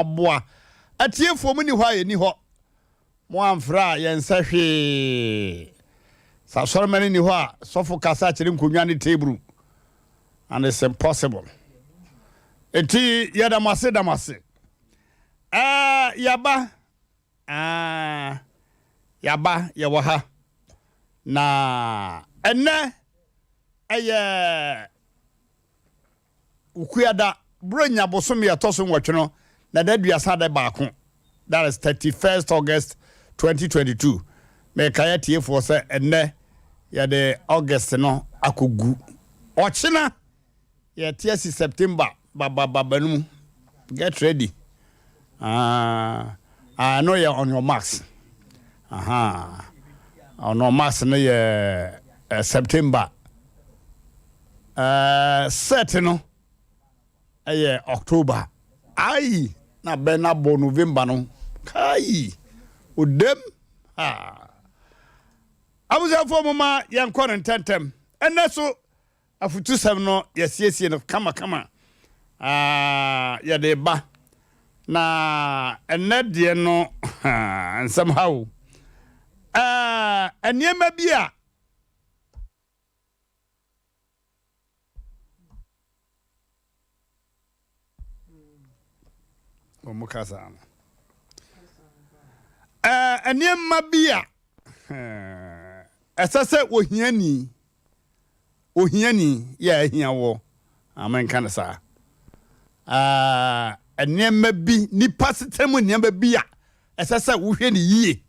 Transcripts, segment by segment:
Aboa atiefoɔ mo ni hɔ a yɛni hɔ. Mo amfrɛ a yɛnsɛ hwee. Sɛ asɔremma no ni hɔ a, sɔfo kasa kyerɛ nkonnwa ne teburu and it's impossible. Enti yɛda mo ase da mo ase. Ɛɛ yɛaba ɛɛ yɛaba yɛwɔ ha na ɛnɛ ɛyɛ Wukuada, Buronya bosome a ɛtɔ so nwɔtwe no na da aduasa da baako, that is 31st August 2022. Mekae atiefoɔ sɛ ɛnnɛ yɛde August no akɔgu. Ɔkyena yɛte asi September babababa no mu. Get ready. Ah, ah, ɛno yɛ on your marks. Aha. On your marks no yɛ eh, September. Eh, set no ɛyɛ October. Ai, na bɛn na bɔ November no. Kai, odem. Ha. Abusuafoɔ mo ma yɛnkɔ no ntɛntɛm. Ɛnɛ so afutusɛm no yɛsiesie no kamakama. Ah, yɛde ba. Na ɛnɛ deɛ no, nsɛm ha o. Eh, nneɛma bi a wɔn kasa no ɛɛ nneɛma bi a ɛsɛ sɛ ohiani ohiani yɛ ahia wɔ amenka no saa ɛɛ nneɛma bi nipa setena mu nneɛma bi a ɛsɛ sɛ wohwɛ ne yie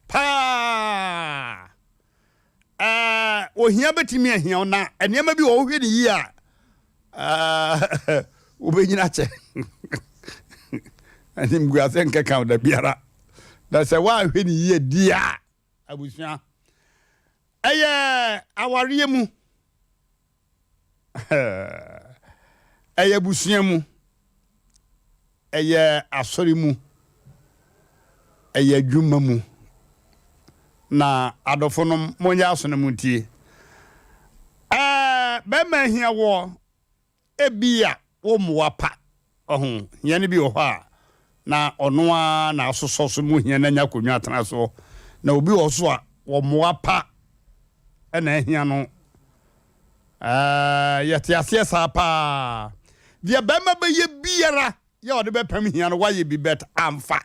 paa. Ɛɛ, ohia bɛtumi ahia wo, na nneɛma bi wɔ wohwɛ ne yie a, ɛɛ, wobɛnyina kyɛ. Animguase nkɛka wo da biara. Na sɛ woanhwɛ ne yie di a, abusua, ɛyɛ awareɛ mu, ɛyɛ abusua mu. Ɛyɛ asɔre mu, ɛyɛ adwuma mu. Na adɔfonom, monyɛ aso na montie. Ɛɛ, bɛrima ahia woɔ, ebia wo mmoa pa. Ɔho, hia no bi wɔ hɔ a, na ɔno ara na asosɔ so mu hia no anya akonnwa atena soɔ. Na obi wɔ so a, wɔ mmoa pa na ahia no. Ɛɛ, yɛte aseɛ saa paa. Deɛ bɛrima bɛyɛ biara yɛ ɔde bɛpam hia no, wayɛ bi but amfa.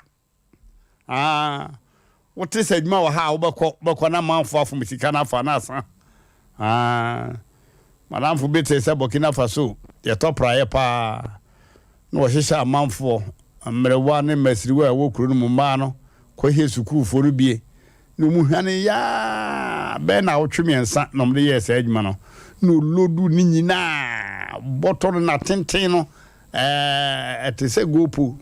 Ah, wote sɛ adwuma wɔ ha a wobɛkɔ, wobɛkɔ na manfo afom sika no afa na asa. Ah, madamfo bi te sɛ Burkina Faso, yɛtɔ praeɛ paa na wɔhyehyɛ amanfoɔ, mmerewa ne mmasiriwa a ɛwɔ kuro no mu mmaa no kɔhye sukuufoɔ no bie. Na wɔn hwane yaa bɛyɛ naawɔtwe mmiɛnsa na wɔde yɛɛ saa adwuma no. Na ɔlodu ne nyinaa, bɔtɔ no n'atenten no, ɛɛ, ɛte sɛ gopo.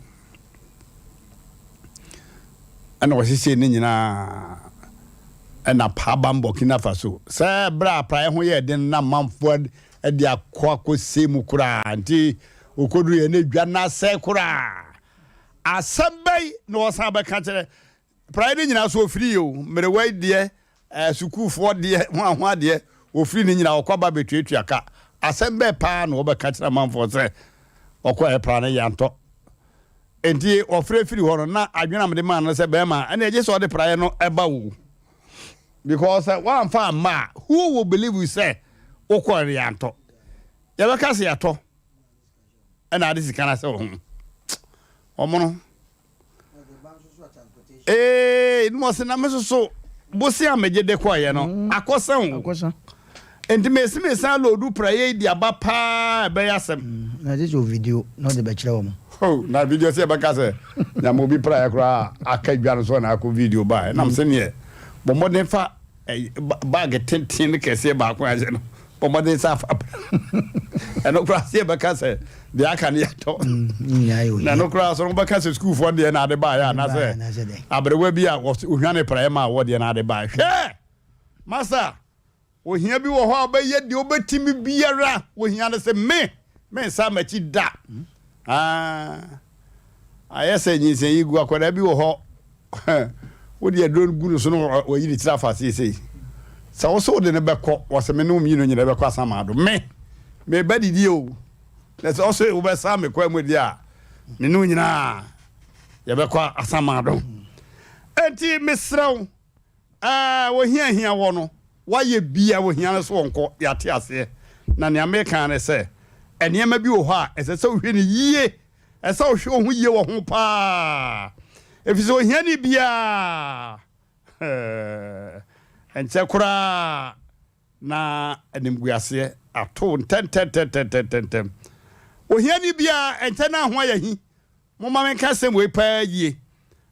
Ɛna wɔhyehyɛɛ ne nyinaa ɛna paabam Burkina Faso. Sɛ berɛ a praeɛ ho yɛɛ den na manfoɔ de akɔ akɔsɛ mu koraa nti wɔkɔduru yɛ ne dwa no asɛe koraa. Asɛm bɛyi na wɔsan bɛka kyerɛ Praeɛ no nyinaa so ɔfiri o, mmerewa yi deɛ, eh, sukuufoɔ deɛ, ho ho adeɛ, wɔfiri ne nyinaa wɔkɔ aba bɛtuatua ka. Asɛm bɛɛ paa na wɔbɛka kyerɛ amanfoɔ sɛ wɔkɔ ɛpra no yɛantɔ. Enti wɔfrɛ firi hɔ no, na adwene a mede maa no sɛ bɛrima, ɛne ɛgye sɛ ɔde praeɛ no ɛba o. Because sɛ woamfa amma a, who will believe you sɛ wokɔ no yɛantɔ? Yɛbɛka sɛ yɛatɔ ɛna ade sika no asɛ wɔ ho. Wɔn no Ee, na ɔse na me soso bose a megye de kɔeɛ no mm. akɔsa o. Akɔsa. Nti mesi mesan loodu praeɛ yi de aba paa ɛbɛyɛ asɛm. Mm, na ɛsɛ sɛ video na ɔde bɛkyerɛ wɔn. Oh, na video sɛ yɛbɛka sɛ nyama obi praeɛ koraa aka dwa no so na akɔ video baa ɛnam mm. sɛ neɛ bɔ mmɔden fa Bag tenten ne kɛseɛ baako a ɛhyɛ no, bɔ mmɔden sɛ afa bra. Ɛno koraa sɛ yɛbɛka sɛ deɛ aka no yɛtɔ. Mm, na ɛno koraa so wobɛka sɛ sukuufoɔ deɛ na ade baeɛ anaasɛ aberewa bi a ohwane praeɛ ma awɔ deɛ na ade baeɛ. Hwɛ! Masa, ohia bi wɔ hɔ a wobɛyɛ deɛ wobɛtumi biara. Ohia no sɛ me, mensa m'akyi da. Ah, ayɛ sɛ nyinsɛn yi gu akwadaa bi wɔ hɔ wode aduro gu no so no wayi ne tiri afa seesei sɛ wo so wode no bɛkɔ wɔsɛ me ne wo mmienu nyina bɛkɔ asamado me meba didi o na sɛ ɔso wobɛsa me kwan mu deɛ a Me ne wo nyinaa yɛbɛkɔ asamado. Enti mesrɛ wo, ɛɛ, ohia hia wɔ no, woayɛ bia ohia no so ɔnkɔ, yɛate aseɛ. Na nea meka ne sɛ, nneɛma bi wɔ hɔ a ɛsɛ sɛ wohwɛ no yie, ɛsɛ sɛ wohwɛ wo ho yie wɔ ho paa, ɛfiri sɛ ohiani biara, ɛnkyɛ koraa na animguaseɛ ato wo ntɛntɛntɛntɛntɛntɛm. Ohiani biara, ɛnkyɛ na ho ayɛ hi. Momma menka asɛm wei paa yie.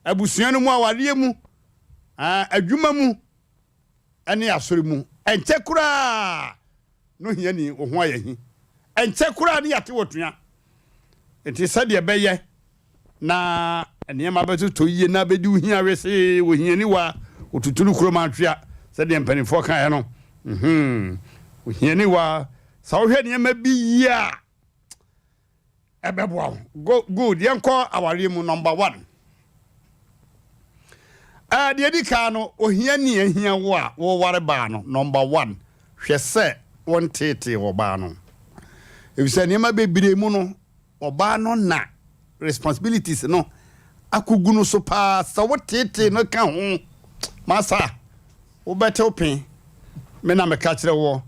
Abusua no mu, awareɛ mu, adwuma mu, ne asɔre mu, ɛnkyɛ koraa na ohiani wo ho ayɛ hi. Ɛnkyɛ koraa ne yɛate wɔ tua. Nti sɛdeɛ ɛbɛyɛ na nneɛma bɛtotɔ yie na abɛdi wo hia wesee, ohiani wa, otutu no kurom antwea, sɛdeɛ mpanimfoɔ kaeɛ no. Mhm. Ohiani wa, sɛ wohwɛ nneɛma bi yie a, ɛbɛboa wo. Go, good. Yɛnkɔ awareɛ mu, number one. Uh, deɛ di kan no, ohiani ahia wo a woware baa no, number one, hwɛ sɛ wonteetee ɔbaa no. Efisɛ nneɛma bebree mu no, Ɔbaa no na responsibilities no akɔgu no so paa, sɛ wo teetee no ka ho masa wobɛtew pe, me na meka kyerɛ woɔ.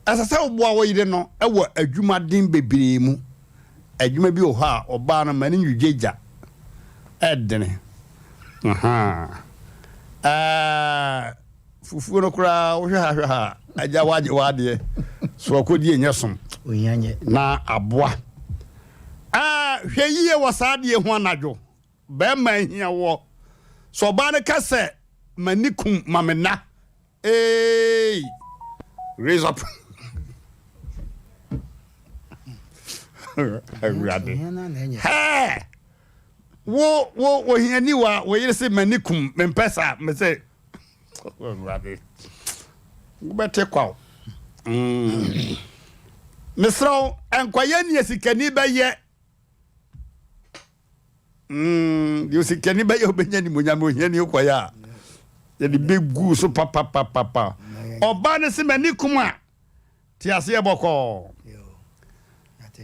Ɛsɛ sɛ woboa wo yere no wɔ adwumaden bebree mu. Adwuma bi wɔ hɔ a ɔbaa no ma no nwidwa gya, ɛdene. Ahaa. Ɛɛ. Fufuo no koraa wohwɛ ha hwɛ ha a, agya woagye w'adeɛ so akɔdie nyɛ som na aboa. Ah, hwɛ yie wɔ saa adeɛ ho anadwo. Bɛrima ahia woɔ. Sɛ ɔbaa no ka sɛ m'ani kum ma me nna. Eei, raise up. Awurade. Hɛɛ! Wo, wo, ohiani wa, wo yere se m'ani kum, mempɛ saa, me sɛ Awurade, wobɛte kwaw. Mm. Mesrɛ wo, nkɔyɛ nea sikani bɛyɛ. Mm, deɛ osikani bɛyɛ wobɛnya animuonyam, ohiani wokɔyɛ a, yɛde bɛgu so papapapapa. Ɔbaa no se m'ani kum a, te aseɛ bɔkɔɔ.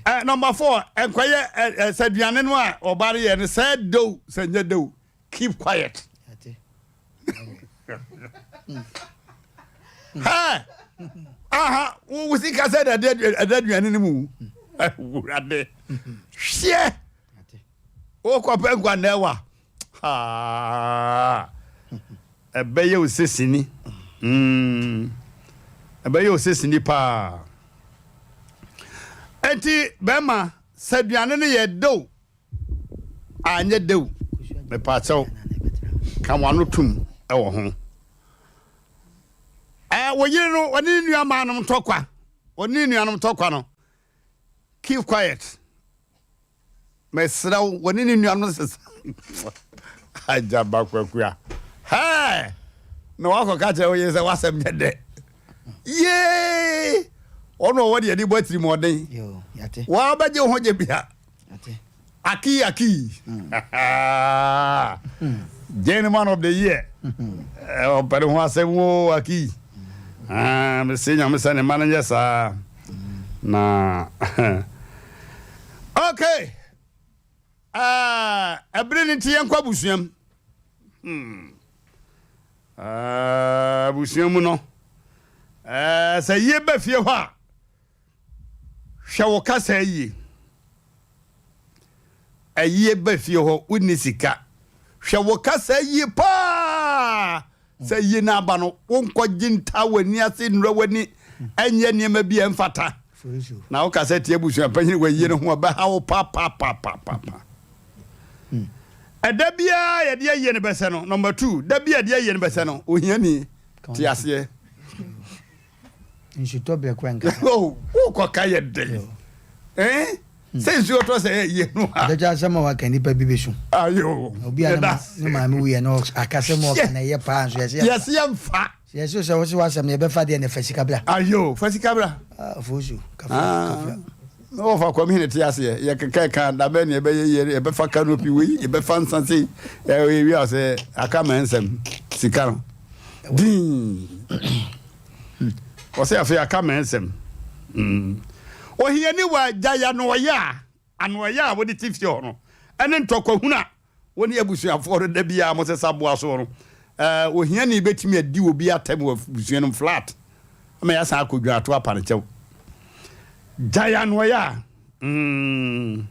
Eh, number four, nkɔyɛ eh, eh, sɛ aduane no a ɔbaa no yɛ no sɛ dew sɛ nyɛ dew. Keep quiet. Hey! Aha, wo sika sɛ na ɛda aduane no mu. Awurade. Hweɛ. Wokɔpɛ nkwa na ɛwa. Ɛbɛyɛ wo sɛ sini. Mm. Ɛbɛyɛ wo sɛ sini paa. Enti bɛrima sɛ aduane no yɛ dow Anyɛ dɛw mepaakyɛw ka w'ano tom wɔ ho. Ɛɛ wo yere no ɔne ne nua maa nom ntɔkwa ɔne ne nuanom ntɔkwa no keep quiet mesrɛ wo wɔne ne nuanom sesa agyaba kwakua hɛɛ na wakɔka kyerɛ wo yere sɛ w'asɛm nyɛ dɛ yee ɔno ɔwɔ deɛ de bɔ atirimuɔden wɔabɛgye wo ho gye bia Aki Aki Gentleman of the year ɔpɛ ne ho asɛm o Aki mese nyame sɛ ne mma no nyɛ saa na okay ɛbere no nti yɛnkɔ abusuam hmm. Abusua mu no sɛ yie ba fie hɔ a Hwɛ wo kasa yie. Ayie ba fie hɔ, wonni sika. Hwɛ wo kasa yie paa. Sɛ yie no aba no, wonkɔgye ntaa w'ani ase nnura w'ani ɛnyɛ nneɛma bi a ɛmfata. Na wo kasa tia abusua panyin wɔ ayie no ho a, ɛbɛha wo papaapapapa. Ɛda biara yɛde ayie no bɛsɛ no, number two, da bi a yɛde ayie no bɛsɛ no, ohiani te aseɛ. Nsutɔ berɛ koraa nka. Oh, wokɔka yɛ dɛn? Eh? Hmm. Sɛ nsuo tɔ sɛ ɛyɛ no a. Adagya asɛm a waka nipa bi bɛsu. Ayo. Obi a ne maame wuyɛ no akasɛm a ɔka na ɛyɛ paa nso yɛsɛ yɛsɛ yɛmfa. Yɛsɛ sɛ wose w'asɛm no yɛbɛfa deɛ na fa sika bra. Ayo, fa sika bra. Ah, fosu, kafra, ah. kafra. Na wɔfa kwam hene te aseɛ yɛkeka ka dabɛ ne yɛbɛyɛ yɛ yɛbɛfa kanopi wei yɛbɛfa nsa sei ɛyɛ wi a sɛ aka ma nsɛm sika no. Dinn. Ɔsɛ afei aka mɛnsɛm. Mm. Ohiani wa gyae anoɔyɛ a anoɔyɛ a wode te fie hɔ no. ne ntɔkwahunu a wo ne abusuafoɔ no da biara mosesa boa soɔ no, ohiani bɛtumi adi obi atɛm wɔ abusua no mu flat ama yɛasan akɔ dwaato apa no kyɛw. Gyae anoɔyɛ a. Mm.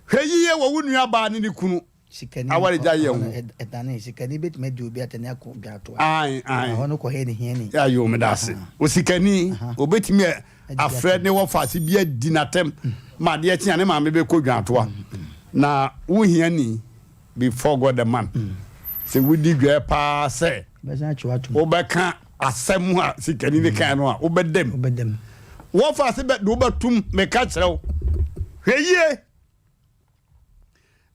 Hwɛ yiye wɔ wo nuabaa ne ne kunu Sikani awaregyaeɛ ɔhɔ ho. no ɛdane sikani bɛtumi adi obi atɛne akɔ dwatoa. Ae, ae. Ɛhɔ no kɔyɛ ne hiani. Ayo, meda ase. Osikani, obetumi afrɛ ne wɔfaase bi adi n'atɛm ma adeɛ kye a ne maame bɛkɔ dwatoa. Na wo hiani, before God the man, sɛ wodi dwɛɛ paa sɛ wobɛka asɛm a sikani no kae no a, wobɛda mu. Wɔfaase bɛ de wobɛtom, meka kyerɛ wo. Hwɛ yie.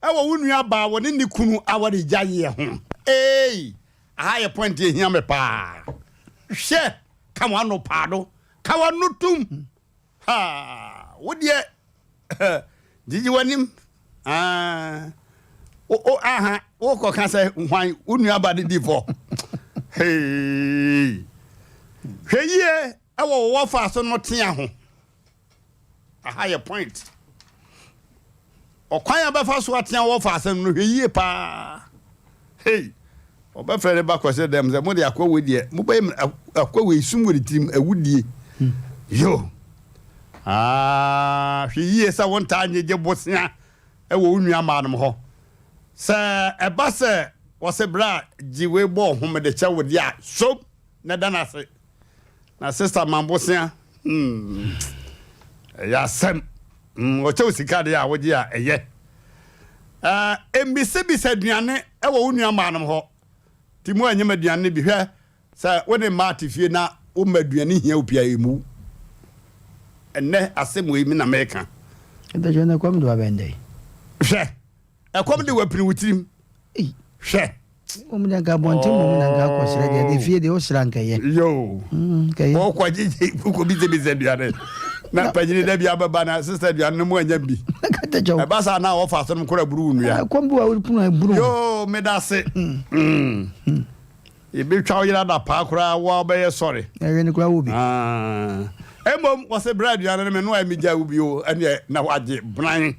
Ɛwɔ wo nua baa wɔ ne ne kunu awaregyaeɛ ho. Eei aha yɛ point ehia me paa. Hwɛ ka w'ano paa do ka w'ano tum. Haa wo deɛ gyigyi w'anim. Ah, wo wo aha wokɔ ka sɛ hwan wo nua ba ne di fɔ. Hey. Hwɛ yie ɛwɔ wo wɔfa so no tea ho. Aha yɛ point. Ɔkwan a bɛfa so atea wɔ fa asɛm no hwɛ yie paa. Hey, ɔbɛfrɛ ne ba kɔsɛ dɛm sɛ mo de akɔ wei deɛ mobɛyɛ akɔ wei sum wɔ ne tirim awudie. Yo. Ah, hwɛ yie sɛ wontaa nyegye bosea wɔ wo nua mmaa nom hɔ. Sɛ ɛba sɛ wɔsɛ berɛ a gye wei bɔɔ ho mede kyɛ wo deɛ a som na da no ase. Na sister ma bosea hmm ɛyɛ asɛm hmm ɔkyɛ wo sika deɛ a wogye a ɛyɛ ɛɛ mbisabisa aduane ɛwɔ wo nua mmaa nom hɔ ti mu anyɛ aduane no bi hwɛ sɛ wo ne mmaa te fie na wo ma aduane hia wo pia emu ɛnɛ asɛm wei mi na mɛka. Ɛbɛhwɛ na ɛkɔm de wabɛn dɛ. Hwɛ ɛkɔm de wapini wo tirim hwɛ. Mmom deɛ nka abɔnten mmom na nka akɔsrɛ deɛ de fie deɛ wosrɛ anka ɛyɛ. Yoo. Nka ɛyɛ. Wɔkɔ gyegye wokɔ bisabisa aduane na panyini da bi abɛba na sista aduane no mu anya bi. Ɛba saa na wɔfa so nom kora buru wo nua. Ɛkɔm bi wa wopunu a ebunu. Yoo meda ase. Yɛbɛtwa wo yere adapaa koraa wo a wobɛyɛ sɔre. Ɛyɛ no koraa wɔ bi. Mmom wɔsɛ brɛ aduane no me noa megya wo bio ɛneɛ na wagye bran.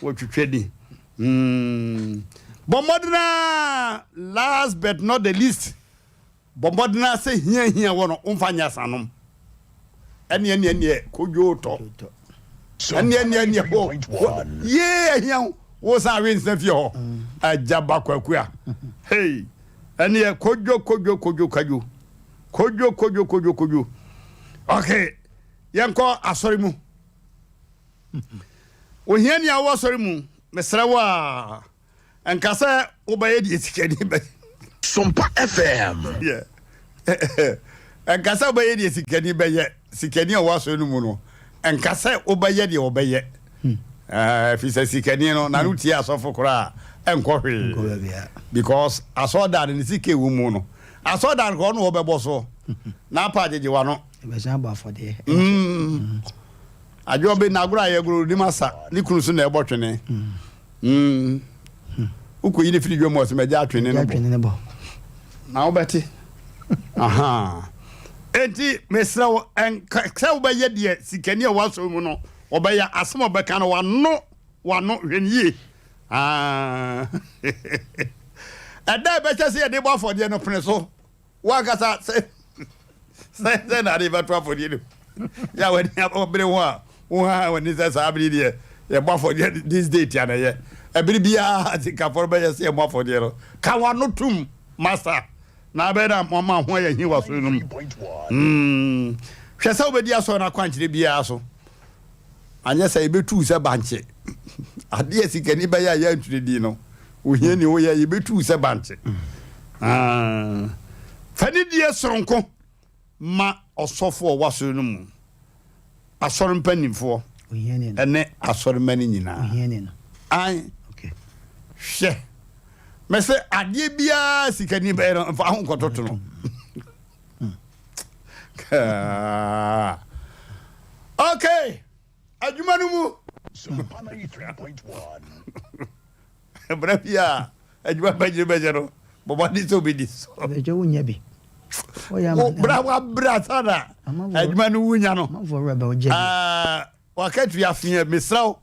Wɔtwitwa di. Mm. Bɔ mmɔden ara, last but not the least, bɔ mmɔden ara sɛ hia hia wɔ no, womfa nyɛ asanom. Ɛneɛ neɛ neɛ kodwo tɔ. Ɛneɛ neɛ neɛ ho, yee ahia ho, wo san we nsena fie hɔ. Agya ba kwaku a. Hey, ɛneɛ kodwo kodwo kodwo kadwo. Kodwo kodwo kodwo kodwo. Okay, yɛnkɔ asɔre mu. Ohiani a wowɔ asɔre mu, mesrɛ wo a, nka sɛ wobɛyɛ deɛ sikani bɛyɛ. Sompa FM. Nka sɛ wobɛyɛ deɛ sikani bɛyɛ. Sikani a ɔwɔ asɔre no mu no, nka sɛ wobɛyɛ deɛ ɔbɛyɛ. Ɛfiri sɛ sikani no, n'ano tie asɔfo koraa ɛnkɔ hwee. Because asɔredan no ne sika ɛwɔ mu no, asɔredan koraa ɔno ɔbɛbɔ so. N'apa agyegye w'ano. Ɛbɛsan abɔ afɔdeɛ. Adwoa bi na agorɔ a yɛgoro nim asa ne kunu so na ɛbɔ twene. Mm. Wokɔyi ne firi dwam ɔsɛ magya atwene no bɔ. Na wobɛte. Aha. Enti mesrɛ wo sɛ wobɛyɛ deɛ sikani a wasɔ mu no ɔbɛyɛ asɛm a ɔbɛka no wano wano hwɛ no yie. Ah. Ɛda a ɛbɛhyɛ sɛ yɛde bɔ afɔdeɛ no pene so. W'ankasa sɛ sɛ sɛ na ade bɛto afɔdeɛ no yɛ a w'ani abere ho a wohaha w'ani sɛ saa bere deɛ yɛbɔ afɔdeɛ this date a na ɛyɛ ɛbere biara sikafoɔ no bɛyɛ sɛ yɛmmɔ afɔdeɛ no ka w'ano tom master na abɛyɛ na mama ho ayɛ hi wɔ asɔre no mu mm. Hwɛ sɛ wobɛdi asɔre no akwankyerɛ biara so Anyɛ saa yɛbɛtu wo sɛ bankye. Adeɛ a sikani bɛyɛ a yɛantwerɛ din no, ohiani woyɛ yɛbɛtu wo sɛ bankye. Ah. Fa nidie soronko ma ɔsɔfo a ɔwɔ asɔre no mu, asɔre mpanimfoɔ ne asɔremma no nyinaa. Ae. Hwɛ, mese adeɛ biara sikani bɛyɛ no, mfa ho nkɔtoto no. Okay, adwuma no mu. Berɛ bi a adwuma bɛgyere bɛgyɛ no, bɔbɔde sɛ wobɛdi so. Ɛbɛgye wonya bi. Berɛ a wabrɛ asa na adwuma no wonya no. Wakatua feɛ, mesrɛ wo.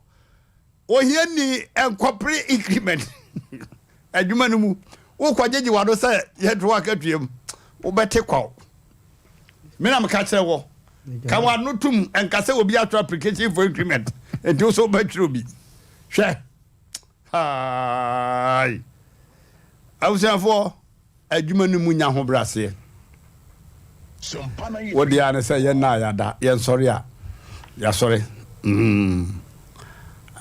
Ohiani nkɔpere increment adwuma no mu. Wokɔgyegye w'ano sɛ yɛnto w'akatua mu, wobɛte kwaw. Me na meka kyerɛ wɔ. Ka w'ano tom, nka sɛ obi atwerɛ application for increment, nti wo so wobɛtwerɛ obi. Hwɛ. Haai. Abusuafoɔ. Adwuma no mu nya ahobrɛaseɛ. Wo deɛ ara ne sɛ yɛn nna a yɛada, yɛnsɔre a yɛasɔre. Mm.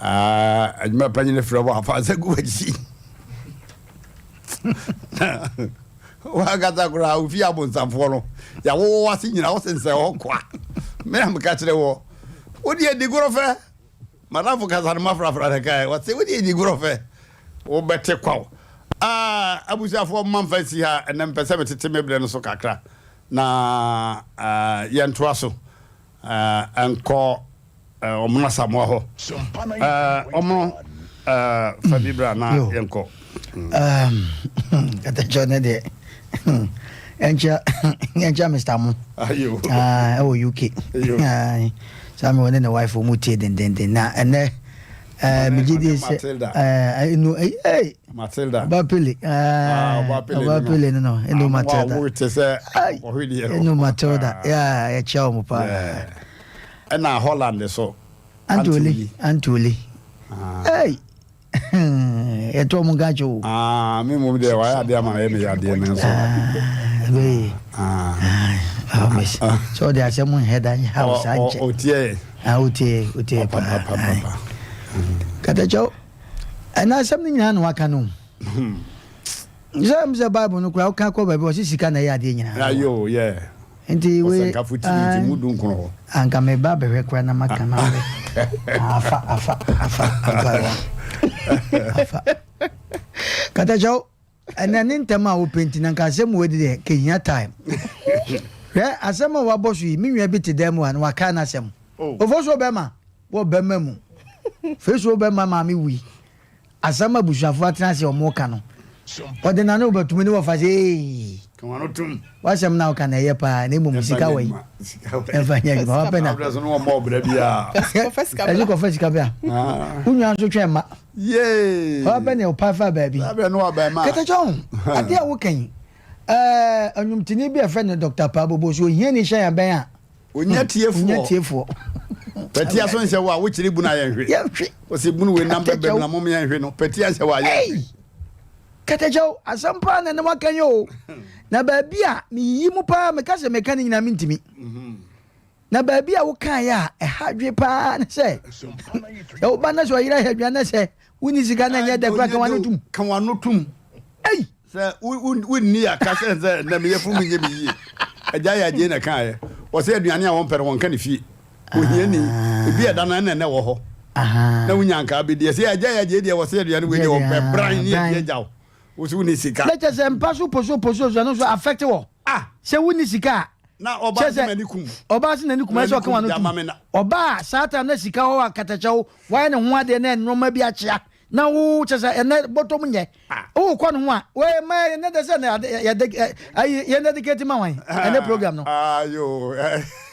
Ah, adwuma panyin frɛ wo afa nsa gu w'akyi. Wankasa koraa ofie abonsamfoɔ no, yɛawowɔ w'ase nyina wo sensɛn hɔ kwa. Me na meka kyerɛ wɔ. Wo deɛ di gorɔ fɛ. Madamfo kasa no mafrafra no kae, ɔse wo deɛ di gorɔ fɛ. Wobɛte kwaw. Ah, abusuafoɔ mma mfa nsi ha, ɛnnɛ mepɛ sɛ metete me berɛ no so kakra na yɛntoa so nkɔ Ɔmono Asamoah hɔ. Ɔmono, fa bi bra na yɛnkɔ. Katakyɛ ne deɛ ɛnkyɛ ɛnkyɛ Mr. Mo ɛwɔ UK. Saa mi wɔ ne ne wife wɔn tie dendenden na ɛnɛ. Eh, megye di sɛ eh, enu eh, eh, Matilda. Ɔba Pele. Ah, Ɔba Pele. Ɔba Pele no no. Enu ah, Matilda. Wo te sɛ ɔhwedeɛ no. Enu Matilda. Yeah, yɛkyia wɔn paa. Ɛna Holland so. Antoli. Antoli. Ah. Hey. Yɛtɔ wɔn nka kyɛ o. Ah, me mmom deɛ wayɛ adeɛ ama yɛ me yadeɛ no nso. Ah, ah, sɛ ɔde asɛm nhɛ da nha wo saa nkyɛ. Ɔtie. Ah, wotie, wotie paa. Katakyɛw, ɛna asɛm no nyinaa na waka no. Hmm. Sɛ m sɛ Bible no koraa woka kɔ baabi ɔse sika na ɛyɛ adeɛ nyinaa. Ayo, yeah. Nti we anka me ba bɛhwɛ koraa na maka ma hwɛ. Afa, afa, afa, afa, afa. Katakyɛw, Ɛnɛ ne ntɛm a wopɛ nti na nka asɛm wei deɛ kɛhia time. Hwɛ asɛm a wabɔ so yi, me nua bi te dan mu a na wakae n'asɛm. Oh. Ofo so bɛma wɔ bɛma mu. Fei so bɛma maame wui. Asɛm a abusuafoɔ atena ase a wɔka no. Ɔde n'ano bɛtumi ne wɔfa sɛ ee. W'asɛm na woka na ɛyɛ paa na mmom sika wɔ yi. Ɛmfa nyɛ adwuma wapɛ na. Ɛso kɔfa sika bra. Wo nua nso twɛn ma. Yay! Ɔba bɛ ne ɔpa fa baabi. Saa no aba ma. Kɛtɛkyɛ ho. Ade a woka yi. Ɛɛ ɔnwomtoni bi a ɛfrɛ no Dr. Pabobo so ohia ni hyɛn abɛn a. Onya tiefoɔ. Onya tiefoɔ. Pɛtia so nhyɛ wo a wokyerɛ bunu a yɛnhwe. Yɛnhwe. Ɔsi bunu wei nam bɛbɛm na mom yɛnhwe no. Pɛtia nhyɛ wo a yɛnhwe. Kɛtɛkyɛw asɛm paa na ne waka yi o. Na baabi a meyiyi mu paa meka sɛ meka ne nyinaa mentumi. Mhm. Na baabi a wokaeɛ a ɛha adwene paa ne sɛ, sɛ woba na sɛ ɔyere ahɛ aduane na sɛ wonni sika na ɛnyɛ dɛ koraa ka w'ano tom. Ka w'ano tom. Ei! Sɛ wonni a ka kyerɛ sɛ nnɛ meyɛ funu nyɛ me yie. Agya yɛ agyei na ɛkaeɛ. Ɔsɛ aduane a wɔmpɛ no wɔnka ne fie. Ohiani, ebi ɛda no ɛna ɛnɛ wɔ hɔ. Na wonya nka bɛdi. Ɛsɛ agya yɛ agyei deɛ wɔsɛ aduane wei deɛ wɔmpɛ bran ne adi agya wo. Wo so wonni sika. Na kyɛ sɛ mpa so poso poso so ɛno nso affect wɔ. Ah! Sɛ wonni sika a. Na ɔbaa se n'ani kum. Ɔbaa se n'ani kum ɛsɛ ɔka w'ano tum. Ɔbaa saa time na sika hɔ a katakyɛw wayɛ ne ho adeɛ na nneɛma bi akyea na wo kyɛ sɛ ɛnɛ bɔtɔm nyɛ. Wo kɔ ne ho a wei ma ɛnɛ de sɛ yɛde ayi yɛn dedicate ma wan ɛnɛ program no. Ayo.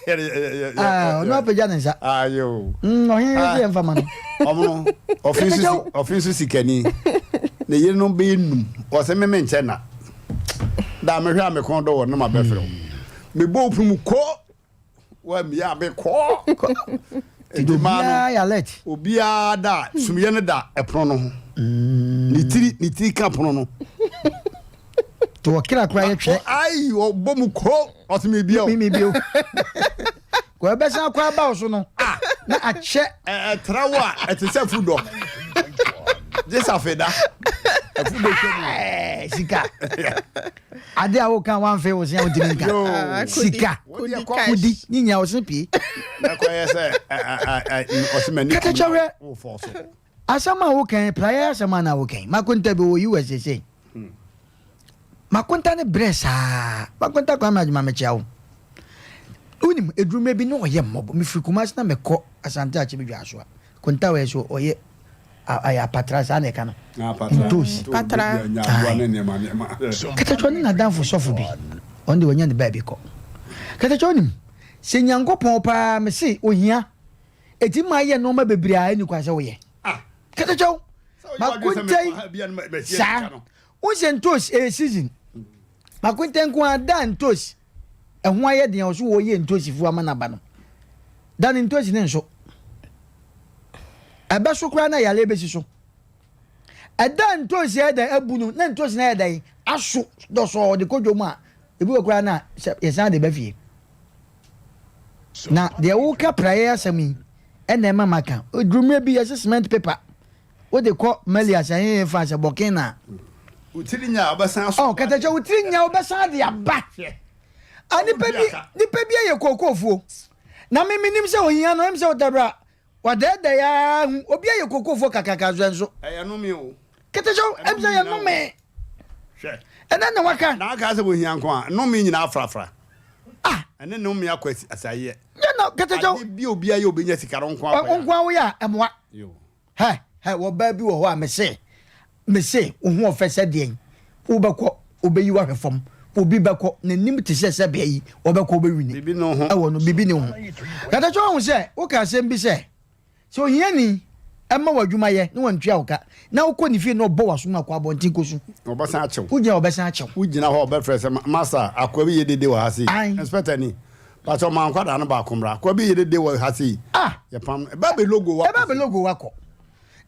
Ɔno apagya ne nsa. Ayo. Ɔhene sɛ yɛmfa ma no. Ɔmo ɔfe nso sikani ne yerenom bɛyɛ num ɔsɛ meme nkyɛ na. Da mehwɛ a me kɔn dɔ wɔ no ma bɛfrɛ wo. Mebɔ wo pono mu kɔ woammie a mekɔ. Nti maa no obiara da sumyɛ no da ɛpono no ho. Ne tiri ne tiri ka pono no. To ɔkra kora yɛ twɛ. Ayi ɔbɔ mu kɔ ɔsɛ mebia o. Mebia o. Kɔ ɛbɛsan akɔ aba wo so no. Ah. Na akyɛ. Ɛtra wo a ɛte sɛ fudɔ. Gye safeda. Ɛfudɔ twa mu. Ɛɛ sika. Ade a woka wamfe wo se a wontumi nka. Sika. Kudi ne nyinaa wo se pie. Na kɔyɛ sɛ ɔse m'ani kum Katakyɛwerɛ. wo fɔ so. Asɛm a woka yi, praeɛ asɛm a na woka yi. Makonta bi wɔ US seesei. Makonta ne brɛ saa. Makonta Kwame Agyemang mekyea wo. Wonim, ɛduru mmerɛ bi na ɔyɛ mmɔbɔ. Mefiri Kumasi na mekɔ Asante Akyem Dwasoa. Konta wɔ so ɔyɛ ayɛ apatra saa na ɛka no. Ntosi. Patra. Katakyɛ ɔne n'adamfo sɔfo bi. Ɔno deɛ wanya ne baabi kɔ. Katakyɛ wonim, sɛ Nyankopɔn paa mese ohia. Ɛtumi ma yɛ nneɛma bebree a ɛnni kwan sɛ woyɛ. Kɛtɛkyɛw makontɛn saa wosɛ ntos ɛyɛ season makontɛn nko ara da ntos ɛho ayɛ den a ɔso wɔyɛ ntosifoɔ ama n'aba no da ne ntosi ne nso ɛbɛso koraa na yare bɛsi so ɛda ntosi ayɛ dɛn abu no na ntosi no ayɛ dɛn aso dɔsɔɔ de kɔ dwom a ebi wɔ koraa na yɛsan de ba fie na deɛ woka praeɛ asɛm yi ɛna ɛma maka duru mmerɛ bi yɛse cement paper wode kɔ Mali ase hehe fa sɛ Burkina wo tiri nya wobɛsan so ɔ kɛtɛkyɛ wo tiri nya wobɛsan de aba a nipa bi nipa bi ayɛ kookoofuo na me menim sɛ ohia no ɛm sɛ wotabra wadɛɛdɛɛ aa hu obi ayɛ kookoofuo kakraka nso ɛnso ɛyɛ nome o kɛtɛkyɛ ɛm sɛ yɛ nome hwɛ ɛnɛ na waka na aka sɛ ohia nko a nome nyinaa afrafra ah ɛne nome akɔ asayɛ yɛ na kɛtɛkyɛ ade bi obi ayɛ obɛnya sika no nko akɔ nko a woyɛ a ɛmoa Hɛ, hɛ, ɔbaa bi wɔ hɔ a mese, mese, wo ho ɔfɛ sɛ deɛn? Wobɛkɔ, ɔbɛyi wo ahwɛ fam. Obi bɛkɔ, n'anim te sɛ sɛbea yi, ɔbɛkɔ, ɔbɛwini. Biribi ne wo ho. Ɛwɔ no, biribi ne wo ho. Katakyɛ wahu sɛ, woka asɛm bi sɛ, sɛ ohiani ma wo adwuma yɛ na wantua wo ka, na wokɔ ne fie na ɔbɔ w'asom a, kɔ abɔnten kɔsu. Ɔbɛsan akyɛ wo. Wogyina hɔ, ɔbɛsan akyɛ wo. Wogyina hɔ a, ɔbɛfrɛ sɛ, Master, akoa bi yɛ dede wɔ ha sei. Ae. Inspector ni. Pastor ɔma nkwadaa no baako mmra. Akoa bi yɛ dede wɔ ha sei. Ah! Yɛpam no. Ɛba bɛ logo wakɔ. Ɛba bɛ logo wakɔ.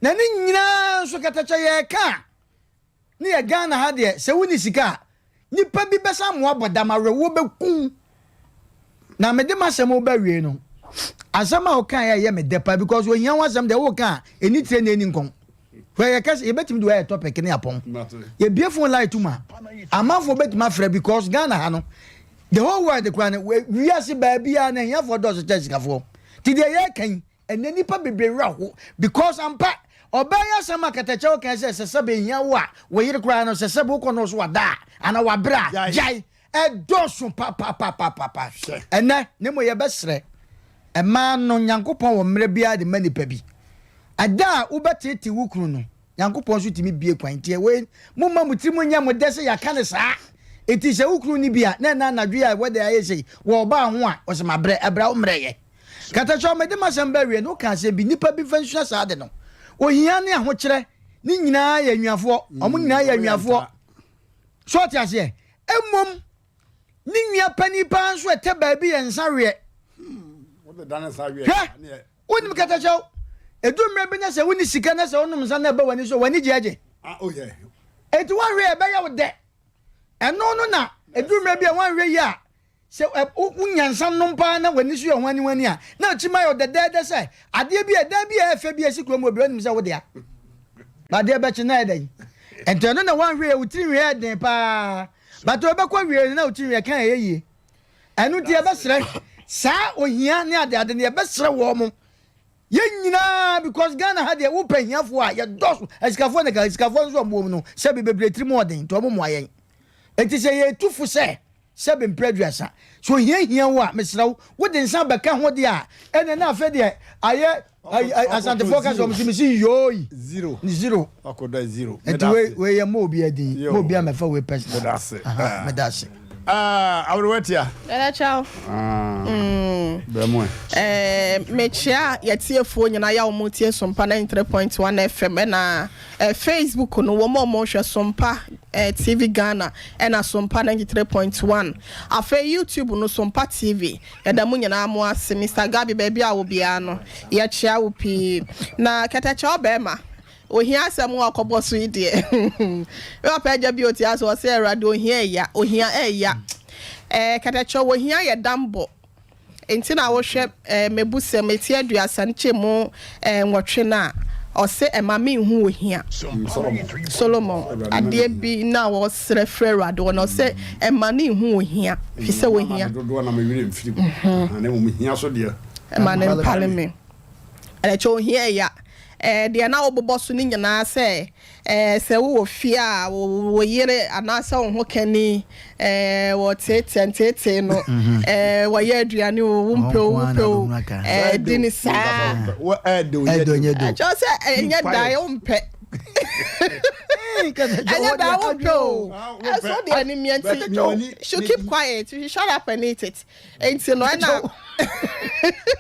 Na ne nyinaa nso katakyɛ yɛreka a, ne yɛ Ghana ha deɛ sɛ wonni sika a, nipa bi bɛsan amoa bɔ dam awerɛhoɔ bɛku wo. Na mede m'asɛm reba awiei no, asɛm a wokaeɛ a ɛyɛ me dɛ paa because ohia ho asɛm deɛ woka a, ɛni tire na ɛni nkɔn. Hwɛ yɛka sɛ yɛbɛtumi de wei ayɛ topic ne apɔn. Yɛbie phone line tom a, amanfoɔ bɛtumi afrɛ because Ghana ha no, The whole world koraa no, wiase baabiara no ahiafoɔ dɔɔso kyɛn sikafoɔ. Nti deɛ yɛreka yi, ɛnɛ nnipa bebree werɛ aho because ampa ɔbaa yi asɛm a katakyɛw kan sɛ sɛ sɛbe ehia wo a wo yere koraa no sɛ sɛbe wokɔ no so wada a anaa wabrɛ a gyae ɛdɔɔso papapapapa. Ɛnɛ ne mo yɛbɛsrɛ mmaa no Nyankopɔn wɔ mmerɛ biara de ma nipa bi. Ɛda a wobɛteetee wo kunu no Nyankopɔn nso tumi bue kwan. Nti wei, momma mo tirim nyɛ mo dɛ sɛ yɛaka no saa. Nti sɛ wo kunu nni bi a, na ɛnnɛ anadwo yi a weather ayɛ sei, wɔ ɔbaa ho a, ɔse mabrɛ, ɛbrɛ a wommerɛeɛ. Katakyɛ, mede m'asɛm ba awie no, woka asɛm bi, nnipa bi mfa nsua saa ade no. Ohia ne ahokyerɛ ne nyinaa yɛ anuafoɔ, wɔn nyinaa yɛ anuafoɔ. So ɔte aseɛ? Mmom, ne nua panin paa nso ɛtɛ baabi yɛ nsa weɛ. Hwɛ! Wonim katakyɛw? Edu mmerɛ bi na sɛ wonni sika na sɛ wonom nsa na ɛba w'ani so a, w'ani gye agye. Ah, oh yeah. Enti woanhwɛ yɛ ɛbɛyɛ wo dɛ. Ɛno no na edu mmerɛ bi a woanhwɛ yie a, sɛ wonya nsa nom paa na w'ani so yɛ hwaniwani a, na akyim ayɛ wo dɛdɛɛdɛ sɛ adeɛ bi a ɛdan bi a ɛyɛ fɛ bi a ɛsi kurom wɔ bi wonim sɛ wo dea. Ba adeɛ bɛkye na ayɛ dɛn? Enti ɛno na woanhwɛ yɛ wo tiri nhwi yɛ den paa. But ɛbɛkɔ awie no na wo tiri nhwi ɛka ɛyɛ yie. Ɛno nti yɛbɛsrɛ saa ohia ne adeade no yɛbɛsrɛ wɔn mo yɛn nyinaa because Ghana ha deɛ wopɛ hiafoɔ a yɛdɔso asikafoɔ na ka asikafoɔ nso wɔn mu no sɛbi bebree tiri mu ɔden nti wɔn mmoa yɛn eti sɛ yɛtu fo sɛ sɛbi mpere aduasa so ohia hia wo a mesrɛ wo wode nsa bɛka ho deɛ a ɛnɛ na afei deɛ ayɛ Asantefoɔ ka sɛ wɔn si mesi yooyi. Zero. Zero. Akɔda zero. Nti wei wei yɛ mo obi adin. Mo obi amɛfa wei personal. Meda ase. Meda ase. Ah, awerewa tia. Dada kyɛw. Ah. Brɛ mo ɛ. Eh, mekyia yɛtiefoɔ nyinaa yɛ a wɔn tie Sompa 93.1 FM ɛna eh, Facebook no wɔn a wɔn hwɛ Sompa eh, TV Ghana ɛna Sompa 93.1 afei YouTube no Sompa TV Yɛda mo nyinaa mo ase Mister Gabi baabi a wɔ biara no yɛkyea wo pii na kɛtɛkyɛ ɔbɛɛma ohia asɛm a ɔkɔbɔ so yi deɛ me papa agya bi otia so ɔsɛ awurade ohia ɛya ohia ɛya ɛɛ kɛtɛkyɛ ohia yɛ dambɔ nti na wohwɛ ɛɛ mebusɛm eti aduasa nkyɛ mu ɛɛ nwɔtwe no a Ɔse ɛma me nhu ohia. Solomon adeɛ bi na ɔsrɛ frɛ Awurade hɔ no ɔse ɛma ne nhu ohia fi sɛ ohia. Ɛma ne mpale me. Ɛkyɛ ohia ɛya. Ɛɛ deɛ na wobobɔ so no nyinaa sɛ Ɛɛ, sɛ wowɔ fie a, wo yere anaasɛ wo hokani, ɛɛ, wɔteetee nteetee no, ɛɛ, wɔyɛ aduane o, wompɛ o, wopɛ o, ɛɛ, di ne saa. Ɛkyerɛ sɛ ɛnyɛ dan wompɛ. Ɛnyɛ dan wompɛ o. Ɛso deɛ ne mmea nti, should keep quiet, you should shut up and eat it. Nti no ɛna.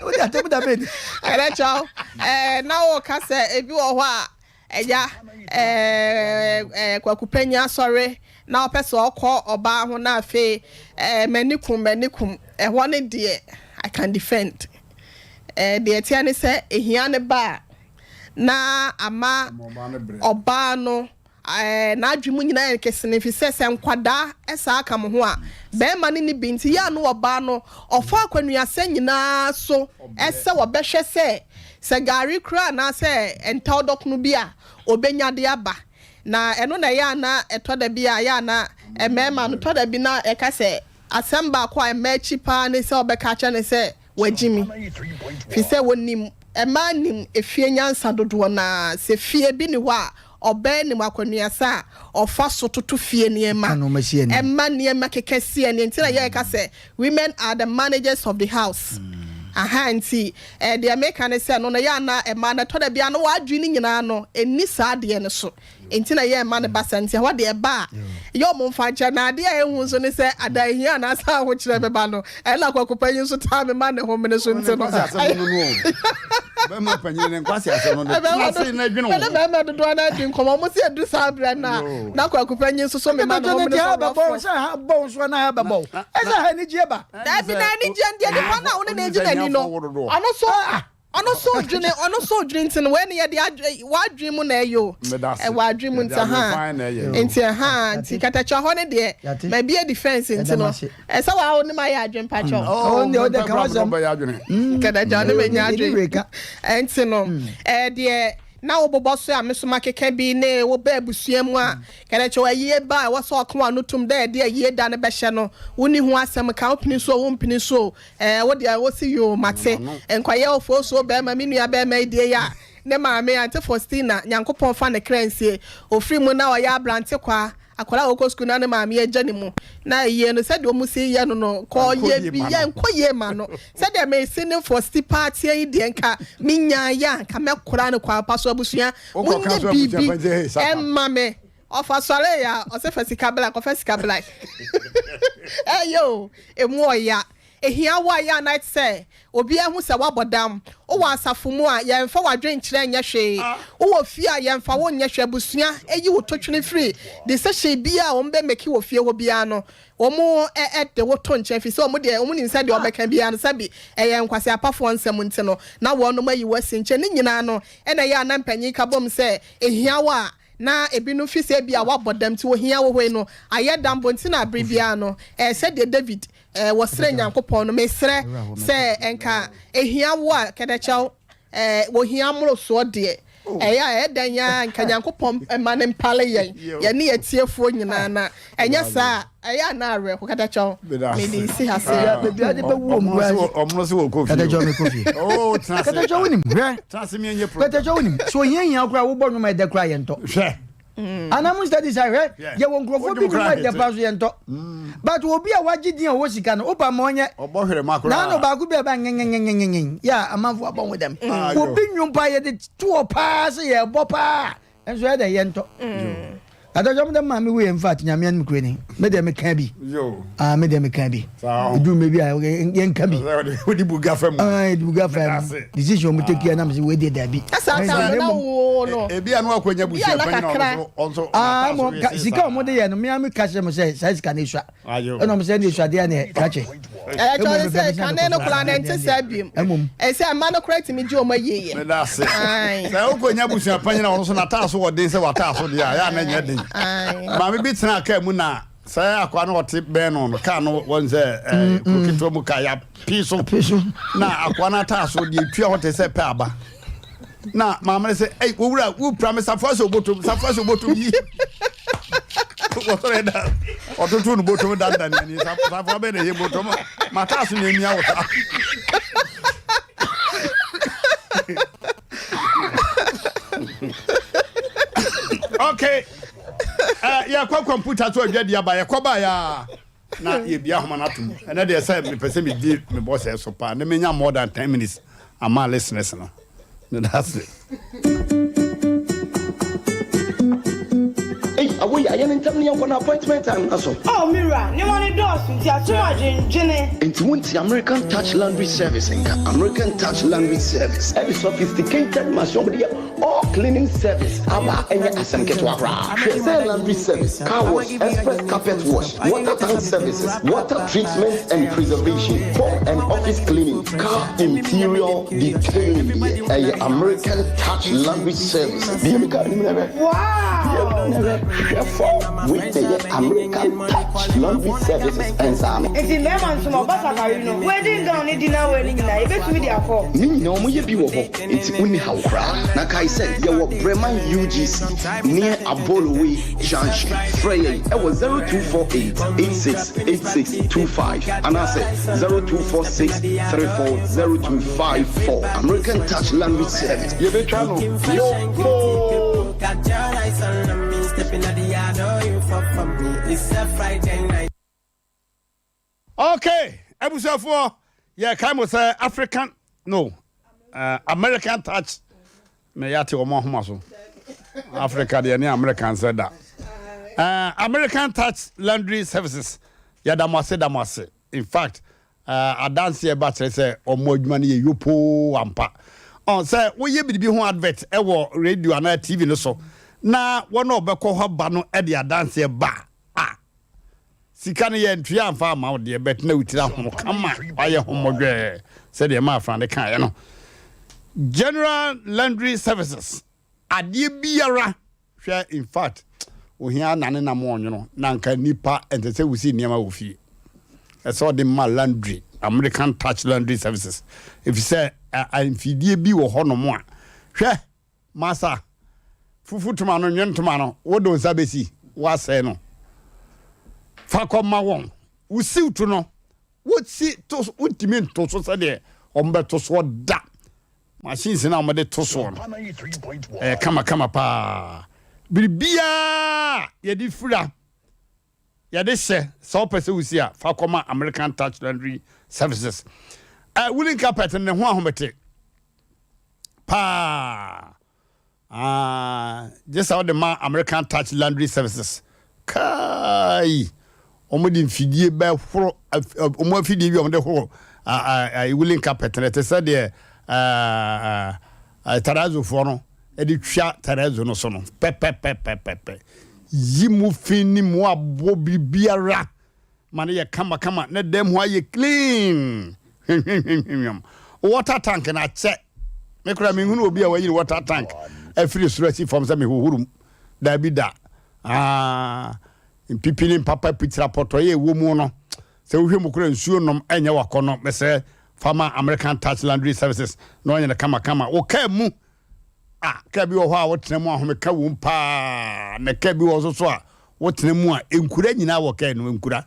Wode atɛm da bɛni. Ɛbɛkyɛw, ɛɛ, na wɔka sɛ ebi wɔ hɔ a. Agya, ɛɛ, ɛɛ, Kwaku Panyin asɔre na ɔpɛ sɛ ɔkɔ ɔbaa ho na afei, ɛɛ, m'ani kum, m'ani kum. Ɛhɔ no deɛ, I can defend. Ɛɛ, deɛ ɛteɛ ne sɛ, ehia no ba a, na ama ɔbaa no ɛɛ, n'adwene mu nyinaa yɛ kesene, efisɛ sɛ nkwadaa saa ka mo ho a, barima no nni bi nti, yɛ a na ɔbaa no ɔfa akwanuasɛ nyinaa so sɛ ɔbɛhwɛ sɛ, sɛ gari koraa anaasɛ ntaw dɔkono bi a, ɔbɛnya de aba. Na ɛno na ɛyɛ a na ɛtɔ da bi a, ɛyɛ a na mmarima no, tɔ da bi na ɛka sɛ asɛm baako a mmaa akyi paa ne sɛ ɔbɛka akyerɛ no sɛ, Wɔagye me, firi sɛ wɔnim, mmaa nim efie nyansa dodoɔ no ara. Sɛ fie bi nni hɔ a, ɔbaa nim akwannuasa a ɔfa so toto fie nneɛma, ɛma nneɛma keka si ani. Nti na yɛreka sɛ women are the managers of the house. Aha, nti eh, deɛ meka ne sɛ no no yɛ ana mmaa no ɛtɔ da bi a no wɔn adwene nyinaa no ɛnni saa adeɛ no so. Nti na yɛ mma no ba saa nti ɛhɔ deɛ ɛba a yɛ ɔmo mfa nkyɛ na adeɛ a ehu nso ne sɛ ada ehia anaasɛ ahokyerɛ bɛba no ɛna Kwaku panyin nso taa me ma ne ho mene so nti no Bɛma panyin ne nkwasi asɛm no de tena ase na dwene wo ho. Ɛne mmarima dodoɔ no adi nkɔmmɔ ɔmo sɛ edu saa berɛ no a na Kwaku panyin nso so me ma ne ho mene so rough. Sɛ ha bɔ wo so na ha bɛbɔ wo ɛsɛ ha anigyeɛ ba. Daabi na anigyeɛ deɛ nipa no a wo ne no gye n'ani no ɔno so Ɔno so dwene ɔno so dwene nti no wei no yɛde adwe w'adwene mu na ɛyɛ o ɛwɔ adwene mu nti ha nti ha nti katakyɛ hɔ no deɛ ma bi adi fence nti no ɛsɛ wa wo ne ma yɛ adwene pakyɛ o ɔde ka wasɛm katakyɛ ɔne ma nya adwene nti no ɛɛ deɛ na wobobɔ so a me so makeka bi ne wobɛ abusua mu a katakyɛ ayie ba a ɛwɔ sɛ ɔka w'ano tom dɛ ɛde ayie da no bɛhyɛ no wonni ho asɛm ka wopene so o wompene so o Ɛɛ wo deɛ wo se yoo mate. Nkɔyɛ ofosuo bɛɛma me nua bɛɛma yi deɛ yi a ne maame Auntie Faustina Nyankopɔn fa ne kra nsie ofiri mu na ɔyɛ abrante kwaa akwadaa a ɔkɔ sukuu na ne maame agya ne mu na ayie no sɛdeɛ ɔmo si yɛ no no kɔ yɛ bi yɛ nkɔ yie ma no sɛdeɛ mesi ne Fausti paa teɛ yi deɛ nka me nyaa yɛ a nka mɛkora no kwan pa so abusua mo nyɛ biribi ɛma me Ɔfa sɔree a ɔsɛ fa sika bla kɔfa sika bla ɛyɛ o emu ɔya ehia wo a yɛ a na ɛte sɛ obi ahu sɛ woabɔ dam wowɔ asafo mu a yɛnfa w'adwenkyerɛ nyɛ hwee wowɔ fie a yɛnfa wo nyɛ hwee abusua yi wo totwene firi decision biara a wɔn bɛ make wɔ fie hɔ biara no wɔn de wo to nkyɛn firi sɛ wɔn deɛ wɔn nim sɛ deɛ wɔbɛka biara no sɛbi ɛyɛ nkwaseapafoɔ nsɛm nti no na wɔnom ayi wo asi nkyɛn ne nyinaa no ɛna ɛyɛ a na mpanyin ka bom sɛ ehia wo a Na ebinom fi sɛ ebia wɔabɔ dam nti ohia wɔ hɔ yi no ayɛ dam mpo nti na bere biara no ɛɛ sɛdeɛ David ɛɛ wɔsrɛ Nyankopɔn no mesrɛ sɛ nka ehia wo a kɛdɛkyɛw ɛɛ wɔhia mmorosoɔ deɛ ɛyɛ a ɛyɛ dɛn ara nka Nyankopɔn mma no mpale yɛn yɛne yɛn atiefoɔ nyinaa na ɛnyɛ saa a ɛyɛ a na awerɛho kɛdɛkyɛw mede si ha sɛ. Baabi ade bɛwu wɔ mu koraa sɛ. Ɔmono sɛ wɔkɔ fie. Kɛtɛkyɛw mekɔ fie. Oh, tena ase. Kɛtɛkyɛw wonim hwɛ. Tena ase mi enye problem. Kɛtɛkyɛw wonim sɛ ohia hia koraa wobɔ nnwom a ɛdɛ koraa yɛntɔ. Hwɛ. Anaa mo study sa hwɛ yɛwɔ nkurɔfoɔ bi nnwom a ɛdɛ paa so yɛntɔ. But obi a wagye din a ɔwɔ sika no wopa ma ɔnyɛ. Ɔbɔ hwere ma koraa. Naano baako bi a ɛba ngengengengengeng yɛ a amanfoɔ abɔ ho dɛm. Obi nnwom paa yɛde toɔ paa sɛ yɛbɔ paa. Nso ɛdɛ yɛ ntɔ. Adɔjɔ mo dɛ maame wei in fact nyame anim kure ni me deɛ meka bi ah me deɛ meka bi edu me bi a yɛn ka bi wodi buga fa mu ah yɛdi buga fa mu decision mo take na mo sɛ wei deɛ dabi ɛsa ta na wo no ebi a no akɔnya busua panyin na ɔno ɔnso ah mo sika ɔmo de yɛ no me ame ka kyerɛ mo sɛ saa sika no esua ɛna ɔmo sɛ ɛna esua deɛ ɛna krakye Ɛkyɛ sɛ kane no koraa na ɛnte saa biom. Ɛsɛ mma no koraa tumi gye wɔn ayie yɛ. Meda ase. Sɛ wokɔnya abusua panyin a ɔno nso n'ataaso wɔ den sɛ w'ataaso deɛ a, ɛyɛ a na ɛnyɛ den. Maame bi tenaa kaa mu na sɛ akoa no ɔte bɛn no no kaa no wɔn sɛ kuro ketewa mu kaa yɛapee so na akoa no ataaso deɛ etua hɔ te sɛ pɛ aba. Na maame no sɛ, Ei, owura, wopira me safoa sɛ obotom, safoa sɛ obotom yi. Wɔsɔre da, ɔtoto no botom dandan ani, safoa bɛ na ɛyɛ botom, mataa so na emia wɔ saa. Okay, uh, yɛkɔ kɔmputa so adwa di aba, yɛkɔ ba ya. Na yɛbia ahoma no ato mu. Ɛnɛ deɛ sɛ mepɛ sɛ medi me bɔsɛɛ so paa na menya more than 10 minutes ama listeners no. Meda ase. Ei! Awoyi, ayɛ no ntɛm na yɛnkɔ na appointment time no aso. Oh, me wura, nneɛma no dɔɔso nti asom adwendwene. Enti wonte American Touch Laundry Service nka? American Touch Laundry Service ɛde sophisticated machine a wɔde yɛ all cleaning service aba a ɛnyɛ asɛm ketewa koraa. Hwɛ sɛ laundry service, car wash, express carpet wash, water tank services, water treatment and preservation, home and office cleaning, car interior detailing deɛ, ɛyɛ American Touch Laundry Service. Bue me car no mu na hwɛ. Wow! Bue mu na hwɛ. Hwɛ fam. Wei na ɛyɛ American Touch Laundry Services nsa ano. Enti mmarima nso ma ɔbatakari no, wedding gown ne dinner wear no nyinaa, yɛbɛtumi de akɔ? Ne nyinaa wɔyɛ bi wɔ hɔ. Enti wonni haw koraa. Na kae sɛ yɛwɔ Breman UGC near Abolowe Junction. Frɛ yɛn wɔ 0248 86 86 25 anaasɛ 0246 34 0254. American Touch Laundry Service. Yɛbɛtwa no yopoo. Okay, abusuafoɔ, yɛkae mo sɛ African no uh, American touch na yɛate wɔn ahoma so. Africa deɛ ne American sɛ da. Uh, American touch laundry services yɛda mo ase da mo ase. In fact, uh, adanseɛ ba kyerɛ sɛ wɔn adwuma no yɛ yopoo ampa. Ɔn sɛ woyɛ biribi ho advert ɛwɔ radio anaa TV no so na wɔn a wɔbɛkɔ hɔ ba no de adanseɛ ba a Sika no yɛntua amfa amma wo deɛ but na wo tiri ahono kama wayɛ ho mmɔdwɛɛ sɛdeɛ maa Frane kaeɛ no. General Laundry Services adeɛ biara hwɛ infact ohia na ne nam ɔnwono na nka nipa ɛnsɛ sɛ wosi nneɛma wɔ fie ɛsɛ ɔde ma laundry American Touch Laundry Services ɛfisɛ mfidie bi wɔ hɔ nom a hwɛ Masa, fufu toma no, nwen toma no, wode wo nsa bɛsi, woasɛe no. Fa kɔma wɔn. Wo siw to no, wosi to so, wontumi nto so sɛdeɛ wɔbɛto soɔ da. Machines no a wɔde to soɔ no, ɛyɛ kamakama paa. Biribiara yɛde fira Yɛde hyɛ, sɛ wopɛ sɛ wusi a, fa kɔma American Touch Laundry Services. Uh, woolen carpet no ne ho ahomete paa. Ah, gye sɛ wode ma American Touch Laundry Services. Kai, wɔn de mfidie bɛhoro, wɔn afidie bi a wɔn de horo woolen carpet no, ɛte sɛ deɛ Terrazzofoɔ no de twa terrazzo no so no pɛpɛpɛpɛpɛ. Yi mu fi ne mu aboɔ biribiara ma no yɛ kamakama na dɛm hɔ ayɛ clean hwehwehwehwehwam. Water tank no akyɛ. Me koraa menhunu obi a wayi ne water tank afiri soro asi fam sɛ mehohoro mu. Daabi da. Ah, mpipi ne mpapa pitira pɔtɔeɛ ɛwɔ mu no, sɛ wohwɛ mu koraa nsuo nom ɛnyɛ wakɔnɔ. Mesrɛ fa ma American Touch Laundry Services na ɔnyɛ no kamakama. Wo kaa mu a, kaa bi wɔ hɔ a wotena mu ahomeka wom paa, na kaa bi wɔ hɔ nso so a wotena mu a nkura nyinaa wɔ kaa no nkura.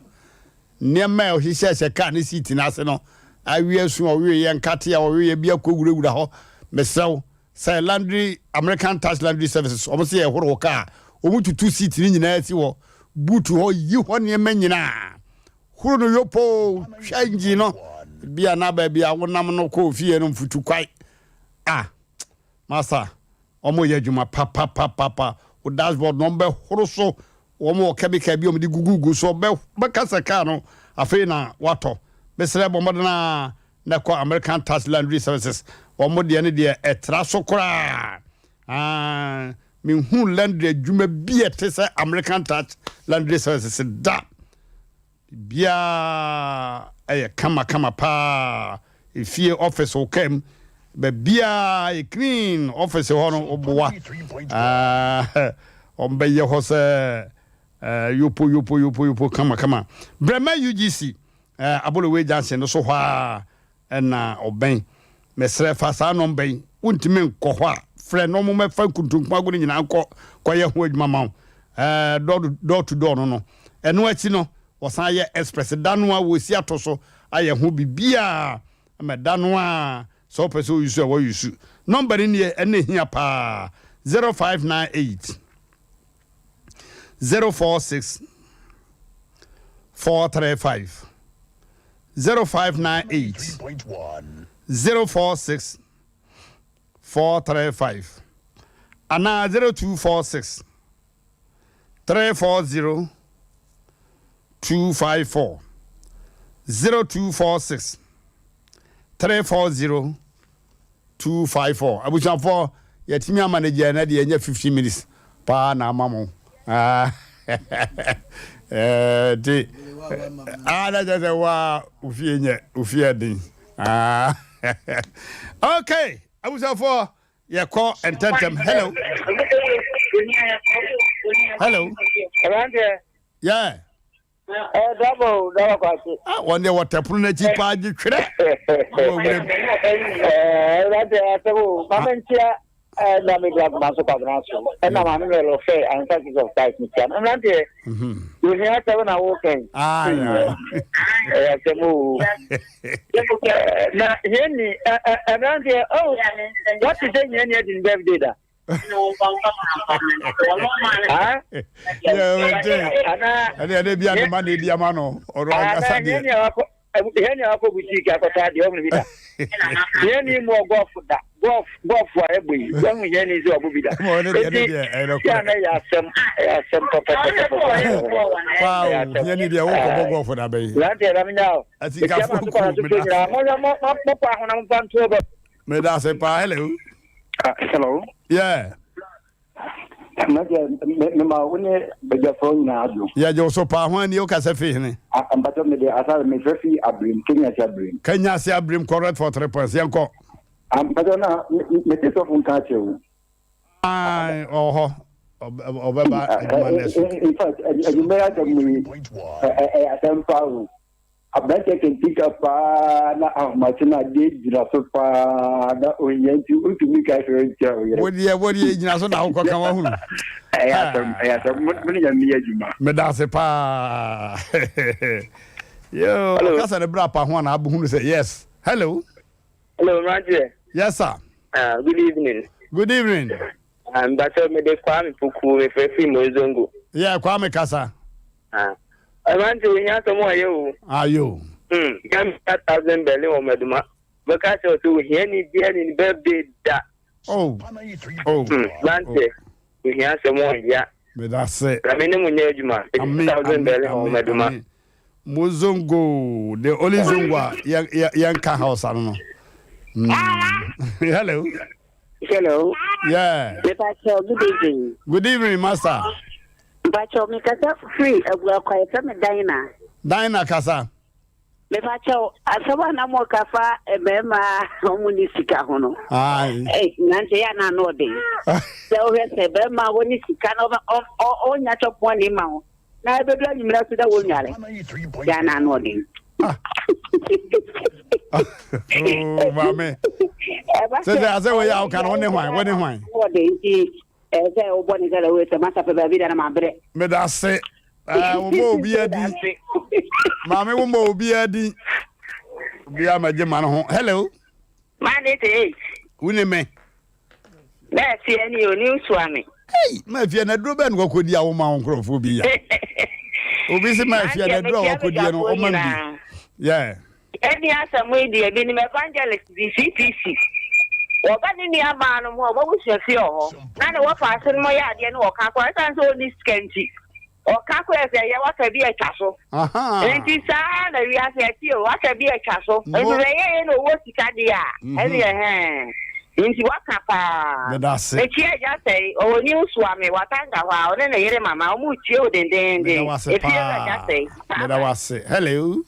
Nneɛma a ɔhyehyɛhyɛ kaa ne seat no ase no, awe asu a ɔweeɛ, nkate a ɔweeɛ bi akɔwurawura hɔ. Mesrɛ wo, sɛ laundry, American Touch Laundry Services, wɔn sɛ yɛhoro wo kaa a, wɔn tutu seat no nyinaa si hɔ, boot hɔ, yi hɔ nneɛma nyinaa. Horo no yopoo, hwɛ engine no, bi a na baabi a wonam no kɔɔ fie no mfutu kwae. Ah, masa, wɔn yɛ adwuma papapapapa. Wo dashboard no wɔn bɛhoro so, wɔn wɔ chemical bi wɔn de gugugu so, bɛ bɛka sɛ kaa no afei na watɔ. Mesrɛ bɔ mmɔden a na kɔ American Tax Laundry Services, wɔn deɛ no deɛ ɛtra so koraa. Ah, menhuu laundry adwuma bi a ɛte sɛ American Touch Laundry Services da. Biribiara yɛ kamakama paa. Efie, office, wo kaa mu, baabiara yɛ clean. Office hɔ no, woboa. Ah, wɔbɛyɛ hɔ sɛ eh, yopo yopo yopo yopo kamakama. Brɛma UGC, eh, Abolowe Junction no so hɔ ara na ɔbɛn. Mesrɛ fa saa nɔmba yi, wontumi nkɔ hɔ a, frɛ na wɔmmɛfa nkuntunkumago no nyinaa nkɔ kɔyɛ ho adwuma ma wo. Ɛɛ, door door to door no no. Ɛno akyi no, wɔsan yɛ express da no a wɔsi ato so ayɛ ho biribiara ma da no a sɛ wopɛ sɛ woyusu a wɔyusu. Nɔmba no nie, ɛno na ɛhia paa, 0598 046 435. 0598 046 435 anaa 0246 340 254 0246 340 254 Abusuafoɔ yɛatumi ama no gya ɛnɛ deɛ ɛnyɛ 15 minutes paa na ama mo nti ah na kyerɛ sɛ waa ofie nyɛ ofie ɛden ah okay abusuafoɔ yɛkɔ ntɛntɛm hello hello yeah Eh, daba o, daba kwakye. Ah, wɔn deɛ wɔtɛ pono n'akyi paa gye twerɛ. Wɔ wuram. Eh, ɛwurade asɛm o, maame nkyia eh, na me bra kuma so kwabena so. Ɛna maame mɛlɔ fɛ ansa Jesus Christ nkyia. Mmeranteɛ, yɛhia asɛm na wokɛn. Ɛyɛ asɛm o. Na hiani, mmeranteɛ, oh, wɔte sɛ hiani adi ne birthday da. Ɛne ɛde bia ne ma na ɛdi ama no ɔno ankasa deɛ. Hiani a wakɔ boutique akɔtɔ adeɛ ɔhunu bi da. Hiani mu ɔgɔf da gɔf gɔf a ɛbɔ yi wahu hiani sɛ ɔbɔ bi da. Eti yɛ na ɛyɛ asɛm ɛyɛ asɛm pɔpɔpɔpɔpɔ. Waaw hiani deɛ wokɔ bɔ gɔf da bɛyi. Lanti ɛdam nya o. Asikafo ku meda. Mo mo mo kɔ ahona mo fa ntoɔ bɔ. Meda ase paa hello. Hello. Yeah. Mɛdeɛ mema wo ne badwafoɔ nyinaa adwo. Yɛgye wo so paa ho ani wokasa fi hene? Mpatɔ mede asare mefrɛ fi Abirem, Kenya se Abirem. Kenya se Abirem correct for three points yɛnkɔ. Mpatɔ na mete sɔfo nka akyerɛ wo. Ae ɔwɔ hɔ ɔbɛba adwuma next week. In fact adwuma yi asɛm yi ɛyɛ asɛm paa o. Aberanteɛ kantinka paa na ahomakye no adeɛ gyina so paa na ohia nti wontumi nka hwee ntia wo yere. Wodeɛ wodeɛ gyina so na wokɔka wahunu. Ɛyɛ asɛm ɛyɛ asɛm mo ne nyame yɛ adwuma. Meda ase paa. Yoo ɔkasa ne bra pa ho a na abohunu sɛ yes. Hello. Hello mmeranteɛ. Yes sir. Uh, good evening. Good evening. Uh, Mbakyɛ mede Kwame Poku mefrɛ firi Mozongo. Yeah Kwame kasa. Ah. Mmerante ohia asɛm ɔyɛ o. Ayo. Hmm, Gambia thousand Berlin wɔ Maduma. Bɛka kyerɛ sɛ ohiani biara ni ne birthday da. Oh. Oh. Hmm, mmerante ohia asɛm ɔya. Meda se. Na me ne mo nyɛ adwuma. Amen, Thousand amen, Berlin wɔ amen, Maduma. amen. Mo zongo, the only zongo a yɛn yɛn yɛn ka Hausa no no. Mm. Hello. Hello. Yeah. Mepakyɛw, good evening. Good evening, master. Mepakyɛw, mekasa firi Abuakwa, yɛfrɛ me Dinah. Dinah kasa. Mepakyɛw, asɛm a na moka fa mmarima a wɔn ni sika ho no. Aye. Hey, nante yɛ na ano ɔden. Sɛ wohwɛ sɛ bɛrima a wɔne sika na ɔnya twɔpoɔ ne ma ho. Na ɛbɛdu anwummerɛ so dɛ wɔnnware. Yɛ na ano ɔden. Ah. oh, maame. Sɛ sɛ asɛ wɔyɛ a woka no wo ne hwan wo ne hwan. Ɔden nti ɛsɛ sɛ wobɔ ne sɛ wei sɛ masa pɛ baabi da na mabrɛ. Meda ase. Wobɔ obiara din. Maame wobɔ obiara din. Obiara magye ma no ho. Hello. Mane te. Wo ne me. Mɛɛfie ni o ni nsua me. Ei, mɛɛfie na duro bɛn na wakɔdi a woma wo nkurɔfoɔ bi ya. Obi se mɛɛfie na duro a wakɔdi no ɔma bi. Yeah. Ɛni asɛm yi deɛ bi nim evangelist bi CPC. Wɔba ne nua baa no mu a wɔbusua fie wɔ hɔ. Na ne wɔfa ase no mo yɛ adeɛ no wɔka kɔ ɛsan sɛ ɔni sika nti. Ɔka koraa sɛ ɛyɛ waka bi atwa so. Nti saa na wiase ɛte o, waka bi atwa so. Nti sɛ ɛyɛ yɛ na ɔwɔ sika deɛ a, mhm. ɛne ɛhɛn. Nti waka paa. Mekyia agya sɛe, ɔwɔ New Suame, Watanga hɔ a, ɔne ne yere mama, ɔmo tie o dendenden. Efie wura agya sɛe. Meda wase. Hello.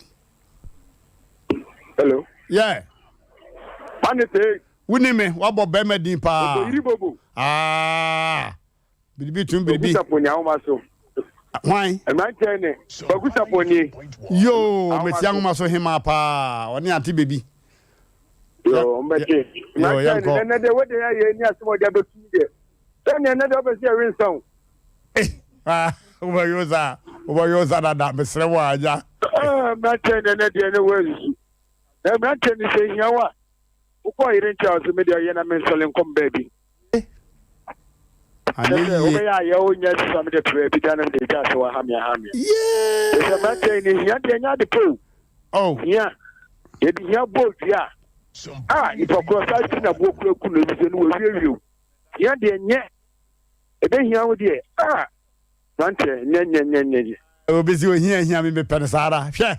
Hello. Yeah. Mane tee. Wuni me, wabɔ bɛrima din paa. Oboyiri bobo. Ah. Biribi tum biribi. Kwaku Sapon ni ahoma so. Hwan? Mmeranteɛ ne Kwaku Sapon nie. Yoo, meti ahoma so hemaa paa. Ɔne ante bebi. Yoo, mbɛte. Mmeranteɛ ne nɛnɛ deɛ wode ayɛ ni asɛm ɔde abɛtum deɛ. Sɛnea ɛnɛ deɛ wopɛ sɛ yɛwe nsa o. Eh, ah, wobɛwe nsa, wobɛwe nsa dada, mesrɛ wo agya. Ah, mmeranteɛ ne nɛnɛ deɛ ne wɔasusu. Na mmeranteɛ ne sɛ hia wo a, wokɔ yere nkyɛn a ɔsɛ me deɛ ɔyɛ na mensɔle nkɔm baabi. Anyɛ yie. Wobɛyɛ ayɛ wo nyɛ sisa mede to baabi da no mede gya sɛ waha me aha me. Sɛ mmeranteɛ ne hia deɛ nyɛ ade po. Oh. Hia. Yɛde hia bɔ dua a nipa korɔ saa si na boɔ kura ku no ebi sɛ no wɔawiewie o. Hia deɛ nyɛ. Ɛbɛhia wo deɛ a. Mmeranteɛ, nyɛ nyɛ nyɛ nyɛ nyɛ. Obi si ohia hia me mepɛ no saa ara. Hwɛ.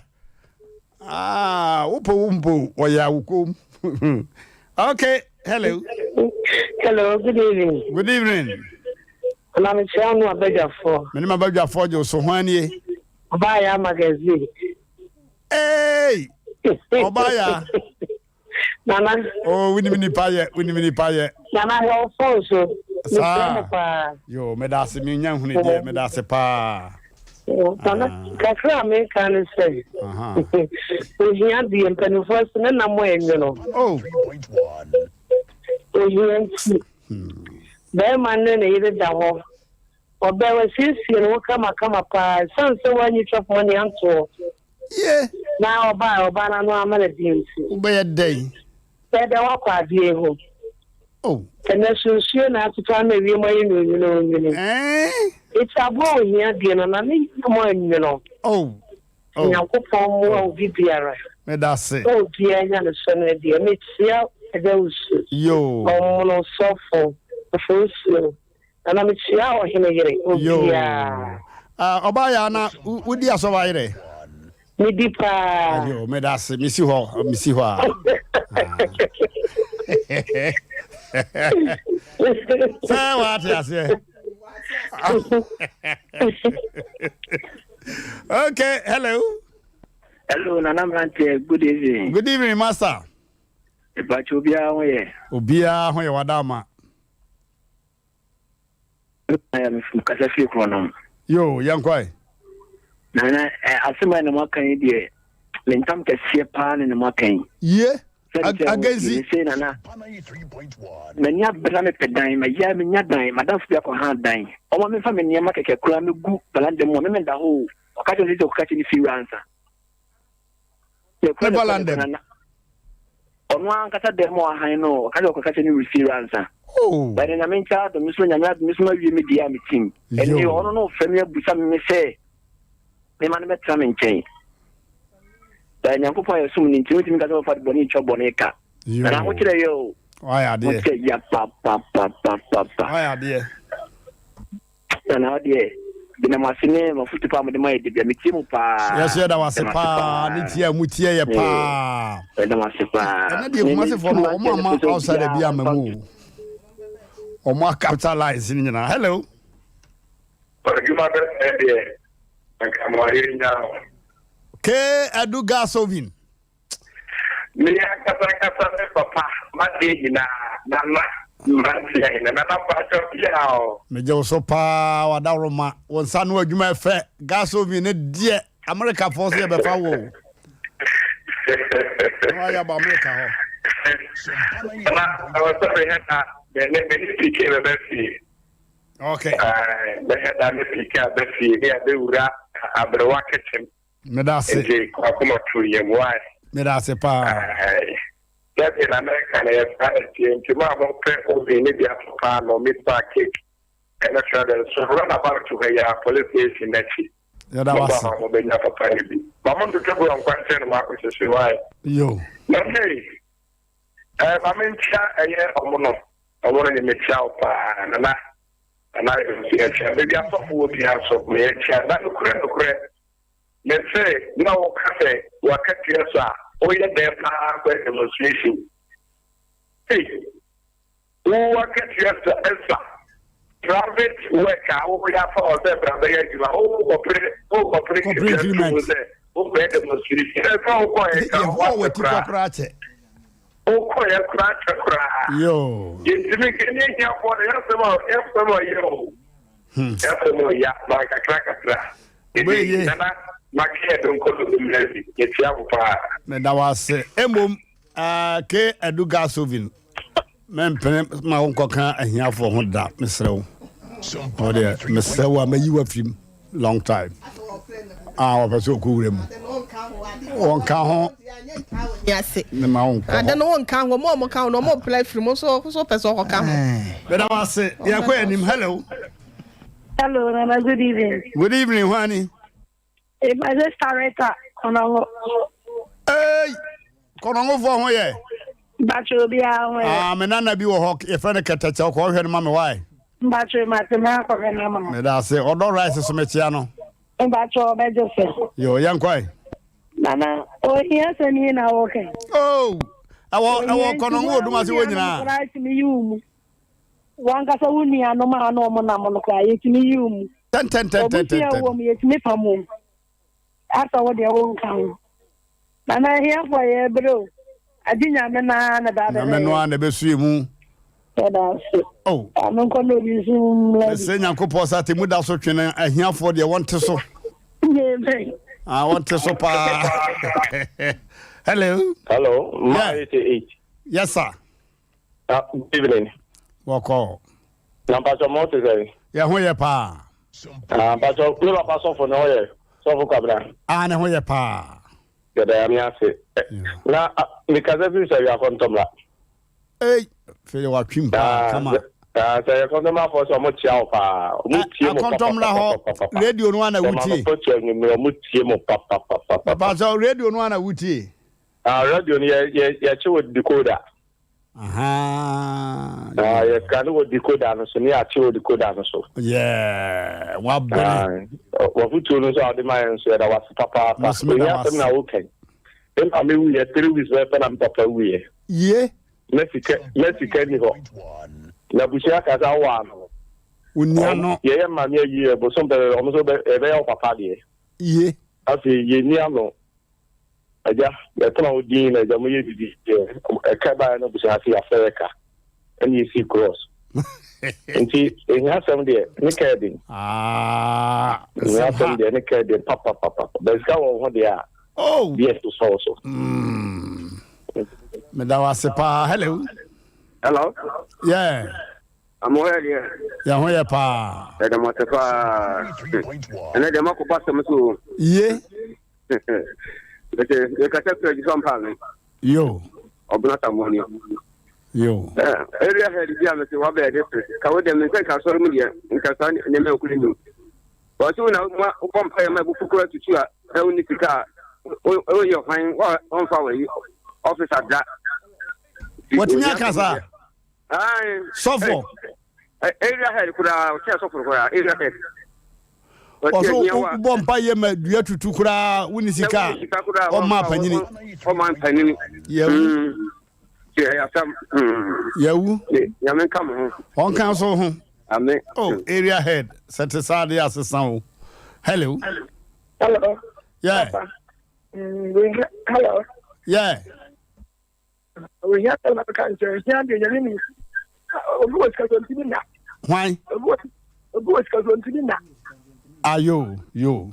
Ah, wopɛ wo mpo wɔyɛ awokom. Okay, hello. Hello, good evening. Good evening. Na mekyerɛ wo no abadwafoɔ. Me ne m'abadwafoɔ gye wo so hwan nie? Ɔbaa ya magazine. Hey! Ɔbaa ya. Nana. Oh, wonim nipa yɛ, wonim nipa yɛ. Nana hwɛ wo phone so. Saa. Paa. Yo, meda ase menya hunu deɛ, meda ase paa. Nana, ah. kakra a meka ne sɛ, ohia deɛ mpanimfoɔ se ne nam a ɛnwono. Oh. Ohia nti. Hmm. Bɛrima ne ne yere da hɔ. Ɔbɛ wasiesie ne ho kamakama paa ɛsiane sɛ wanyi twɔfo ma ne antoɔ. Ye. Na ɔbaa a ɔbaa no ano ama no deɛ nti. Wobɛyɛ dɛn? Bɛyɛ dɛn woakɔ adeɛ ho? Oh. Ɛnɛ so nsuo na atotɔ ama ewiem ayɛ nwununwununwunu. Eh? Eti aboa ohia deɛ no na ne yam anwono. Oh. Oh. Nyankopɔn mmoa oh. obi biara. Meda ase. Na obiara nya ne sɔ no deɛ. Mekyia Agya Wusu. Yo. Ɔmono sɔfo. Ofosuo. Nana mekyia ɔhene yere obiaa. Ah, ɔbaa yaa na wodi asɔba yerɛ? Medi paa. Ayo, meda ase, mesi hɔ, mesi hɔ a. Sɛ wate aseɛ. Okay, hello. Hello, Nana Mranteɛ, good evening. Good evening, master. Ìbàkyɛ obiara ho yɛ. Obiara ho yɛ wada ama. Kasa firi korɔ no. Yo, yɛnkɔ ɛ. Nana, asɛm a na mo aka yi deɛ, me ntam kɛseɛ paa ne na mo aka yi. Ye, agensi. Sɛ nana, m'ani abere na mepɛ dan, mayɛ menya dan, madamfo bi akɔ ha dan. Ɔma memfa me nneɛma kɛkɛ koraa megu balanda mu a, meme da hɔ o. Ɔka kyerɛ me sɛ ɔkɔka kyerɛ ne fie wura ansa. Ne valanda ɔno ankasa dɛm a ɔhan no ɔka sɛ ɔkɔka kyɛ ne wura ansa oh. bɛne nyame nkyɛ adom so nyame adom so mawie me deɛ a metim ɛne ɔno no ɔfrɛ me abusa me sɛ mema no bɛtena me nkyɛn bɛɛ nyankopɔn ayɛ som no nti wontumi ka sɛ wɔfa de bɔne twa bɔne ka na ahokyerɛ yɛ o wokyerɛ ya papapapapapa Na na ɔdeɛ meda mo ase ne mafotu paa mode ma yɛ debia metie mu paa. Yɛso yɛda wo ase paa ne tie a mu tie yɛ paa. Yɛda mo ase paa. Ɛnɛ deɛ Kumasefoɔ no wɔn ama outsider bi ama mu o. Wɔn acapitalize ne nyinaa. Hello. Adwuma bɛsɛe deɛ anka mo ayɛ nya o. K Adu Gasovin. Me ankasa ankasa me papa m'adeɛ nyinaa nana mmeranteɛ hene nana mpakyɛw piaw. Megye wo so paa wadaworoma wo nsa ano adwuma ɛfɛ gas oven ne deɛ America foɔ so yɛbɛfa wo o na wayɛ aba America hɔ. Nana ɛwɔ sɛ mehɛ da me ne me ne PK bɛbɛ fie. Okay. Mehɛ da ne PK abɛ fie ne abɛwura aberewa kitchen. Meda ase. Nti wakoma tu yam why? Meda ase paa. Aye. Sɛdeɛ na mɛka no yɛ saa ɛteɛ nti mo a mo pɛ oven ne bi ato paa no meat pie cake ɛne fɛ de nso run about to hɔ yi ara police station n'akyi. Yɛda Mo ba wase. hɔ a mo bɛnya papa no bi. Ma mo ntoto bi wɔ nkwankyɛn no mo akɔhyehyɛ why? Yo. Na hey, eh, ma menkyia ɛyɛ ɔmo no ɔmo no deɛ mekyia wo paa nana nana nso yɛkyia baabi asɔfo wɔ biara nso meyɛkyia na nokorɛ nokorɛ Mese na woka sɛ w'akatua so a woyɛ dɛn paa kɔyɛ demonstration? Ei wo w'akatua so ɛsa private work a woyɛ afa hɔ sɛ bra bɛyɛ adwuma wokɔpere wokɔpere Kɔpere katua to mu increment. sɛ wokɔyɛ demonstration ɛfa wokɔyɛ ka Yehowa woasɛ w'ati kɔ koraa koraa kyɛ. wokɔyɛ koraa kyɛ koraa Yoo. yɛntumi nka ne ahiafoɔ no yɛasɛm a yɛasɛm a ɔyɛ o Hmm. yɛasɛm a ɔya ma kakra kakra Wobɛyɛ. nana makɛɛ do nkɔ do mmerɛ bi yɛtia wo paa Meda wo ase. Mmom, ah, K. Adu Gasovin, mempene ma wonkɔka ahiafoɔ ho da, mesrɛ wo. Wo deɛ, mesrɛ wo a mɛyi wo afiri mu long time. Ah, wɔpɛ sɛ ɔkɔ wura mu. Wɔnka ho. Ne ma wonkɔ Ade hɔ. no wonka ho, ɔmo a ɔmo ka ho no ɔmo pla afiri mu so so pɛ sɛ ɔkɔka ho. Meda wo ase. Yɛkɔ anim. Hello. Hello, Nana. Good evening. Good evening, Hwani. If I just started Konongo. Hey, Konongofoɔ ho yɛ. Bacho obiara ho yɛ. Ah, me nana bi wɔ hɔ, yɛfrɛ no Kɛtɛkyɛ, ɔkɔ ɔhwɛ no ma me wae. Mpakyɛw mate makɔhwɛ no ama wo. Meda ase. Ɔdɔ rice so mekyea no. Mpakyɛw ɔbɛgye so. Yo, yɛnkɔ ɛ. Nana, ohia sɛm yi na woka yi. Oh, ɛwɔ ɛwɔ kɔnɔngo odum ase wɔ nyinaa. Koraa tumi yi wo mu. Wankasa wo nuanom a na wɔn nam no koraa yɛtumi yi wo mu. Tɛntɛntɛntɛntɛn. Obusua wɔ mu yɛtumi pam wo. Asɛ wo deɛ wo nka ho. Nana ahiafoɔ yɛ brɛ o. Agye nyame no ara na bɛ abɛhwɛ Nyame no ara na ɛbɛsu yɛ mu. Yɛda ase. Oh. Ɔno nkɔ na obi nso mmra bi. Mesrɛ Nyankopɔn sɛ atemu da so twene ahiafoɔ deɛ wɔnte so. Amen. Ah, wɔnte so paa. Hello. Hello, Ma yeah. 88. Yes, sir. Good evening. Wɔkɔ. Na mpatsɔ mo te sɛn? Yɛ ho yɛ paa. Ah, mpatsɔ me papa sɔfo ne ho yɛ sɔfo Kwabena. Ah, ne ho yɛ paa. Yɛda Nyame ase. Na mekasa firi sɛ wiakɔ ntɔmra. Ei, fei watwim paa kama. Ah, sɛ yɛ kɔntɔmrafoɔ sɛ ɔmo kyia wo paa. Ɔmo tie mo Akɔntɔmra hɔ radio no ana wutie. Sɛ ma tua nwummerɛ ɔmo tie mo papapapa. Mpatsɔ radio no ana wutie. Ah, radio no yɛ yɛ yɛkye wɔ decoder. Ahaa. Ah, yɛ scan wɔ decoder no so ne yɛakye wɔ decoder no so. Yeah, wabere. Ah, wafutuo no nso a wɔde ma yɛn nso yɛda wase papaapa. Ohia asɛm na woka yi. Me maame wuyɛ three weeks bɛyɛ na me papa wuyɛ. Yie. Na sika na sika ni hɔ. Na busua kasa wɔ ano. Onua no. Yɛyɛ maame ayi yɛ bosom pɛpɛpɛ ɔmo nso ɛbɛyɛ wo papa deɛ. Yie. Afei yɛnni ano. Agya, yɛtena hɔ dinn na agya moyɛ biribi deɛ ɛka baeɛ no abusua ase yɛafrɛ yɛ ka ɛne yɛsii cross nti ɛhia asɛm deɛ ne ka ɛden ɛhia asɛm deɛ ne ka ɛden papapapa bɛsika wɔ ho deɛ a oh. bi ɛsosɔ wo so mm. meda wo ase paa hello hello yeah Amo yɛ deɛ. Yɛn ho yɛ paa. Yɛda mo ase paa. Ɛnɛ deɛ makɔ ba asɛm so. Ye. Mete mekasa firi agyi sɔmpa me. Yo. Ɔbena tamoni. Yo. Area head bi a mete wabɛyɛ district. Ka wo deɛ me nsɛ nka asɔre mu deɛ nka saa nneɛma nkuri mu. Wɔse wo na wobɔ mpaeɛ ma abufu kora tutu a na wonni sika a woyɛ hwan wɔmfa wɔ office da. Wɔtumi aka saa. Sɔfo. Area head koraa ɔkyɛ sɔfo koraa area head. Ɔso wobɔ mpa yɛ ma dua tutu koraa wonni sika a ɔma panyini. Ɔma panyini. Yawu. Mm. Mm. Yawu. Nyame nka mo ho. Ɔnka so ho. Amen. Oh, area head sɛ te saa de asesa wo. Hello. Hello. Yeah. Papa. Mm, hello. Yeah. Ohia sɛ na meka nkyerɛ ohia deɛ nyame ni obi wɔ sika so ntumi nna. Hwan? Obi wɔ sika so ntumi nna. Ayo yo.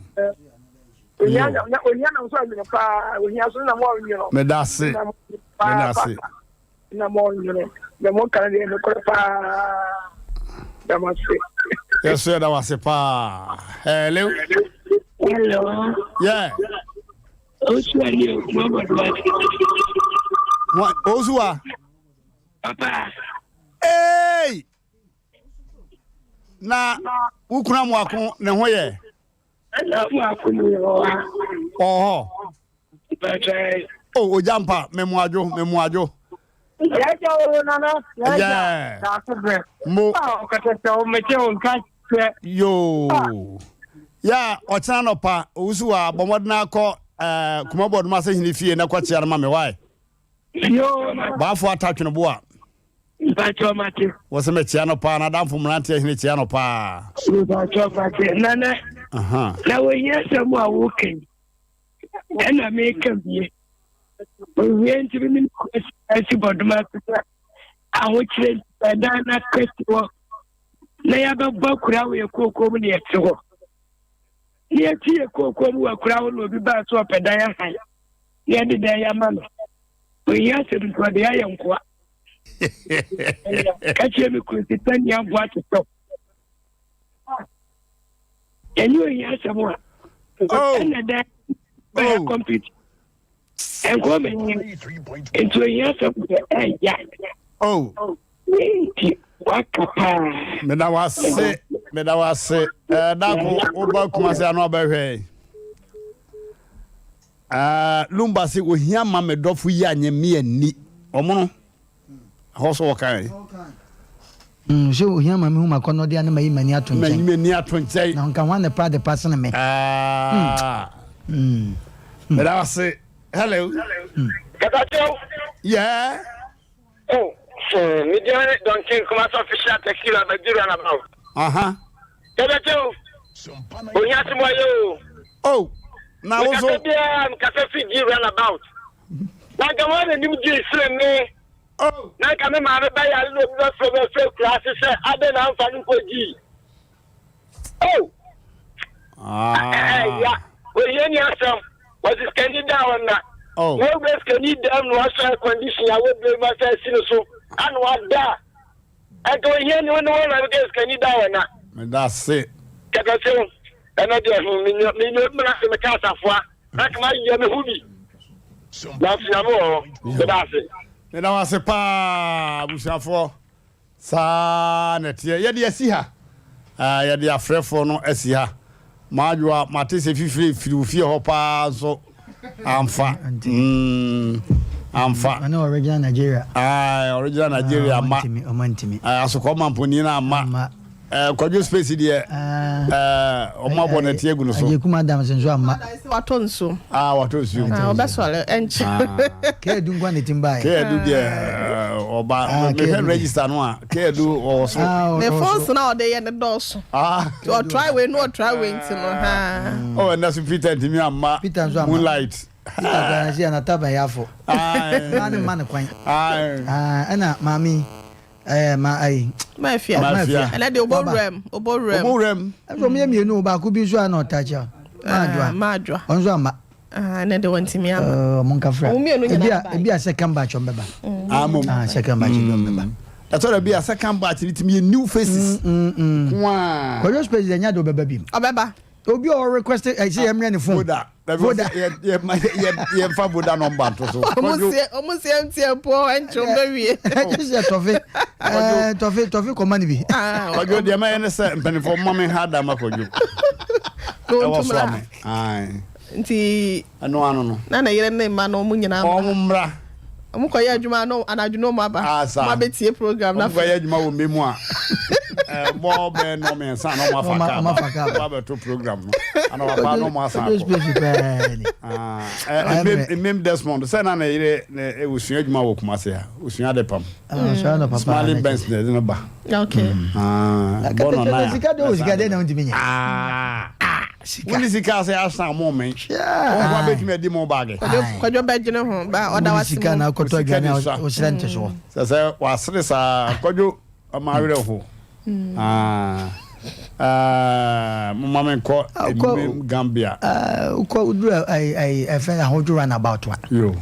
Ohia na ohia na nso anwene paa ohia so na mo anwene. Meda ase. Meda ase. Na mo anwene na mo kan deɛ nokorɛ paa. Da mo ase. Yɛso yɛda wo ase paa. Hello. Hello. Yeah. Owusu ali o, mo bɔ do ase. Wa owusu wa. Papa. Hey! Na wo kuna mu ako ne ho yɛ. Ɛna mu ako mu yɛ wɔ ha. Ɔhɔ. Bàtà. O ogya mpa mɛmu adwo mɛmu adwo. Yɛagya o nana. Yɛagya. Daase brɛ. Mo. Ɔkata sɛ o mɛkyɛ o nka kyerɛ. Yoo. Yɛ a ɔkyena nɔpa owusu wa bɔ mmɔden akɔ ɛɛ kumabɔ dum ase hene fie na kɔkyea no ma me wae. Yoo. Baafo ata twene boa. Mpakyɛ mate. Wɔsɛ mɛkyea no paa na adamfo mmeranteɛ hene kyea no paa. Mpakyɛ mate nana. Na wɔhia sɛm a woka yi ɛna meka bie. Owie nti mi asi bɔdoma ase sɛ ahokyerɛ ɛdan na kɛse hɔ na yɛabɛbɔ akura wɔ yɛ kookoo mu na yɛte hɔ. Na yɛte yɛ kookoo mu wɔ akura hɔ na obi baa so ɔpɛ dan ahan na yɛde dan yɛ ama no. Ohia asɛm nti ɔde ayɛ nkoa. Ka kyerɛ me kunu sɛ sɛnea aboa te sɛ ɛnyɛ ohia asɛm a ɛna dan bɛyɛ kɔmpit ɛnkɔ m'anim nti ohia asɛm deɛ ɛya nti waka paa meda wase meda wase dako woba kumase ano abɛhwɛ lumba se ohia ma me dɔfo yi anyɛ me ani ɔmono ɛhɔ so wɔkae. Mm, sɛ ohia ma mehu m'akɔnnɔdeɛ a na mayi m'ani ato nkyɛn. Mayi m'ani ato nkyɛn. Na nka hwan na ɛpɛ adepa sene me? Ah. Mm. Meda ase. Hello. Katakyɛw. Yeah. Oh, hmm, me deɛ ne Duncan Kumasi official taxi driver di runabout. Aha. Katakyɛw. Ohia se mo ayɛ o. Oh, na wo so. Mekasa biara mekasa fi di runabout. Na nka wɔn na nim gye sene me. Oh. Na nka me maame bɛyare na obi bɛfrɛ me afiri akuraase sɛ adɛn na amfa no nkɔ gyii. Oh. Ah. Ɛya, ohia ni asɛm. Wɔsi sikani da wɔn na. Oh. Wɔwura sikani dɛm na wɔasɔ air condition a wɔbue mu asɛ asi no so ana wada. Ɛnka ohia ni wo ne wɔn na bɛka sikani da wɔn na. Meda ase. Kɛkɛsew, ɛnɛ deɛ hmm, menyɛ menyɛ mmena se meka asafoa. Na kama yɛ me ho bi. Nanso Nyame wɔ hɔ. Meda ase. Meda wo ase paa abusuafoɔ. Saa na ɛteɛ. Yɛde asi ha. Ah, yɛde afrɛfoɔ no asi ha. Maadwoa, mate sɛ fifire firi wo fie hɔ paa nso amfa. Mm, amfa. Ɔne original Nigeria. Ah, original Nigeria ma. Ɔma ntumi. Ah, asokɔ ma mponi no amma. Eh, Kwadwo space deɛ eh, ɔmo abɔ nɛte agu no so. Agyekum Adams nso amma. Watɔ nsuo. Ah, watɔ nsuo. Ah, ɔbɛsɔre ɛnkyɛ. Ah. Keedu nkwa ne tim baeɛ. Keedu deɛ ɔba ah, mehwɛ register no a Keedu ɔwɔ so. Ah, ne phones na ɔde yɛ ne dɔɔso. Ah. Ɔtry wei no ɔtry wei nti no ha. Oh, ɛnna so Peter ntumi amma. Peter nso amma. Moonlight. Peter koraa na si anataba yɛ afɔ. Maa ne mma ne kwan. Ɛna maame. Ɛɛ ma ayi. Mafia. Mafia. Ɛnɛ de obɔ wuram. Obɔ wuram. Obɔ wuram. Ɛnso ɔmo yɛ mmienu baako bi nso a na ɔta kyɛ. Maadwoa. Maadwoa. Ɔno nso ama. Ɛnɛ de wɔn ntumi ama. Ɔmo nka fra. Ɔmo mmienu nyinaa ba. Ebi a second batch ɔmo bɛba. Amom. Ah second batch bi ɔmo bɛba. Ɛtɔ da bi a second batch ni tumi yɛ new faces. Kwaa. Kwadwo space ɛnya de ɔbɛba bi mu. Ɔbɛba. Obi a ɔwɔ request ɛ sɛ yɛmmerɛ ne phone. Voda. Voda. Yɛmfa voda nɔmba nto so. Ɔmo sie MTN po ɛnkyɛ ɔmo bɛwie. Ɛkyɛ sɛ tɔfe ɛɛ tɔfe tɔfe kɔma ne bi. Kwadwo deɛ mɛyɛ ne sɛ mpanimfoɔ mma me ha da ma kwadwo. Ɛwɔ so ame. Nti. Ɛno ano no. Na ne yere ne mma no ɔmo nyinaa mmra. Ɔmo mmra. Ɔmo kɔ yɛ adwuma no anadwo no ɔmo aba. Ah, saa. Ɔmo abɛtie program na. Ɔmo kɔ yɛ adwuma wɔ mmɛ mu a. Ɛbɔ bɛɛ nɔ mmiɛnsa na ɔmo afa kaa ba. Ɔmo afa kaa ba. Ɔmo abɛto program no. Ana waba na ɔmo asan akɔ. Space pɛɛ ni. Ah, Mmem Mmem Desmond sɛ na ne yere ne osua adwuma wɔ Kumasi a osua ade pam. Ah, no papa. Smiling Benz na ɛde no ba. Okay. Ah, bɔ no na. Sika de o sika de na ntumi nyɛ. Ah. Sika. Wonni sika sɛ asan mo mmɛn. Wɔn kɔ abɛtumi adi mo baage. Kwadwo bɛdwene ho ba ɔda wase mu. Sika na akɔtɔ aduane a wosrɛ nte soɔ. Sɛ sɛ wasere saa kwadwo ɔma awerɛ ho. Moma me nkɔ Emem Gambia. Wokɔ woduru ɛfɛ ahodwo runabout a. Yo.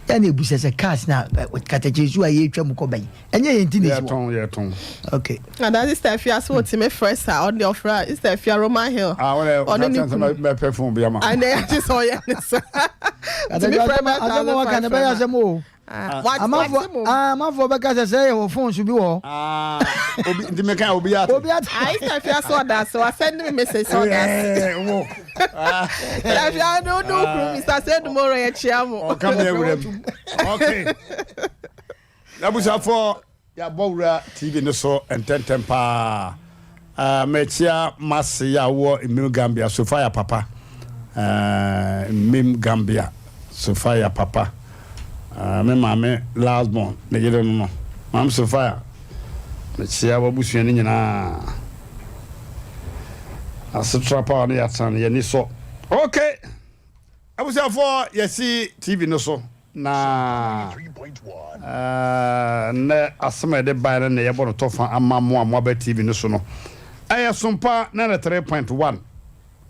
Yɛ na ebusa sɛ cars na katakye su a yɛtwa mu kɔ bɛn. Ɛnyɛ yɛn ti na esi hɔ. Yɛtɔn yɛtɔn. Okay. Na da Sister Afia so otimi frɛ sa ɔde ɔfrɛ a Sister Afia Roman Hill. Ah wɔn ɔne ne kunu. Mɛpɛ phone bi ama. Ɛnna yɛ ati sɛ ɔyɛ ne sa. Timi frɛ bɛ asɛm a waka no bɛyɛ asɛm o. Amanfoɔ amanfoɔ bɛka sɛ sɛ yɛwɔ phone so bi wɔ hɔ. Obi nti meka obi ate. Obi ate. Ah Sister Afia so ɔda ase wa send me message sɛ ɔda ase. Wo. Sister Afia ne wo ne wo kunu Mr. Sedumoro yɛ kyia mo. Ɔka mi awura mu. Okay. Abusuafoɔ, yɛabɔ wura TV no so ntɛntɛm paa. Uh, mekyia mase a wɔ Mmim Gambia, Sofia papa. Uh, Mmim Gambia, Sofia papa. Uh, me maame last born, ne yere no no. Maame Sofia, mekyia w'abusua no nyinaa. Asetra pa a ɔne yɛatena no, yɛni sɔ. Okay. Abusuafoɔ, yɛsi TV no so. Na nnɛ asɛm a yɛde baeɛ no na yɛbɔ no tɔfa ama mo a moaba TV no so no. Ɛyɛ Sompa 93.1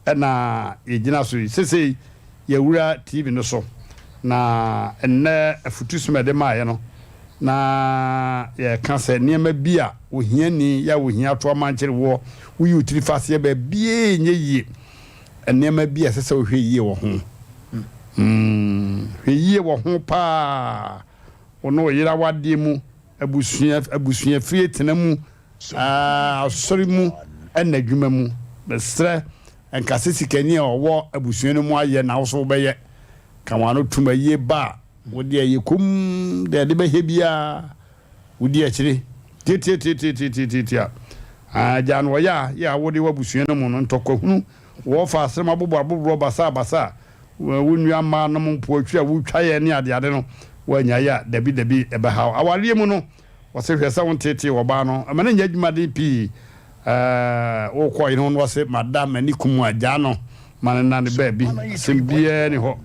ɛna yɛgyina so yi. Sesei yɛwura TV no so. Na nnɛ afutusɛm a yɛde maeɛ no, na yɛka sɛ nneɛma bi a ohiani yɛ a ohia to amankyere woɔ, woyi wo tiri fa aseɛ baabiara nyɛ yie. Nneɛma bi a ɛsɛ sɛ wohwɛ yie wɔ ho. Hwɛ yie wɔ ho paa. Wo ne wo yere awadeɛ mu, abusua, abusuafie tena mu, asɔre mu, ɛna adwuma mu. Mesrɛ, nka sɛ sikani a ɔwɔ abusua no mu ayɛ na wo nso wobɛyɛ. Ka wɔn ano tom ayie ba a, wo deɛ yɛ komm, deɛ ɛde bɛhɛ biara, wodi akyire. Tiatiatiatiatiatia. Ah, gyaa no ɔyɛ a, yɛ a wode w'abusua no mu no ntɔkwahunu, wɔfa asrem abobo aboborɔ basaa basaa, wo nua mmaa nom mpoatwi a wotwa yɛ ne adeade no, woanyae a, dabi dabi ɛbɛhaw. Awareɛ mu no, Ɔse hwɛ sɛ wonteetee ɔbaa no ma no nyɛ adwumaden pii ɛɛ wokɔ ɔyere ho no ɔse mada m'ani kum a gyaa no ma no nna ne baabi asɛm biara ni hɔ.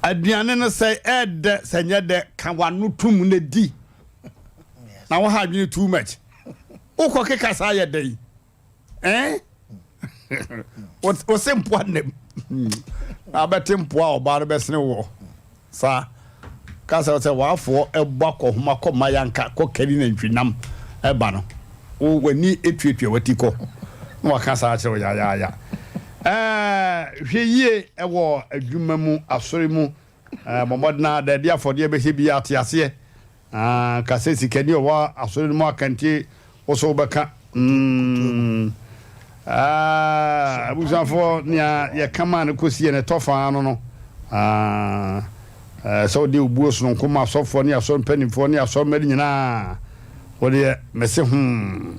Aduane no sɛ ɛɛdɛ sɛ nyɛ dɛ ka w'ano tum na di na woha adwene too much wokɔ keka saa yɛ dɛn. Eh? Wo se mpoa nnam. Na abɛte mpoa a ɔbaa no bɛsene wɔ. Saa. Ka sɛ sɛ w'afoɔ ɛbɔ akɔhoma kɔ ma yanka kɔ kari nantwinam ɛba no. Wo w'ani etuatua w'ati kɔ. Na waka saa akyerɛ wo yayaaya. Ɛɛ hwɛ yie ɛwɔ adwuma mu, asɔre mu. Ɛɛ bɔ mmɔden ara da ɛde afɔdeɛ bɛhyɛ bi ate aseɛ. Ah, ka sɛ sikani a ɔwɔ asɔre no mu akantie wo so wobɛka. Mm. Ah, abusuafoɔ, nea yɛka maa no kɔsi yɛ no ɛtɔ faa no no. Ah, eh, sɛ wode obuo sononko ma asɔfoɔ ne asɔre mpanimfoɔ ne asɔre mma nyinaa, wodeɛ mese hmm,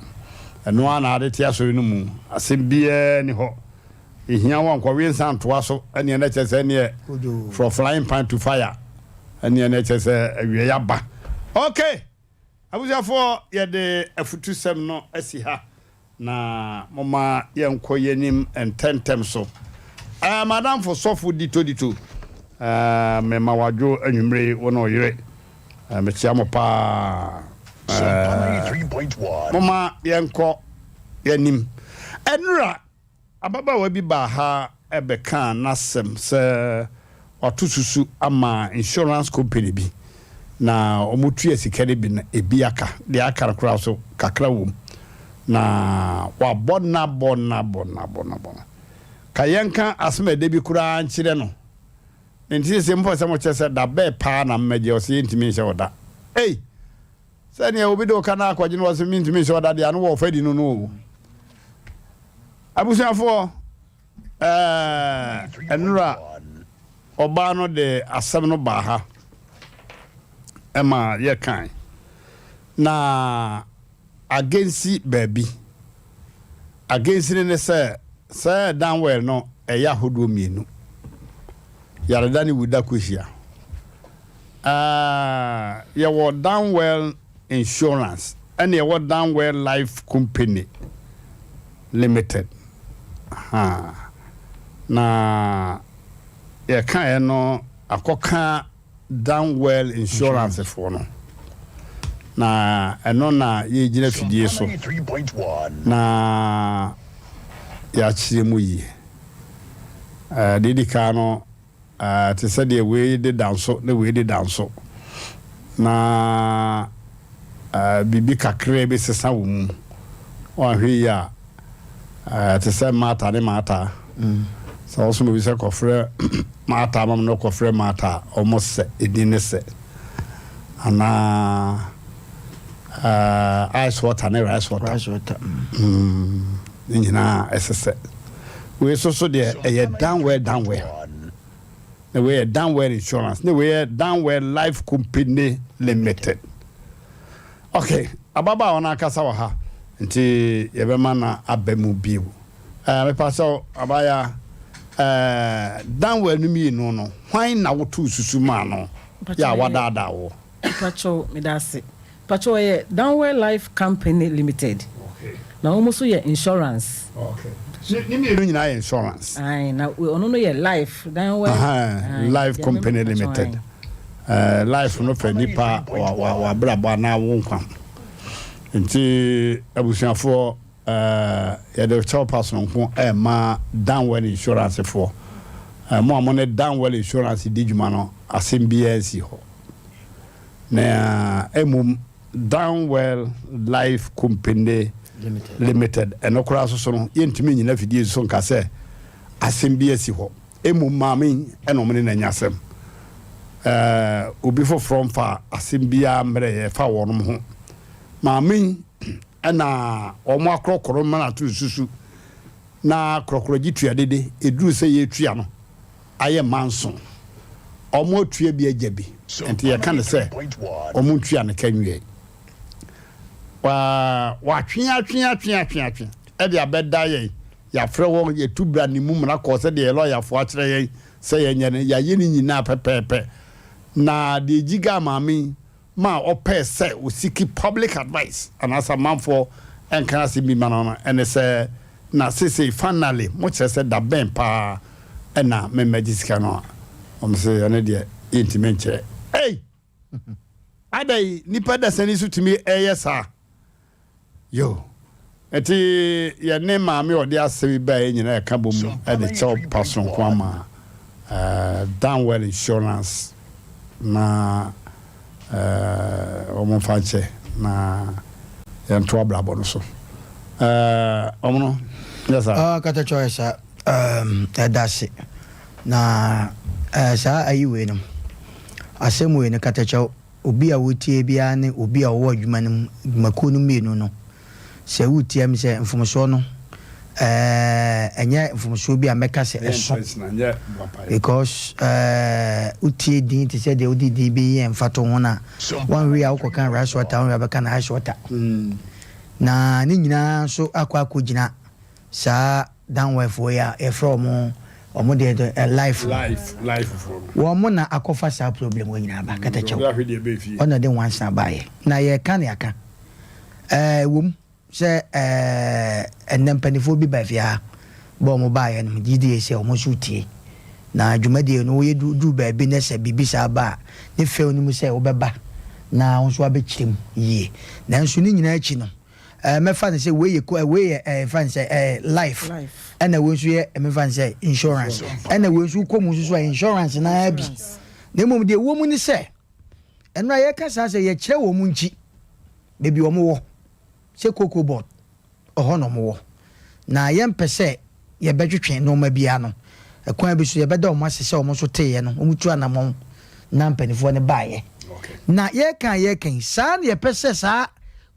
ɛno ara na ade te asɔre no mu. Asɛm biara ni hɔ. Ehia wo a nkɔwe nsa ntoa so ɛneɛ na kyerɛ sɛ ɛneɛ from flying pan to fire ɛneɛ na kyerɛ sɛ awiei aba. Ok abusuafoɔ yɛde afutusɛm no asi ha na momma yɛnkɔ yɛnim ntɛntɛm so. Ɛɛ madamfo sɔfo Dito Dito ɛɛ mema wadwo anwummere yi wo ne ɔyere ɛɛ mekyea mo paa ɛɛ momma yɛnkɔ yɛnim ɛnura. Ababaawa bi baa ha bɛkaa n'asɛm sɛ wato susu ama insurance company bi na wɔtua sika no bi na ebi aka, deɛ aka no koraa nso kakra wom na wabɔ no abɔ no abɔ no abɔ no abɔ no. Ka yɛnka asɛm a ɛda bi koraa nkyerɛ no. Nti sese mopɛ sɛ mokyerɛ sɛ da bɛɛ paa na mmɛgye ɔsɛ yɛntumi nhyɛ wo da. Ei! Sɛdeɛ obi de wo ka na akɔgye no wɔ se mentumi nhyɛ ɔda deɛ ano wɔ ɔfa di no no o. Abusuafoɔ, ɛɛ nnora ɔbaa no de asɛm no baa ha ɛma yɛkan na agensi baabi. Agensi no ne sɛ sɛ Danwell no ɛyɛ ahodoɔ mmienu. Yareda ne wuda kɔhyia. Ɛɛ yɛwɔ Danwell Insurance ɛna yɛwɔ Danwell Life Company Limited. Ahaa. Na yɛkaeɛ no akɔka Danwell Insurance foɔ no. Na ɛno na yɛgyina fidie so na yɛakyerɛ mu yie. Ɛɛ deɛ ɛdi kan no, ɛɛ te sɛ deɛ wei deda nso na wei deda nso, na ɛɛ biribi kakraa bi sesa wɔ mu. Woanhwɛ yie a, ɛɛ te sɛ Martha ne Martha. Sɛ wɔsoma obi sɛ kɔfrɛ Martha ama me na ɔkɔfrɛ Martha a, wɔsɛ, edin ne sɛ. Anaa ɛɛ ice water ne rice water. Rice water. Mm. Ne nyinaa ɛsɛ sɛ. Wei so so deɛ ɛyɛ Danwell Danwell. Na wei yɛ Danwell Insurance. Na wei yɛ Danwell Life Company Limited. Okay, ababaawa no akasa wɔ ha nti yɛbɛma no aba mu bio. Ɛɛ mepa sɛ abaya ɛɛ Danwell no mmienu no hwan na wotoo susu maa no yɛ a wadaadaa woɔ? Mpakyɛw medase. Mpakyɛw ɛyɛ Danwell Life Company Limited na wɔn nso yɛ insurance. Okay. Ne mmienu nyinaa yɛ insurance. Ae na ɔno no yɛ life Danwell. Ahaa Life Company Limited. Ɛɛ life no fɛ nipa w'abrabɔ anaa wo nkwa ho. Nti abusuafoɔ ɛɛ yɛde kyɛw pa sononko ɛɛma Danwell Insurance foɔ. Ɛɛ mo a mo ne Danwell Insurance di dwuma no asɛm biara nsi hɔ. Na mmom Downwell Life Company Limited, ɛno koraa nso so no, yɛntumi nnyina afidie so nka sɛ asɛm bi asi hɔ. Mmom maame yi na wɔn ne no anya asɛm. Ɛɛ, obi foforɔ mfa asɛm biara mmerɛ yɛ fa wɔn ho. Maame yi na wɔn akorɔkorɔ mmara ato nsusu na korɔkorɔ gye tua dede, ɛduru sɛ yɛretua no. ayɛ manso. Ɔmo atua bi agya bi, nti yɛka no sɛ ɔmo ntua no ka nwiei. Wa watwe atwe atwe atwe atwe ɛde abɛda yɛn. Yɛafrɛ wɔn, yɛtu bra ne mu mmara kɔɔ sɛdeɛ yɛn lɔyafoɔ akyerɛ yɛn sɛ yɛnyɛ no, yɛayɛ ne nyinaa pɛpɛɛpɛ. Na deɛ ɛgyigaa maame yi ma ɔpɛɛ sɛ ɔsiki public advice anaasɛ amanfoɔ nka asɛm bi ma no no ɛne sɛ, na seesei finally mokyerɛ sɛ da bɛn paa na memmɛgye sika no a? Wɔn se ɛno deɛ yɛntumi nkyerɛ. Ei! Adɛn nipa dasani so tumi ɛyɛ saa? Yo. Nti yɛne maame a ɔde asɛm yi baeɛ nyinaa ɛka bɔ mu de kyɛw pa soronko ama eh, Downwell Insurance na eh, wɔn mfa nkyɛ na yɛnto abrabɔ no so. Eh, wɔn no nyɛ saa. Ah, kata kyɛw yɛ saa. Um, ɛda ase. Na eh, saa ayi wei no, asɛm wei no kata kyɛw. Obi a wotie biara ne obi a ɔwɔ adwuma no mu, dwumakuo no mmienu no, sɛ wotia me sɛ mfomsoɔ no, ɛɛ, ɛnyɛ mfomsoɔ bi a mɛka sɛ ɛso. Because ɛɛ, wotie din te sɛ deɛ wode din bi yɛ mfatoho no a, woanhwɛ yie a wokɔka rice water, woanhwɛ a wobɛka no ice water. Na ne nyinaa nso akɔ akɔgyina Saa Downwell foɔ yi a yɛfrɛ wɔn wɔn deɛ de ɛ life no. Life life foɔ no. Wɔn na akɔfa saa problem wei nyinaa ba katakyɛw. Ɔde ahwedeɛ bɛɛ fie. Ɔna de nwansa baayɛ na yɛka ne aka ɛɛ ɛwom sɛ ɛɛ ɛnɛ mpanifoɔ bi ba fie ha bɛ wɔn baayɛ no megye die sɛ wɔn nso tie na dwumadie no woyɛ du duru baabi na sɛ biribi saa ba a ne fɛw no mu sɛ wobɛba na wo nso abɛkyerɛ mu yie nanso ne nyinaa akyi no ɛɛ mɛfa no sɛ wei yɛ ko wei yɛ ɛɛ nfa no sɛ ɛɛ life ɛna wei nso yɛ mɛfa no sɛ insurance ɛna wei nso kɔ mu nso so a insurance naa bi na mmom deɛ ɛwɔ mu ne sɛ ɛno a yɛka saa sɛ yɛkyerɛ wɔn mu nkyi baabi wɔn wɔ sɛ cocoa board ɔhɔ na wɔn wɔ na yɛmpɛ sɛ yɛbɛtwetwe nnoɔma bi ano. Ɛkwan bi so yɛbɛda wɔn ase sɛ wɔn nso teeɛ no, wɔtu anamɔn na mpanimfoɔ no baeɛ. Na yɛreka a yɛreka yi, saa na yɛpɛ sɛ saa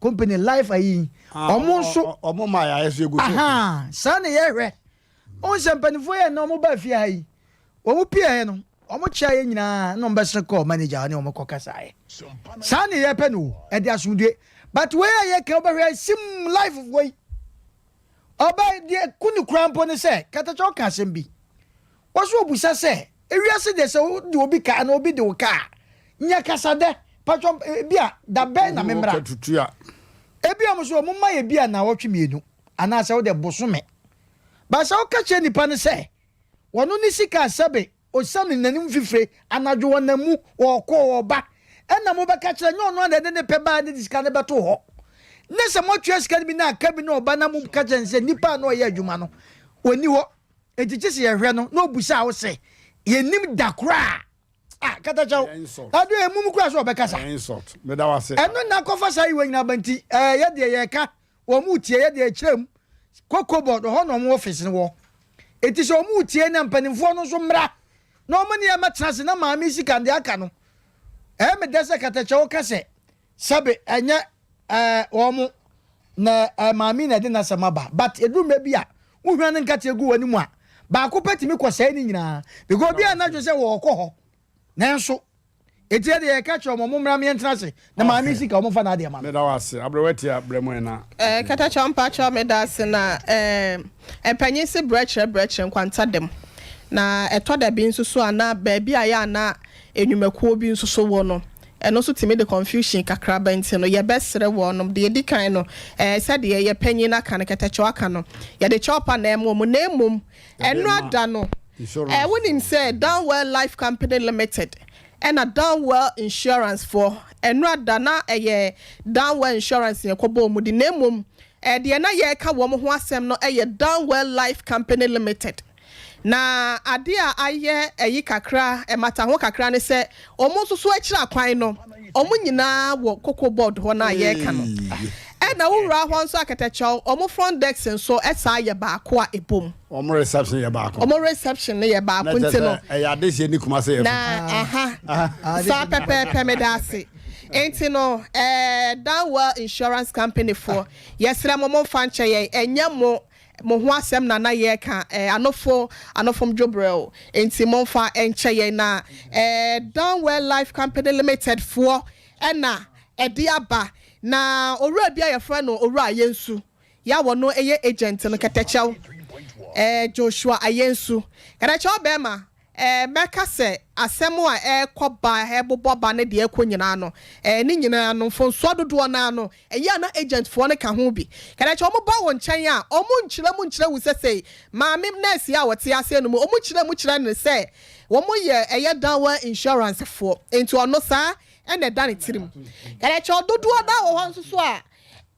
company life ayi yi, Ah, wɔn nso, wɔn ma yɛayɛ so yɛgu so. Aha, saa na yɛhwɛ. Wɔn sɛ mpanimfoɔ yɛ na wɔn baa fie ha yi, wɔn pieɛ no, wɔn kyea yɛ nyinaa na wɔn bɛsere kɔɔ manager ne wɔn kɔ kasaeɛ. Saa na yɛpɛ no o, ɛde asomdue. But wei a yɛka wobɛhwɛ sim life foɔ yi. Ɔbaa deɛ ɛku no koraa mpo ne sɛ, Katakyɛ ɔka asɛm bi. Ɔso ɔbusa sɛ, ewiase deɛ sɛ wode obi ka anaa obi de wo ka a, nya kasadɛ, patwɔ ebi a da bɛn na memmra? Ebi a wɔn so wɔn mma yɛ bi a naawɔtwe mmienu anaasɛ wode bosome. Ba sɛ woka kyerɛ nipa no sɛ wɔno ne sika a sɛbe Osiane n'anim fifire, anadwo ɔnam mu, ɔɔkɔ, ɔɔba. Ɛnna mobɛka kyerɛ, ɛnyɛ ɔno ara na ɛde ne pɛ baeɛ na de sika no bɛtoo hɔ. Ne sɛ moatua sika no bi na aka bi na ɔba na moka kyerɛ no sɛ nipa a na ɔyɛ adwuma no, ɔnni hɔ, enti gye sɛ yɛhwɛ no, na ɔbusaa wo sɛ, Yɛnnim da koraa a? Katakyɛw, ade a ɛmum koraa sɛ ɔbɛkasa. Ɛno na akɔfa saa ayiwa nyinaa aba nti, ɛɛ, yɛ deɛ yɛreka Wɔn retie yɛ deɛ ɛkyerɛ mu. Cocoa board hɔ na wɔn office no wɔ. Eti sɛ wɔn retie na mpanimfoɔ no nso mmra na wɔn ne yɛn mmɛtena ase na maame yi sika deɛ aka no. Ɛyɛ me dɛ sɛ katakyɛw ka sɛ sɛbe ɛnyɛ ɛɛ wɔn na ɛɛ maame yi na ɛde n'asɛm aba but eduru mmerɛ bi a wohwa ne nkateɛ gu wɔn anim a baako pɛ tumi kɔ sɛe ne nyinaa because obi a n'adwene sɛ wɔrekɔ hɔ nanso Eti ɛdeɛ yɛka kyerɛ wɔn, mommra meɛntena ase, na maame sika wɔmfa n'adeɛ ma no. Meda wo ase. Aberewa tia brɛ mu ɛna. Eh katakyɛ mpakyɛw meda ase na eh mpanyin se brɛkyerɛ brɛkyerɛ nkwanta dam na ɛtɔ da bi nso so a na baabi a yɛ a na nnwumakuo bi nso so wɔ no ɛno nso tumi de confusion kakra ba nti no yɛbɛsrɛ wɔnom deɛ ɛdi kan no eh sɛdeɛ yɛ panyin no aka no katakyɛw aka no yɛde kyɛw pa na ɛma wɔn na mmom Ɛno ada no, eh, wonim sɛ Downwell Life Company Limited ɛna Downwell Insurance foɔ, ɛno ada na ɛyɛ Downwell Insurance na yɛkɔbɔɔ mu din, na mmom eh, deɛ na yɛreka wɔn ho asɛm no yɛ Downwell Life Company Limited. Na adeɛ a ayɛ ɛyi kakra, mmataho kakra ne sɛ, wɔn nso so akyiri akwan no, wɔn nyinaa wɔ Cocoa Board hɔ no a yɛreka no. Ɛna wo wura hɔ nso akɛtɛkyɛw, wɔn front desk nso saa yɛ baako a ɛbom. Wɔn reception yɛ baako. Wɔn reception no yɛ baako nti no. Ɛyɛ adehyeɛ ne Kumase yɛ. Na aha saa pɛpɛɛpɛ meda ase. Nti no ɛɛ Danwell Insurance Company foɔ yɛsrɛ mo momfa nkyɛ yɛn ɛnyɛ mo mo ho asɛm na na yɛreka ɛɛ anofo anofom dwobrɛw nti momfa nkyɛ yɛn na ɛɛ Danwell Life Company Limited foɔ ɛna ɛde aba. Na owura bi a yɛfrɛ no Owura Ayensu, yɛ a wɔno yɛ agent no, Kɛtɛkyɛw, eh, Joshua Ayensu. Kɛtɛkyɛw bɛɛma, eh, mɛka sɛ asɛm a ɛrekɔ ba, ɛrebobɔ ba ne deɛ ɛrekɔ nyinaa no, eh, ne nyinaa no, mfonsoɔ dodoɔ no ara no, ɛyɛ a na agent foɔ no ka ho bi. Kɛtɛkyɛw, wɔn ba wo nkyɛn a, wɔn nkyerɛ mu nkyerɛ wo sɛ sei, maame nurse yi a ɔte aseɛ no mu, wɔn kyerɛ mu kyerɛ no sɛ wɔn yɛ ɛyɛ Downwell Insurance foɔ, nti ɔno saa na ɛda ne tirim. Yɛkyerɛw dodoɔ no ara wɔ hɔ nso so a,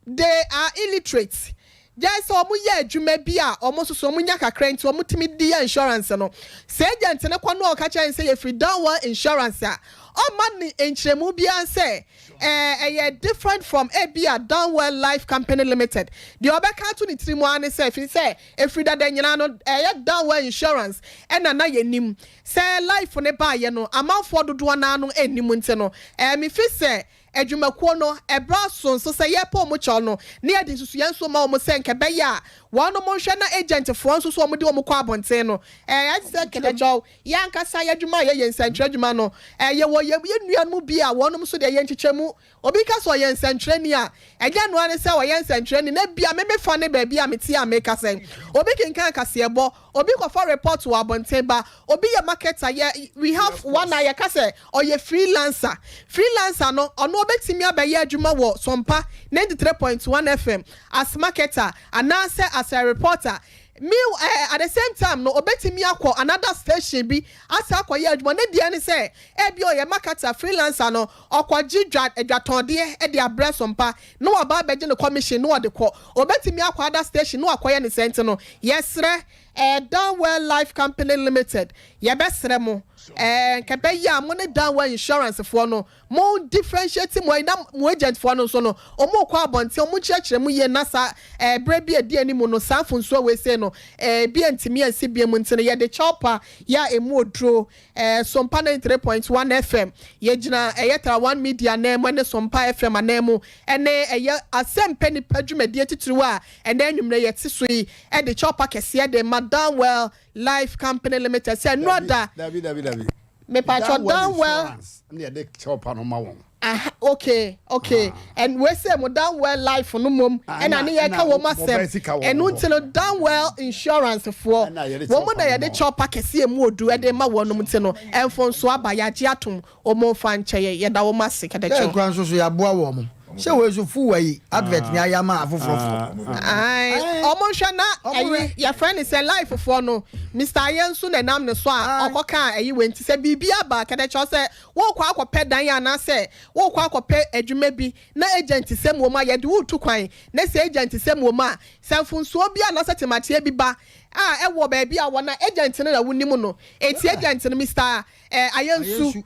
they are illiterate. Gyɛɛ sɛ wɔn yɛ adwuma bi a wɔn nso so wɔn nya kakra nti wɔn tumi de yɛ insurance no. Sɛ agent no kɔ na ɔka kyerɛ no sɛ yɛfiri Downwell Insurance a, ɔmma no nkyerɛmu biara sɛ ɛɛ ɛyɛ different from ebia Downwell Life Company Limited. Deɛ ɔbɛka ato ne tirim ara ne sɛ ɛfiri sɛ ɛfiri dada nyinaa no ɛyɛ Downwell Insurance ɛna na yɛnim. Sɛ life no baeɛ no amanfoɔ dodoɔ no ara no nnim nti no, ɛɛ me fi sɛ adwumakuo no ɛberɛ aso nso sɛ yɛpɛ wɔn kyɛw no na yɛde nsusuiɛ nso ma wɔn sɛ nka ɛbɛyɛ a wɔnom nhwɛ na agent foɔ nso so wɔn de wɔn kɔ abɔnten no ɛɛ ayɛ te sɛ kɛtɛkyɛw yɛn ankasa yɛn adwuma a yɛyɛ nsɛntwerɛ adwuma no ɛɛ yɛwɔ yɛn yɛn nuanom bi a wɔnom nso deɛ yɛn nkyekyɛmu Obi ka sɛ ɔyɛ nsɛnkyerɛnni a, ɛnyɛ ɛno ara ne sɛ ɔyɛ nsɛnkyerɛnni, na ebia me me fa ne baabi a mete a mekasa yi. Obi kenkan kaseɛbɔ, obi kɔfa report wɔ abɔnten ba, obi yɛ marketer, yɛ, we have one a yɛka sɛ ɔyɛ freelancer. Freelancer no, ɔno ɔbɛtumi abɛyɛ adwuma wɔ Sompa 93.1 FM as marketer anaasɛ as a reporter. Me, eh, at the same time no, ɔbɛtumi akɔ another station bi asan akɔyɛ adwuma. Ne deɛ ne sɛ, ebia ɔyɛ marketer, freelancer no, Ɔkɔgye dwa dwatɔndeɛ de abrɛ Sompa na waba abɛgye ne commission na ɔde kɔ. Ɔbɛtumi akɔ other station na wakɔyɛ ne saa nti no yɛsrɛ eh, Downwell Life Company Limited yɛbɛsrɛ mo eh, nka ɛbɛyɛ a mo ne Downwell Insurance foɔ no mo differentiate mo ayi na mo agent foɔ no nso no wɔn rekɔ abɔnten wɔn nkyerɛkyerɛ mu yie na saa eh, berɛ bi a ɛdi anim no saa mfonsuo wei sei no eh, ebi antumi ansi biom nti no yɛde kyɛw pa yɛ a ɛmu oduro Eh, Sompa 93.1 FM, yɛgyina ɛyɛ Tra One Media anan mu ɛne Sompa FM anan mu ɛne ɛyɛ Asɛmpɛ Nipa dwumadie titiriw a ɛnɛ anwummerɛ yɛte so yi ɛde kyɛwpa kɛseɛ de ma Downwell Life Company Limited sɛ nnora da. Dabi, dabi, dabi. Mepatwɔ Downwell. Insurance ne yɛde kyɛwpa no ma wɔn. Aha, okay, okay. Ah. And we say mo Downwell Life no mom, ah, ɛna ne yɛka wɔn asɛm. Ɛno nti no Downwell Insurance foɔ, wɔn na yɛde kyɛwpa kɛseɛ mu odu ɛde ma wɔn nti no, ɛmfonso aba yɛagye atom, wɔn mfa nkyɛ yɛ, yɛda wɔn ase kɛdɛkyɛw. Sɛ kura nso so yɛaboa wɔn. Sɛ wei nso fuwa yi advert ni ayɛ ama afoforɔfoɔ. Ae, wɔn nhwɛ na ɛyi yɛfrɛ ne sɛ life foɔ no, Mister Ayɛ nso na ɛnam ne so a ɔkɔkaa ɛyi wei nti sɛ biribi aba kɛdɛkyɛw sɛ Worekɔ akɔpɛ dan anaasɛ worekɔ akɔpɛ adwuma bi na agent sɛm wɔ mu a, yɛde wo retu kwan na sɛ agent sɛm wɔ mu a, sɛ mfomsoɔ bi anaasɛ temateɛ bi ba a ɛwɔ baabi a wɔ no a, agent no na wonim no. Enti agent no, Mister Ayensu,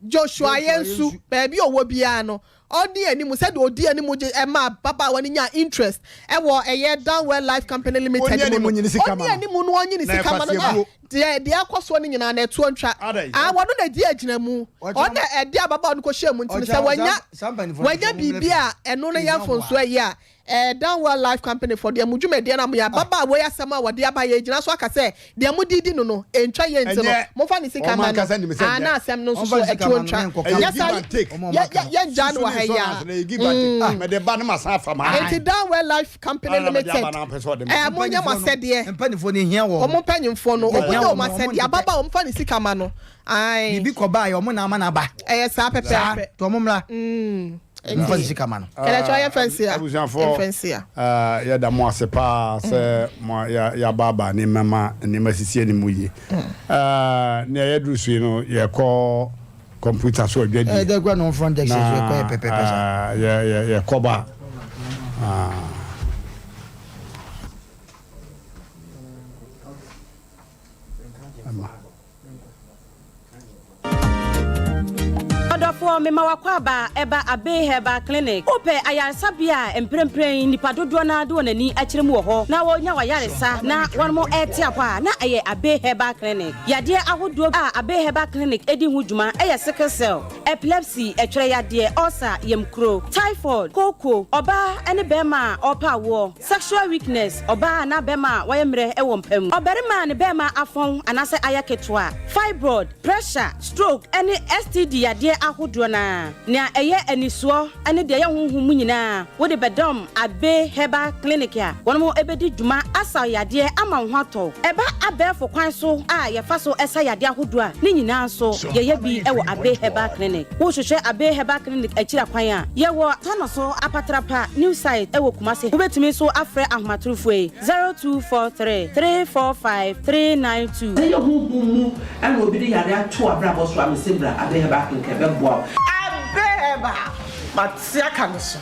Joshua Ayensu, baabi a ɔwɔ biara no, Ɔdi anim sɛdeɛ ɔdi anim gye ɛma ababaawa no nyaa interest ɛwɔ ɛyɛ Downwell Life Company Limited mu no, ɔni anim no ɔnye ne sika ma no na deɛ deɛ ɛkɔ soɔ no nyinaa na ɛtoɔ ntwa. Ah, wɔno na ɛdi agyinamu, ɔno na ɛde ababaawa no kɔhyɛɛ mu nti no sɛ wanya wanya biribi a ɛno no yɛ mfonsoɔ ɛyɛ a Eh Downwell Life Company foɔ deɛ mo dwumadie no a moyɛ ababaawa yi asɛm a wɔde aba yɛgyina so aka sɛ deɛ mode redi no no ɛntwa yie nti no momfa ne sika mma no aa na asɛm no nso so ɛtoɔ ntwa nyɛ saa yɛngyaa no wɔ ha yi aa mm Enti Downwell Life Company Limited eh monyɛ mo asɛdeɛ wɔn mpanyinfoɔ no wɔn nyɛ wɔn asɛdeɛ ababaawa momfa ne sika ma no ae Biribi kɔbaeɛ wɔn na ama no aba ɛyɛ saa saa pɛpɛɛpɛ nti wɔn mmra. Mm. Mfa ne sika ma no. Kɛlɛkyɛ ɔyɛ fɛnsi a. Abusuafoɔ, Mfɛnsi a. yɛda mo ase paa sɛ mo yɛabaabaa nneɛma ma nneɛma sisi anim yie. Nea yɛduru so yi no, yɛkɔ kɔmputa so adwadie. Ɛdɛ kura no front desk so ɛkɔ yɛ pɛpɛpɛ sa. Na yɛkɔ ba. Ɔdɔfoɔ, mema w'akwaaba ɛba Abbey Herbal Clinic. Wopɛ ayaresabea a mprempren nnipa dodoɔ no ara de wɔn ani akyerɛ mu wɔ hɔ na wɔnya w'ayaresa na wɔn rete apɔ a, na ɛyɛ Abbey Herbal Clinic. Yadeɛ ahodoɔ a Abbey Herbal Clinic di ho dwuma yɛ sickle cell. Epilepsy, ɛtwerɛ yadeɛ, ulcer, yamkuro, typhoid, kooko, ɔbaa ne barima a ɔrepɛ awoɔ, sexual weakness, ɔbaa anaa barima a wayɛ mmerɛ wɔ mpa mu, ɔbarima a ne barima afɔn anaasɛ ayɛ ketewa, fibroid, pressure, stroke ne STD yadeɛ ahodoɔ no ara. Nea ɛyɛ anisoɔ ne deɛ ɛyɛ honhom mu nyinaa, wode bɛdɔm Abbey Herbal Clinic a wɔn bɛdi dwuma asa wo yadeɛ ama wo ho atɔ wo. Ɛba abɛɛfo kwan so a yɛfa so sa yadeɛ ahodoɔ a, ne nyinaa nso yɛyɛ bi wɔ Abbey Herbal Clinic. Wohwehwɛ Abbey Herbal Clinic akyiri akwan a, yɛwɔ Tanoso Apatrapa New Site wɔ Kumasi. Wobɛtumi nso afrɛ ahomatorofoɔ yi, 0243 345 392. Sɛ ɛyɛ honhom mu na obi de yare ato w'abrabɔ so a, mese bra Abbey Herbal Clinic ɛbɛboa wo. Abbey Herbal, mate aka no so.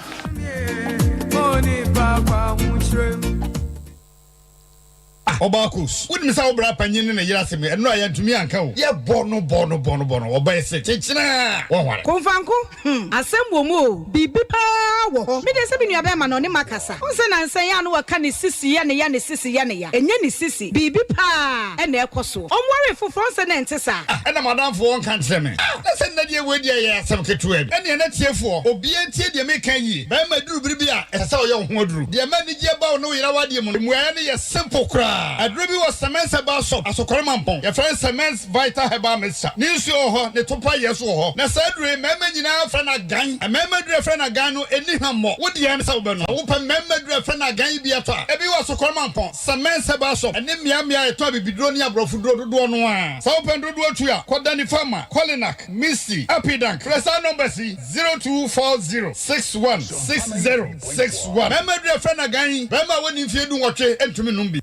Ah Ɔbaa Kos, wonim sɛ wo bra panyin ne ne yere asɛm yi, ɛno a yɛantumi anka o. Yɛbɔ no bɔ no bɔ no bɔ no, ɔbaa yi se kyekyena a, wɔnware. Komfanko, hmm, asɛm wɔ mu o, biribi paa wɔ hɔ. Me deɛ sɛ me nuabɛrima no, ɔne makasa. Wohu sɛ nansa yi a na waka ne sisi yɛ ne ya, ne sisi yɛ ne ya. Ɛnyɛ ne sisi, biribi paa na ɛrekɔ soɔ. Ɔnwaree foforɔ, wohu sɛ na ɛnte saa. Ah, ɛna m'adamfo ɔnka nkyerɛ me. Ah, na sɛ nnɛ deɛ wei deɛ ɛyɛ asɛm ketewa bi. Ɛnneɛ na tiefoɔ, obiara ntie deɛ mereka yie. Barima duru bere bi a, ɛsɛ sɛ ɔyɛ wo ho aduru. Deɛ ɛma anigyeɛ ba wo ne wo yere awadeɛ mu no, mmuaeɛ no yɛ simple koraa. Aduro bi wɔ Semens Herbal Shop, Asokore Mampong. Yɛfrɛ no Semens Vital Herbal Mixture. Ne nsuo wɔ hɔ, ne topa yɛ nso wɔ hɔ. Na saa aduro yi, mmarima nyinaa frɛ no agan. Mmarima aduro a yɛfrɛ no agan no, ɛnni hwammɔ. Wo deɛ ne sɛ wobɛnom. Sɛ wopɛ mmarima aduro a yɛfrɛ no agan yi bi atɔ a, ebi wɔ Asokore Mampong, Semens Herbal Shop, ne mmeammea a yɛtɔn abibiduro ne aborɔfoduro dodoɔ no ara. Sɛ wopɛ no dodoɔ tu a, kɔ Danifama, Kolinak, Misty, Apidank. Frɛ saa numbers yi. 0240 61 60 61. Mmarima aduru a yɛfrɛ no agan yi, barima a wadi mfeɛ dunwɔtwe ntumi nnom bi.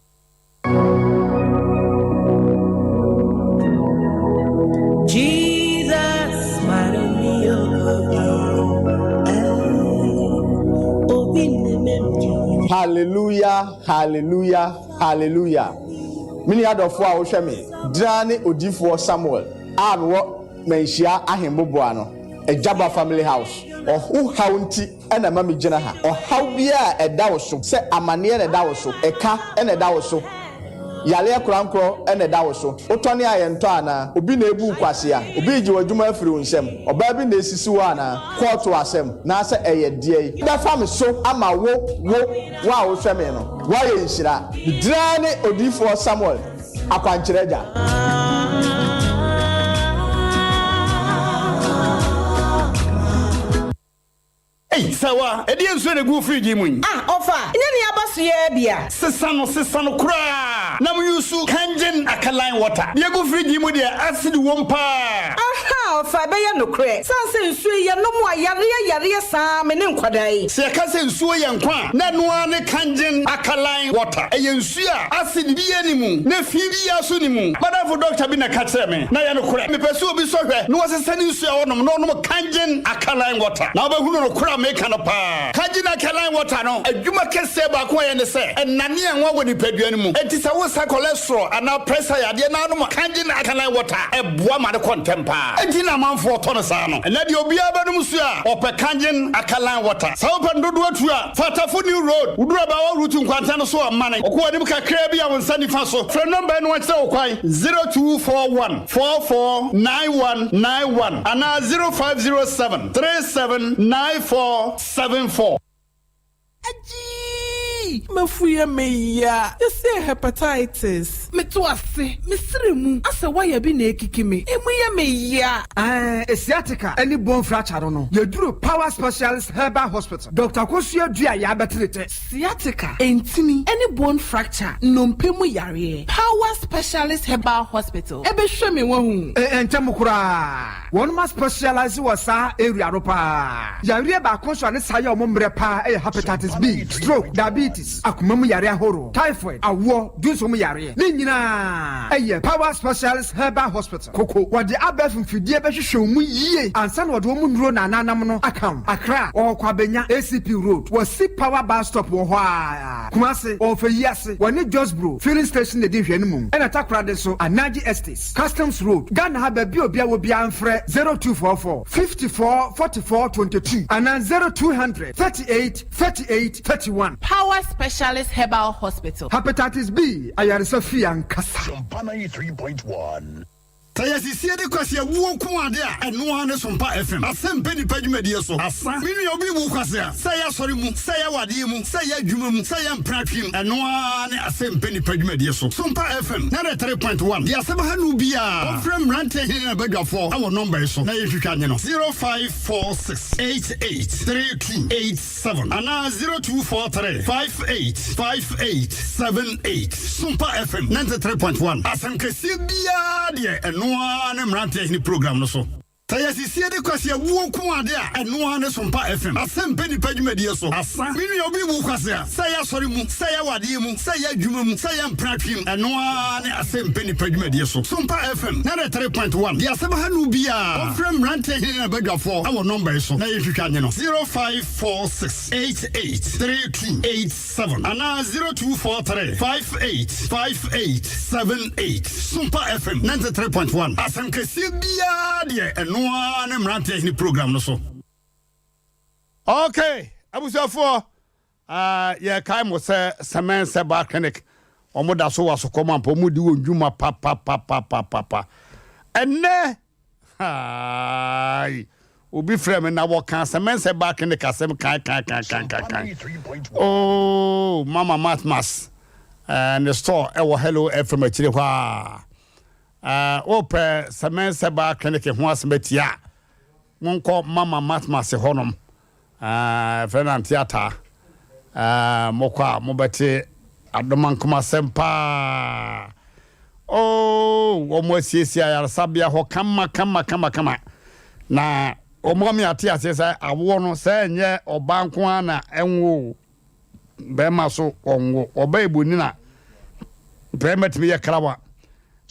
Jesus, Hallelujah, hallelujah, hallelujah. Me nua dɔfoɔ a wohwɛ me, draa ne odiyifoɔ Samuel a mewɔ Manhyia Ahemboboa no. Agyaba Family House. Ɔho haw nti na ɛma migyina ha. Ɔhaw biara a ɛda wo so, sɛ amaneɛ na ɛda wo so, ɛka na ɛda wo so, yareɛ korankorɔ na ɛda wo so, wotɔne a yɛntɔ anaa? Obi na ebu wo kwasea? Obi regye w'adwuma afiri wo nsam? Ɔbaa bi na esisi wo anaa? Kɔɔto asɛm, naasɛ ɛyɛ deɛn? Bɛfa me so ama wo, wo, wo a wohwɛ me no, woayɛ nhyira. Me din ara ne Odiyifoɔ Samuel. Akwankyerɛ Agya. Ei, Sawa, ɛdeɛn nsuo na ɛgu wo fridge yi mu yi? Ah, ɔfa, nyɛ nea aba so yi ara bi a. Sesa no, sesa no koraa na mo use Kangen alkaline water. Deɛ ɛgu fridge yi mu deɛ, acid wom paa. Aha, ɔfa, ɛbɛyɛ nokorɛ. Sane sɛ nsuo yi, yɛnom a, yareɛ yareɛ saa me ne nkwadaa yi. Sɛ yɛka sɛ nsuo yɛ nkwa a, na ɛno ara ne Kangen alkaline water. Ɛyɛ nsuo. A acid biara nni mu, na fi biara nso nni mu. M'adamfo dɔkta bi na ɛka kyerɛɛ me, na ɛyɛ nokorɛ. Mepɛ sɛ obi sɔ hwɛ na ɔsesa ne nsuo a ɔnom na ɔnom Kangen alkaline water, na wobɛhunu nokorɛ a meka no paa. Kangen alkaline water no adwuma kɛseɛ baako a ɛyɛ ne sɛ, ɛnane anwa wɔ nipadua no mu. Enti sɛ wosa cholesterol anaa pressure yadeɛ na wonom Kangen alkaline water a, ɛboa ma no kɔ ntɛm paa. Enti na amanfoɔ tɔ no saa no. Ɛnnɛ deɛ obiara bɛnom nsuo a, ɔpɛ Kangen alkaline water. Sɛ wopɛ no dodoɔ tu a, Fa Tafo New Road, woduru Abawa Route nkwanta no so a, mane kɔ w'anim kakraa bi a wo nsa nifa so. Frɛ nɔmba yi na wɔnkyerɛ wo kwan, 0241 44 9191 anaa 0507 37 94 74. Agyii! M'afu yɛ me ya. Yɛse hepatitis. Meto ase, me sere mu asɛ wire bi na ekiki me. Emu yɛ me ya. Ɛɛ sciatica ne bone fracture no no, yɛduru Power Specialist Herbal Hospital. Dɔkta Akosua Dua yɛ abɛtere tɛ. Sciatica, ntini, ne bone fracture, nnompe mu yareɛ, Power Specialist Herbal Hospital bɛhwɛ me wahu. Ɛntɛm koraa, wɔnom a specialise wɔ saa area no paa. Yareɛ baako nso a ne saa yɛ wɔn mmerɛ paa yɛ Hepatitis B, stroke, diabetes, akoma mu yareɛ ahoroɔ, typhoid, awoɔ, dunso mu yareɛ. Ne nyinaa yɛ Power Specialist Herbal Hospital. Koko, wɔde abɛɛfo mfidie bɛhwehwɛ wo mu yie ansa na wɔde wɔn nnuro na ananam no aka wo. Accra, wɔwɔ Kwabenya, ACP Road, wɔ Si Power Bus Stop wɔ hɔ ara. Kumasi, wɔwɔ Feyiase, wɔne Josbro Filling Station na ɛdi nhwɛanimu. Ɛna Takoradi nso, Anaji Estates, Customs Road. Ghana ha baabi a obiara wɔ biara mfrɛ 0244 54 44 22 anaa 0200 38 38 31. Power Specialist Herbal Hospital. Hepatitis B ayaresa fie ankasa. Sompa 93.1. Sɛ yɛsisie de kwasi awuo nko ade a, ɛno ara ne Sompa FM. Asɛm pɛ nipa dwumadie so. Asa. Me nua obi wu kwasi a, sɛ ɛyɛ asɔre mu, sɛ ɛyɛ awadeɛ mu, sɛ ɛyɛ adwuma mu, sɛ ɛyɛ mpratwe mu, ɛno ara ne Asɛm pɛ nipa dwumadie so. Sompa FM, 93.1. Deɛ asɛm ha no biara, ɔmfrɛ mmeranteɛ hene ne n'abadwafoɔ wɔ nɔmba yi so na yɛntwitwa nye no, 0546 88 32 7 anaa 0243 58 58 78. Sompa FM 93.1, asɛm kɛseɛ biara deɛ ɛno ara ne Mmeranteɛ Hene program no so. Sɛ yɛsisie de kwasi awuo nko ade a, ɛno ara ne Sompa FM. Asɛm pɛ nipa dwumadie so. Asa. Me nua obi wu kwasi a, sɛ ɛyɛ asɔre mu, sɛ ɛyɛ awadeɛ mu, sɛ ɛyɛ adwuma mu, sɛ ɛyɛ mpratwe mu, ɛno ara ne Asɛm pɛ nipa dwumadie so. Sompa FM 93.1, deɛ asɛm ha no biara, ɔmfrɛ Mmeranteɛ Hene ne n'abadwafoɔ wɔ nɔmba yi so na yɛntwitwa nye no, 0546 88 32 87 anaa 0243 58 58 78. Sompa FM 93.1, asɛm kɛseɛ biara deɛ ɛno ara ne Mmeranteɛ Hene program no so. Okay, abusuafoɔ, uh, yɛkae mo sɛ Sɛmɛn Sɛba Clinic, wɔn da so wɔ asokɔm ampa, wɔn di wɔn dwuma papapapapapa. Ɛnnɛ, haai, obi frɛ me na wɔka Sɛmɛn Sɛba Clinic asɛm kan kan kan kan kan kan. Oh, Mama Matmas, uh, ne store ɛwɔ Hello FM akyire hɔ a. Uh, wopɛ Sɛmɛn Sɛba Clinic ho asɛm atia a, Monkɔ Mama Matmas hɔnom, yɛfrɛ no Auntie Ataa. Mokɔ a mobɛte adomankomasɛm paa. Oh, wɔn asiesie ayaresabea hɔ kama kama kama kama. Na wɔn ame ate aseɛ sɛ awoɔ no sɛ ɛnyɛ ɔbaa nko ara na ɛnwo o, bɛrima so ɔnwo. Ɔbaa ebonini a bɛrima tumi yɛ krawa.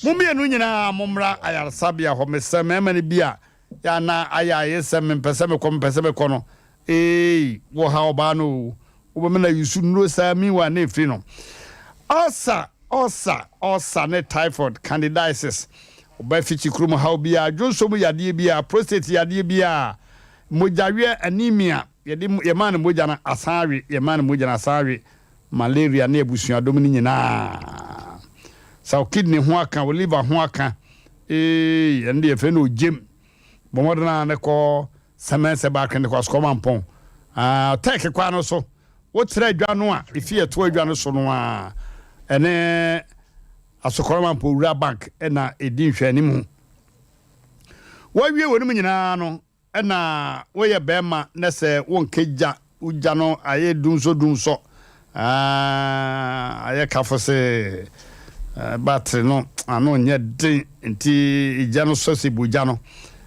Mo mmienu nyinaa mommra ayaresabea hɔ. Mesrɛ mmarima no bi a Yɛ a na ayɛ ayɛ sɛ mempɛ sɛ mekɔ mempɛ sɛ mekɔ no eei wo ha ɔbaa no oo wobɛma no ayusu nnuro saa meanwhile na ɛfiri no Ulcer ulcer ulcer ne typhoid candidiasis ɔba fikyi kurom haw biara dwonsɔ mu yadeɛ biara prostate yadeɛ biara mogyaweɛ anemia yɛde yɛmaa no mogya no asan awe yɛmaa no mogya no asan awe malaria ne abusuadɔm no nyinaa sɛ wo kidney ho aka wo liver ho aka Eei ɛno deɛ yɛfrɛ no ogyem. Bɔ mmɔden ara na kɔ Sɛmɛn sɛ baakene de kɔ Asukɔmampɔn. Ah, Tɛk kwan no so. Wotra adwa no a, efi ɛto adwa no so no a, ɛne Asukɔmampɔn Wura Bank na ɛdi nhwɛanimu. Wɔawie wɔn mu nyinaa no, Ɛna woyɛ bɛɛma nɛ sɛ wo nkɛ gya wo gya no ayɛ dumsɔ dumsɔ aah ayɛ kafo se battery no ano nyɛ den nti gya no sɔ sɛ bogya no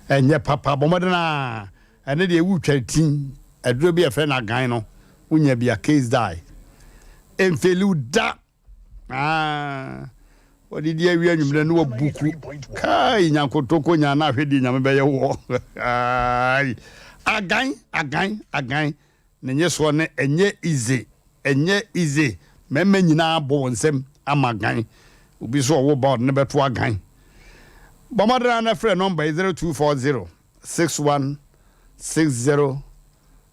ɛnyɛ papa bɔ mmɔden a ɛne deɛ wo twa tin aduro bi ɛfrɛ no agan no wo nya bi a case die ɛmfeli wo da. Ah, wɔde di awie anwummerɛ ne wabuku. Kai, nyankotoko nya na ahwɛ deɛ nyame bɛyɛ wɔ. Ai, agan, agan, agan. Ne nye soɔ ne ɛnyɛ easy, ɛnyɛ easy. Mmarima nyinaa bɔ wɔn nsam ama agan. Obi so ɔwo ba ɔde ne bɛto agan. Bɔ mmɔden ara na frɛ nɔmba yi 0240 61 60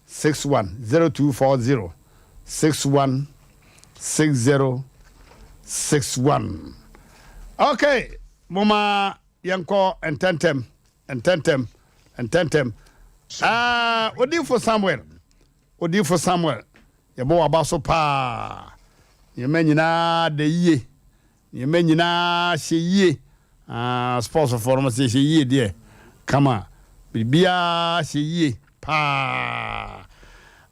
61 0240 61 60 61 okay moma yɛnkɔ ntɛntɛm ntɛntɛm ntɛntɛm ah odifo Samuel odifo Samuel yɛbɔ waba so paa nneɛma nyinaa da yie Nneɛma nyinaa hyɛ yie. Ah, sports foɔ no sɛ hyɛ yie deɛ kama. Biribiara hyɛ yie paa.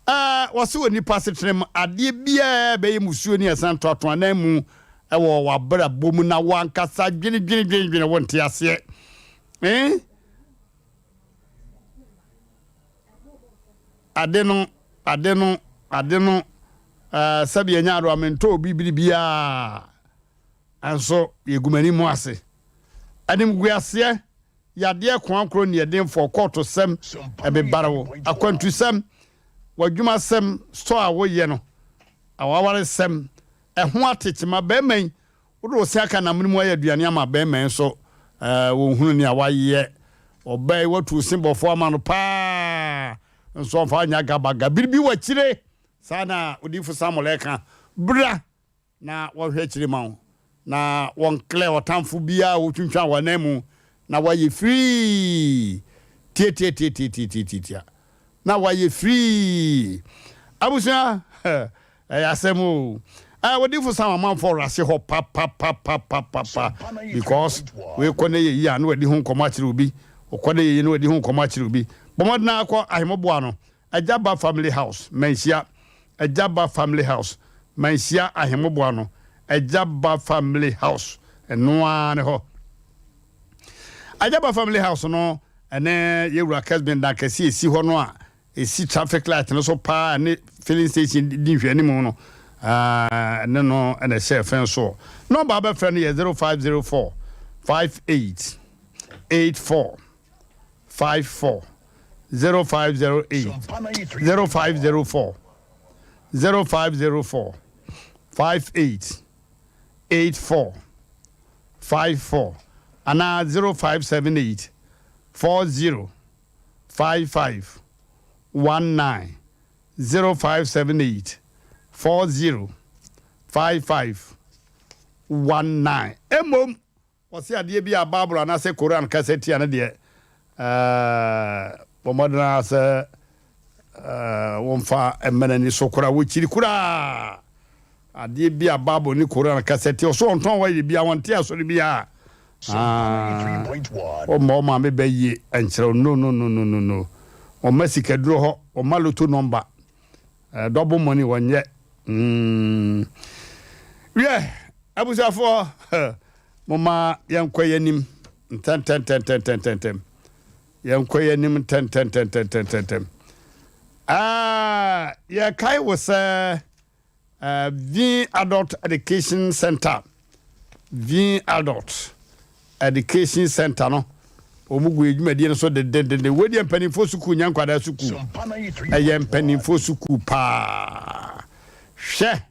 Eh, wɔse wɔ nipa asetena mu adeɛ biara bɛyɛ musuo ne ɛsan toatoa nan mu ɛwɔ w'abrabɔ mu na wankasa dwene dwene dwene dwene wo nte aseɛ. Eh? Ade no, ade no, ade no, eh, sɛdeɛ ɛnyɛ adoa mentɔ obi biribiara, nso yɛgu m'anim ase. Animguaseɛ, yadeɛ koankorɔ nniɛdenfoɔ, kɔɔtosɛm, ɛbebare wo, akwantusɛm, w'adwumasɛm, store a woyɛ no, awawaresɛm, ɛho atekyema, bɛrima yi, Wode wo se aka namene mu ayɛ aduane ama bɛrima yi nso eh, wɔnhunu nea wayɛ. Ɔbaa yi watu wo se bɔfoɔ ama no paa nso ɔmfa nyɛ agabaga. Biribi wɔ akyire. Saa na odiyifo Samuel ɛka. Bra na wɔnhwɛ akyire ma wo na wɔnklɛ ɔtamfo biara a ɔtwintwan w'ananmu. na wayɛ firii tiatiatiatiatiatia na wayɛ firii. Abusua, ɛyɛ asɛm o. Ɛɛ odifo sam amanfoɔ rase hɔ papapapapapa because wei kɔ na yɛ yie a na wadi ho nkɔmmɔ akyerɛ obi, ɔkɔ na yɛ yie na wadi ho nkɔmmɔ akyerɛ obi. Bɔ mmɔden ara kɔ Ahemmoboa no, Agya Ba Family House, Manhyia, Agya Ba Family House, Manhyia Ahemmoboa no, Agya Ba Family House, ɛno ara ne hɔ. Agya Ba Family House no, ɛne Yɛwura Kesben dan kɛse a ɛsi hɔ no a ɛsi traffic light no so paa ne filling station di nhwɛanimu no, ɛne no na ɛhyɛ fɛn soɔ. Nɔmba a wobɛfrɛ no yɛ 0504 58 84 54 0508 0504 0504 58 84 54 anaa 0578 40 55 19 0578 40 55 19. Mmom Ɔse adeɛ bi a Bible anaasɛ Koran kasa tia no deɛ, bɔ mmɔden ara sɛ womfa mma n'ani so koraa, wɔkyiri koraa. Adeɛ bi a Bible ne Koran kasa tia, ɔso ɔntɔn wɔ yɛ bia, ɔnte asɔre biara. Ɔmma ɔmaame bɛ yie nkyerɛ wo, no no no no no no. Ɔmma sikaduro hɔ, ɔmma loto nɔmba, double money wɔnyɛ. Mm. Wiɛ, abusuafoɔ, momma yɛnkɔ yɛn anim ntɛntɛntɛntɛntɛntɛm. Yɛnkɔ yɛn anim ntɛntɛntɛntɛntɛntɛm. Ah, yɛkae wo sɛ uh, V Adult Education Center, V Adult Education Center no, wɔn gu dwumadie no so dendendenden. Wei deɛ mpanimfoɔ sukuu nyɛ nkwadaa sukuu. Ɛyɛ mpanimfoɔ sukuu paa. Hwɛ!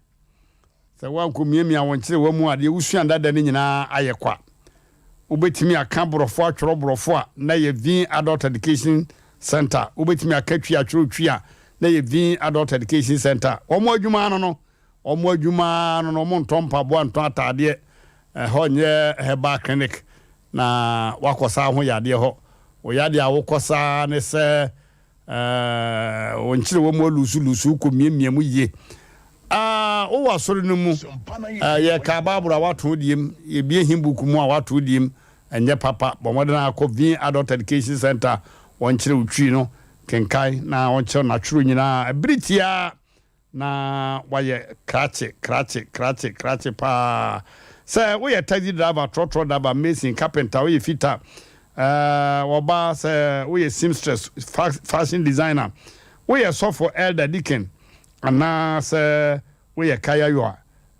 Sɛ woankɔ miamia wo nkyerewa mu a, deɛ wosua dada no nyinaa ayɛ kwa. Wobɛtumi aka borɔfo atwerɛ borɔfo a, na ɛyɛ Vin Adult Education Center. Wobɛtumi aka Twi atwerɛ Twi a, na ɛyɛ Vin Adult Education Center. Wɔn adwuma ano no, wɔn adwuma ano no, wɔntɔ mpaboa, ntɔ ataadeɛ. Ɛhɔ nyɛ herbal clinic na woakɔsa wo ho yadeɛ hɔ. Wo yadeɛ a wokɔsa ne sɛ Ɛɛ, wo nkyerɛwa mu alusu-lusu, wokɔ miamia mu yie. Aa, wowɔ asɔre no mu, ɛɛ, yɛkaa Bible a woato wo deɛ mu, yɛbue hymn book mu a woato wo deɛ mu, ɛnyɛ papa. Bɔ mmɔden ara kɔ Vin Adult Education Centre, wɔnkyerɛ wo Twi no, kenkan na wɔnkyerɛ wo n'atwerɛ nyinaa. Bere tiaa Na wayɛ krakye, krakye, krakye, krakye paa. Sɛ woyɛ taxi driver, trɔtrɔ driver, mason, carpenter, woyɛ fitter, eh, ɔbaa, sɛ woyɛ seamstress, fashion designer, woyɛ sɔfo, elder, deacon, anaa sɛ woyɛ kayayo a,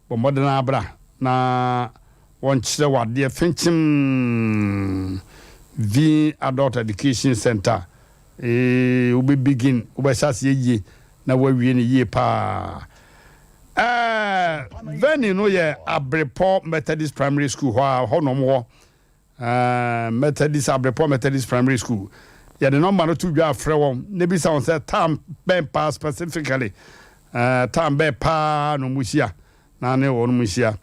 Bɔ mmɔden ara bra na wɔnkyerɛ wo adeɛ fenkyem Vin Adult Education Centre ee wobɛ begin wobɛhyɛ aseɛ yie na woawie no yie paa. Ɛɛ venue no yɛ Abrepɔ Methodist Primary School hɔ a hɔ nom wɔ. Methodist Abrepɔ Methodist Primary School. Yɛde nɔmba no to dwa frɛ wɔn na bisa wɔn sɛ time bɛn paa specifically time bɛn paa na wɔn hyia na ne wɔn hyia.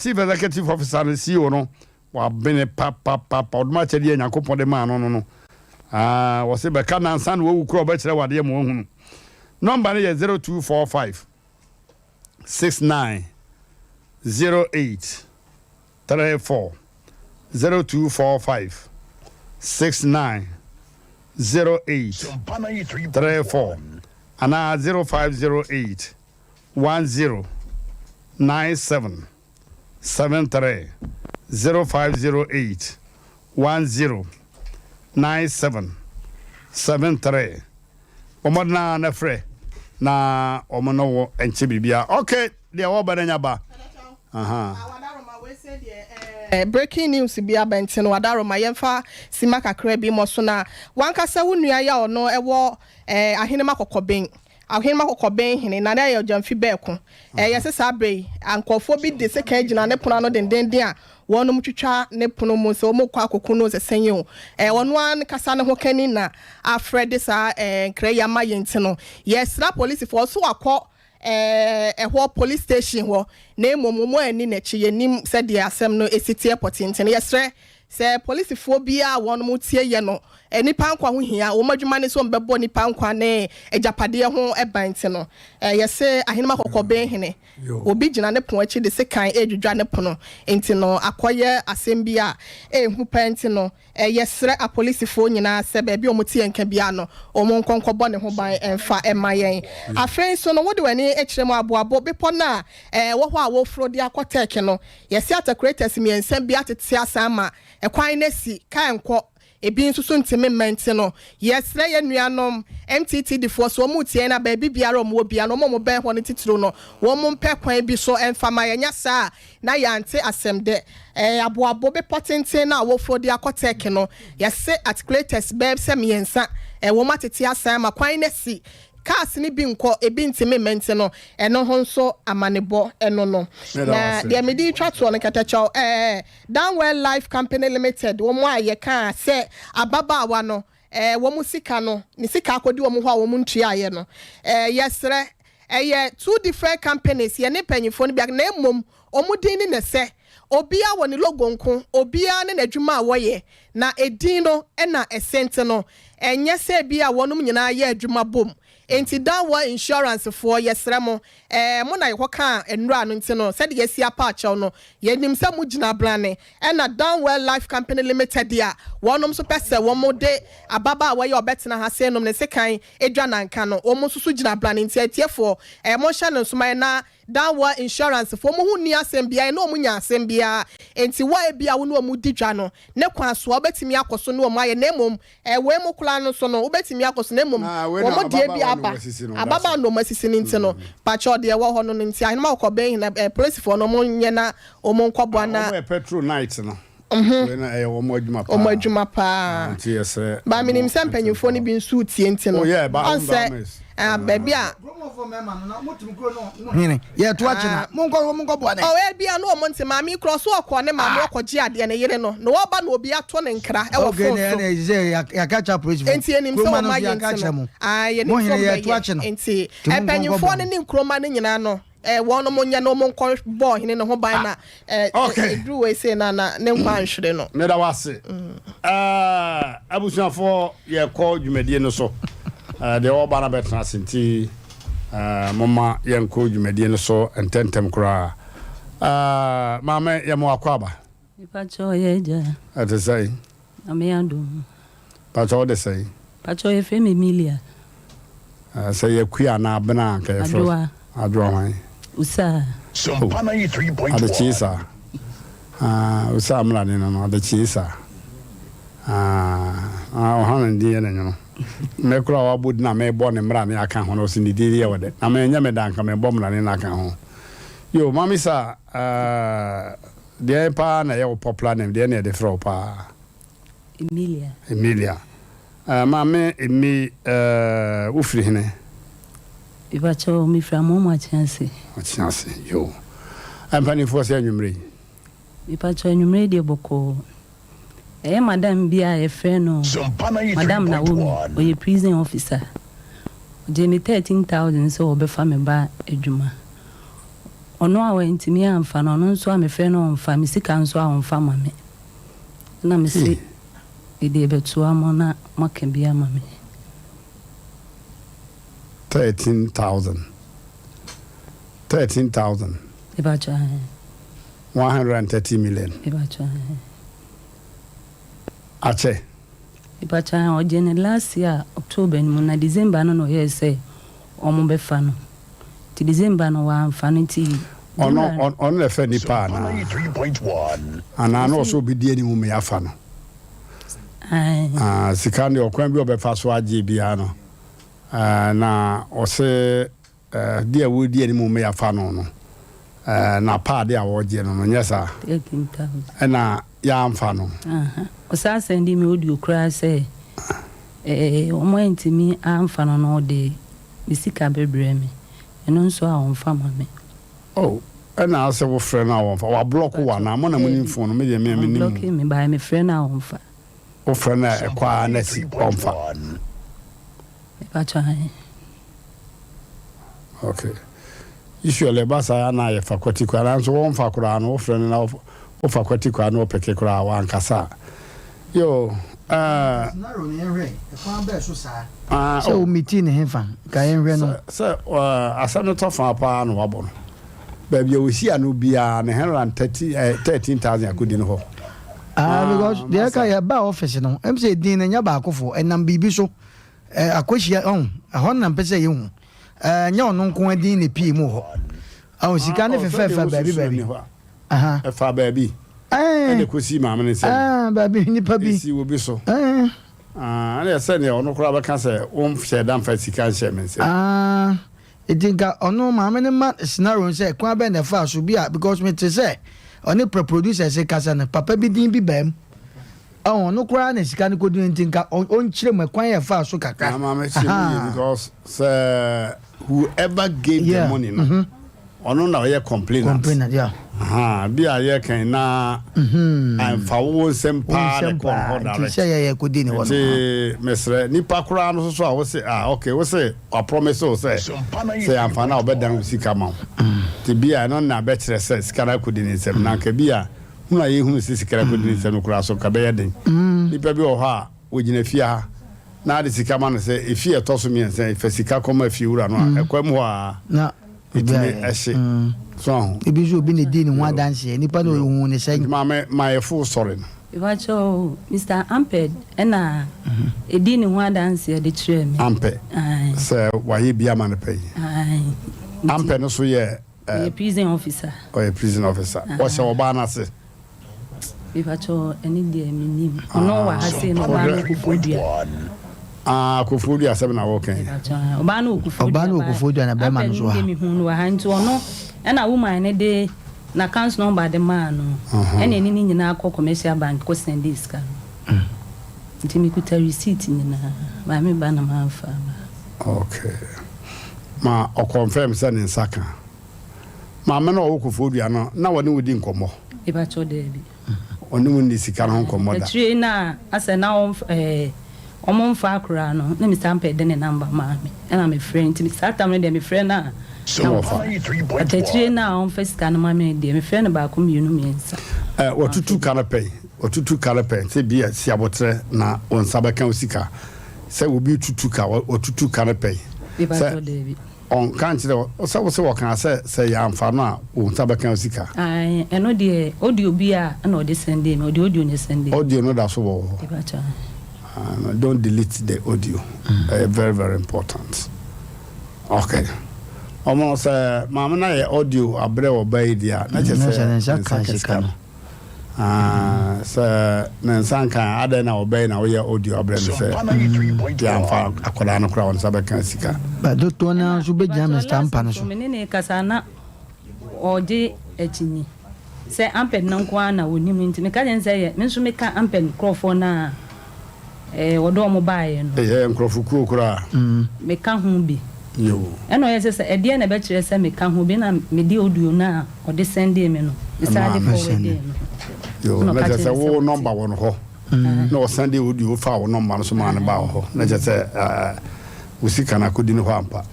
Chief Executive Officer no CEO no wabene papapapa ɔdom akyɛdeɛ a Nyankopɔn de maa no no no wɔse bɛka nansa na wawu koraa ɔbɛkyerɛ wo adeɛ ma wahunu. Nɔmba no yɛ 0245 69 08 34 0245 69 08 34 anaa 0508 10 97 73 0508 10 97 73. Bɔ mmɔden ara na frɛ na wɔn ne wo nkyɛ biribiara. Okay, deɛ wɔba no anya ba. Aha. Breaking news bi aba nti no Adaroma yɛmfa sima kakra bi mmɔ so na wankasa wo nua yi a ɔno ɛwɔ eh, Ahenema Kɔkɔben Ahenema Kɔkɔben hene Nana Yaw Gyamfi Bɛɛko eh, yɛse saa berɛ yi nkurɔfoɔ bi de sekan gyina ne pono ano dendenden a wɔnom twitwa ne pono mu sɛ wɔn rekɔ akɔku no sɛ sɛn o eh, ɔno ankasa ne ho kani na afrɛ de saa eh, nkra yi ama yɛn nti no yɛsra polisifoɔ ɔso akɔ ɛhɔ police station hɔ na mmom wɔn anni n'akyi, yɛnnim sɛdeɛ asɛm no si teɛ pɔtee nti no yɛsrɛ. Sɛ polisifoɔ biara a wɔn tie yɛ no, nnipa nkwa ho hia. Wɔn adwuma ne sɛ wɔbɛbɔ nnipa nkwa ne agyapadeɛ ho ban nti no, yɛse Ahenem Akɔkɔben Hene, obi gyina ne pono akyi de sekan redwidwa ne pono nti no, akɔyɛ asɛm bi a ɛyɛ hu paa nti no, yɛsrɛ apolisifoɔ nyinaa sɛ baabi a wɔte yɛn nka biara no, wɔn nkɔ nkɔbɔ ne ho ban mfa mma yɛn. Afei nso no, wode w'ani kyerɛ mu a, Aboabo bepɔ no a ɛwɔ hɔ a wɔforo de akɔ Turkey no, Yɛse atakurators miensa bi atete asan ama kwan no asi, kaa nkɔ, ebi nso so ntumi mma nti no, yɛsrɛ yɛn nuanom MTTD foɔ sɛ wɔn retie yɛn a baabi biara a wɔn wɔ biara no wɔn a wɔn bɛn hɔ no titiriw no wɔn mpɛ kwan bi so mfa ma yɛn, nyɛ saa a na yɛante asɛm dɛ. Ɛɛ Aboabo bepɔ tenten no a wɔforo de akɔ Turkey no, yɛse articulators bɛyɛ sɛ miensa wɔn atete asan ama kwan no asi, Cars no bi nkɔ, ebi ntumi mma nti no, ɛno ho nso amanebɔ ɛno no. Na deɛ mede retwa toɔ no, Kɛtɛkyɛw, ɛɛ, Downwell Life Company Limited, wɔn a yɛkaa sɛ ababaawa no, ɛɛ, wɔn sika no, ne sika akɔdi wɔn hɔ a wɔn ntuaeɛ no, ɛɛ, yɛsrɛ, ɛyɛ two different companies, yɛne mpanyinfoɔ no bi, na mmom wɔn din ne na ɛsɛ, obiara wɔ ne logo nko, obiara ne n'adwuma a wɔyɛ, Na edin no na ɛsɛ nti no, ɛnyɛ sɛ ebia wɔnom nyinaa yɛ adwuma bom. Enti Danwell Insurance foɔ, yɛsrɛ mo, ɛɛ, mo na yɛkɔkaa nnura no nti no, sɛdeɛ yɛasi apa akyɛw no, yɛnim sɛ mo gyina brane. Ɛna Danwell Life Company Limited a wɔnom nso pɛ sɛ wɔn de ababaawa yi a ɔbɛtena ha sei nom ne sekan dwa nanka no, wɔn nso so gyina brane. Nti atiefoɔ, ɛɛ, monhyɛ no nso ma yɛn na Danwell Insurance foɔ, wɔn ho nni asɛm biara, yɛne wɔn nya asɛm biara, enti wo a ebia wo ne wɔn di dwa no, ne kwan so a, wobɛtumi akɔ so ne wɔn ayɛ, na mmom ɛɛ wei mu koraa no nso no, wobɛtumi akɔ so, na mmom wɔn deɛ bi aba, ababaawa na wɔn asisi no nti no, pakyɛw deɛ ɛwɔ hɔ no no nti, ahenemma kɔkɔbɛn hena, ɛɛ polisifoɔ no wɔn nyɛ na wɔn nkɔboa na. Wɔn yɛ petrol night no. Wei na ɛyɛ wɔn adwuma paa. Wɔn adwuma paa. Nti yɛsrɛ. Ba menim sɛ mpanyinfoɔ no bi nso retie nti no. Oh yeah, ba Ɔn sɛ ah, baabi a. Hene, yɛto akye na monkɔ monkɔ boa ne. Oh ebia na wɔn nte maame yi koraa ɔso ɔkɔ ne maame ɔkɔ gye adeɛ ne yere no na ɔba na obi ato ne nkra ɛwɔ Okay, phone ne so. ɛna sɛ yɛaka kyerɛ apolisifoɔ. Nti yɛnim sɛ Kuroma no wɔn nso ayɛ yɛaka nti akyerɛ no. mo. Ah yɛnim Mo sɛ hene wɔn yɛto akye bɛyɛ no. nti Nti monkɔ nkɔ mpanyinfoɔ boa no no. ne nkuroma no nyinaa no. Eh, wɔnom nyɛ na wɔn nkɔ bɔ ɔhene no ho ban na eh, Okay. eduru wei sei na na ne nkwa anhwere no. Meda wo ase. Eh, abusuafoɔ yɛkɔ dwumadie no so. Eh, deɛ ɔba no bɛtena ase nti eh, momma yɛnkɔ dwumadie no so ntɛntɛm koraa. Eh, maame yɛma wakɔ aba. Mepakyɛ ɔyɛ agya. Ɛte sɛn? Nyame adom. Pakyɛ wo de sɛn? Pakyɛ yɛfrɛ me Emilia. Eh, sɛ yɛ Akua anaa Abena a anka yɛfrɛ wo. Adwoa. Adwoa hwan? Usaa. Oh, Adekyee saa. Ah, Usaa mmrane no no, Adekyee saa. Ah, ah, ɔha na ne din yɛ ne nwono. Me koraa wabɔ din a mebɔ ne mmrane aka ho no, ɔse ne din yɛ wɔ dɛ. Na menyɛ me da anka mebɔ mmrane no aka ho. Yo, Mame Saa, eh, deɛn paa na ɛyɛ wo popular name, deɛn na yɛde frɛ wo paa? Emilia. Emilia. Eh, maame Emi, eh, wo firi hene? Mepakyɛw, me firi Amoamo Akyease. Akyease, yoo. Mpanimfoɔ sɛ anwummerɛ yi? Mepakyɛw, anwummerɛ yi deɛ bɔkɔɔ. Ɛyɛ madam bi a yɛfrɛ no Madam Naomi, ɔyɛ prison officer. Ɔgyee me 13,000 sɛ ɔbɛfa me ba adwuma. Ɔno a wantumi amfa no, ɔno nso a mefrɛ no ɔmfa, me sika nso a ɔmfa ma me. Na mese mede rebɛtoa mo na moaka bi ama me. 13,000. 13,000. Mepakyɛ ahe? 130 million. Mepakyɛ ahe? Akyɛ. Mepakyɛ ahe? Ɔgye ne last year October no mu na December no na ɔyɛɛ sɛ wɔn bɛfa no. Nti December no wɔamfa no nti. Ɔno ɔno na ɛfɛ nipa anaa? Anaa na ɔsɛ obi di anim ma yɛafa no? Ah, sika no deɛ ɔkwan bi a ɔbɛfa so agye biara no, eh, na ɔsɛ eh, deɛ wɔredi anim ma yɛafa no no, eh, na paade a wɔregye no no, nyɛ saa? Ɛna yɛamfa no. Ɔsan sɛndee me audio koraa sɛ eh, wɔn antumi amfa no no ɔde me sika bɛbrɛ me. Ɛno nso a ɔmfa ma me. Oh, ɛna asɛ wo frɛ no a ɔmfa, wa block wo anaa? Mo na mo nim phone no, me deɛ me me nim. Ɔmblocke me, but me frɛ no a ɔmfa. Wo frɛ no a ɛkɔ ara na si ɔmfa. Me pakyɛ ahe. Okay. Usually ɛba saa a na yɛfa kwati koraa, nanso wɔmfa koraa no, wo frɛ no na. Wofa kwati kwa na ɔpeke koraa wankasa a. Yo, eh. Scenario no yɛnhwɛ, ɛkwan bɛɛ so saa? Ah, Sɛ oh. wo meeting ne hefa, nka yɛnhwɛ no. Sɛ, sɛ asɛm no tɔ fa paa na wabɔ no. Baabi a wɔhyia no biara ne 130, eh, 13,000 akɔdi no hɔ. Ah, because deɛ ɛka yɛ ba office no, ɛm sɛ edin no nyɛ baakofo, ɛnam biribi so, eh, akɔhyia, ɔn, ɛhɔ no na mpɛ sɛ yɛhu. Eh, nyɛ ɔno nko ara din na epie mu hɔ. Ɔn, sika no Ah, oh, fefɛɛfɛ sɛdeɛ baabi wosusu baabi. no nni hɔ a. Aha. Ɛfaa baabi. Ɛɛ. Ɛna ɛkɔsii maame no nsam. Ɛɛ, baabi, nipa bi. Ɛsii obi so. Ɛɛ. Ah, ɛna sɛdeɛ ɔno koraa bɛka sɛ wonhyɛɛ da mfa sika nhyɛɛ me nsam. Ah, nti nka ɔno maame no ma scenario no sɛ kwan bɛn na ɛfaa so bi a, because mete sɛ ɔne pre producers kasa no, papa bi din bi baa mu. Ɔho, ɔno koraa na sika no kɔduru nti nka ɔnkyerɛ mu ɛkwan a ɛfaa so kakra. Na maame kyerɛ mu yie because sɛ whoever gave the money no, ɔno na ɔyɛ complainant. Complainant, yeah. Aha, bi a yɛ kan na ɛnfa wo nsɛm paa na kɔ hɔ direct. Nti sɛ yɛ yɛ kɔdi ne hɔ no. Nti mesrɛ nipa koraa no soso a wose ah okay wose wa promise wo sɛ sɛ yɛamfa no a ɔbɛdan wo sika ma wo. Nti bi a ɛno na bɛkyerɛ sɛ sika no akɔdi ne nsam na anka bi a hunu a yɛhunu sɛ sika no akɔdi ne nsam no koraa so nka bɛyɛ den. Nipa bi wɔ hɔ a wɔgyina fie ha na ade sika ma no sɛ efie a ɛtɔ so mmiɛnsa yi fa sika kɔma fie wura no a ɛkwan mu hɔ a na ɛtumi ɛhye so aho. Ebi nso obi na edi ne ho adanseɛ nipa na ohun ne sɛn. Nti maame ma yɛ fo sɔre no. Mepakyɛ o Mister Amped ɛna edi ne ho adanseɛ de kyerɛɛ me. Ampɛ sɛ wayɛ bi ama no pɛ yi. Ae. Ampɛ no so yɛ. Ɔyɛ prison officer. Ɔyɛ prison officer. Ɔhyɛ ɔbaa no ase. Mepakyɛ ɛne deɛ menim. Ɔno wɔ ha sei na ɔbaa no Kofoɔ Dua. Ah, Kofoɔ Dua asɛm na wɔka yi. Mepakyɛ ɔbaa no wɔ Kofoɔ Dua. Ɔbaa no wɔ Kofoɔ Dua na bɛrima no nso wɔ ha. Afei no deɛ mehu no wɔ ha nti ɔno ɛna woman no de n'account number de maa no. Ɛna ɛne ne nyinaa kɔ commercial bank kɔ sɛndee sika no. Nti mekuta receipt nyinaa. Maame ba na mamfa aba. Okay. Ma ɔconfirm sɛ ne nsa ka. Maame no a ɔwɔ Koforidua no, na ɔne wo di nkɔmmɔ? Mepakyɛw, daabi. Ɔne wo nni sika no ho nkɔmmɔ da? Akyire yi na asɛ na ɔmf ɛɛ wɔmfa akwadaa no, na Mister Ampɛ de ne number maa me, ɛna mefrɛ no, nti saa tam no deɛ mefrɛ no a, na ɔfa. But akyire yi na ɔmfa sika no ma me deɛ, mefrɛ no baako, mmienu, mmiɛnsa. Ɛ, watutu ka no pɛn, watutu ka no pɛn, sɛ bi a si aboterɛ na wo nsa bɛka wo sika. Sɛ obi retutu ka, watutu ka no pɛn. Mepakyɛw, daabi. Ɔnka nkyerɛ wo sɛ wo se wɔkaa sɛ sɛ yɛamfa no a wo nsa bɛka wo sika? Ae, ɛno deɛ audio bi a ɛna ɔde sɛndee me, ɔde audio na ɛsɛndee me. Audio no da so wɔ wo hɔ? Mepakyɛw. Ah, no, don't delete the audio. Ɛyɛ very very important. Okay. Ɔmo sɛ maame no ayɛ audio abrɛ wɔ ba yi deɛ a, na kyerɛ sɛ ne nsa ka sika no. Ah, sɛ ne nsa nka a, adɛn na ɔbɛn na woyɛ audio abrɛ no sɛ yɛamfa akwadaa no koraa wɔn nsa bɛka sika. Ba dodoɔ no ara nso bɛgyina Mister Ampa no so. Me ne no rekasa na ɔregye akyinnye sɛ Amped no nko ara na ɔnim nti meka kyerɛ no sɛ yɛ me nso meka Amped nkurɔfoɔ no a Ɛɛ wɔde wɔn baeɛ no. Ɛyɛ nkurɔfokuo koraa. Meka ho bi. Ɛna ɔyɛ sɛ sɛ ɛdeɛn na ɛbɛkyerɛ sɛ meka ho bi na mede audio no a ɔde sɛndee me no mesan de forwardee no. Yoo, Ɛna na ɔka kyerɛ kyerɛɛ sɛ me sɛ wo wate. nɔmba wɔ no hɔ na ɔsan de audio faa wo nɔmba no so maa no baa wo hɔ na kyerɛ sɛ ɛɛ wo sika no akɔdi no hɔ ampa.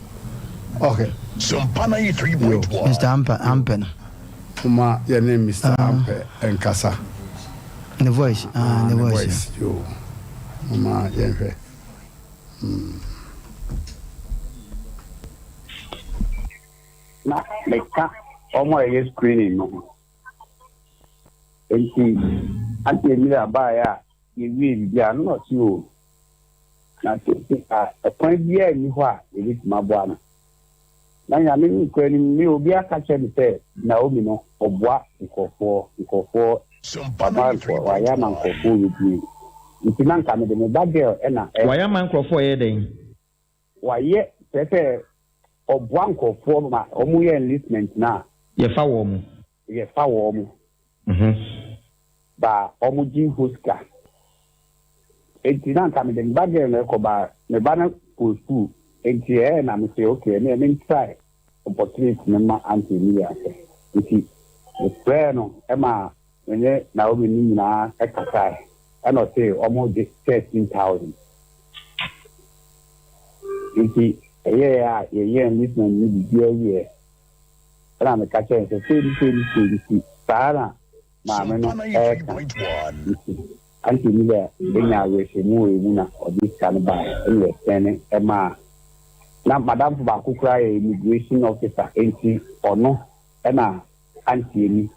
Okay. Yoo. Mister Ampɛ Ampɛ no. Momma yɛne Mister Ampɛ nkasa. Ne voice, ah, ne voice. voice, yo. Momma yɛnhwɛ. Mm. Na meka wɔn a ɛyɛ screening no ho. Enti Auntie Emilia baeɛ a yɛwiee biribiara no na ɔse o, na seesei a ɛkwan biara nni hɔ a yɛbɛtumi aboa no. Na Nyame nokorɛ nim me obi aka kyerɛ me sɛ Naomi no ɔboa nkorɔfoɔ nkorɔfoɔ wama nkorɔ wayɛ ama nkorɔfoɔ bebree nti na nka mede me ba girl ɛna ɛ. Wayɛ ama nkorɔfoɔ ɛyɛ dɛn? Wayɛ kyerɛ sɛ ɔboa nkorɔfoɔ ma wɔn yɛ enlistment no a. Yɛfa wɔn. Yɛfa wɔn. Ba wɔn gye ho sika. Enti na nka mede me ba girl no rekɔ ba me ba no kɔɔ school enti ɛɛ na me se okay ɛneɛ me try opportunity no ma Auntie Emilia hwɛ. Nti me frɛɛ no ma me ne Naomi no nyinaa kasae ɛna ɔse wɔn gye 13,000. Nti ɛyɛɛ a yɛyɛɛ enlistment no biribiara wieɛ ɛna meka kyerɛɛ no sɛ sei ne sei ne sei nti saa na. maame no reka nti, Auntie Emilia nyaa awerɛhyɛmu wɔ yɛn mu na ɔde sika no baeɛ ɛna yɛsɛne maa Na m'adamfo baako koraa yɛ immigration officer enti ɔno na Auntie Emi.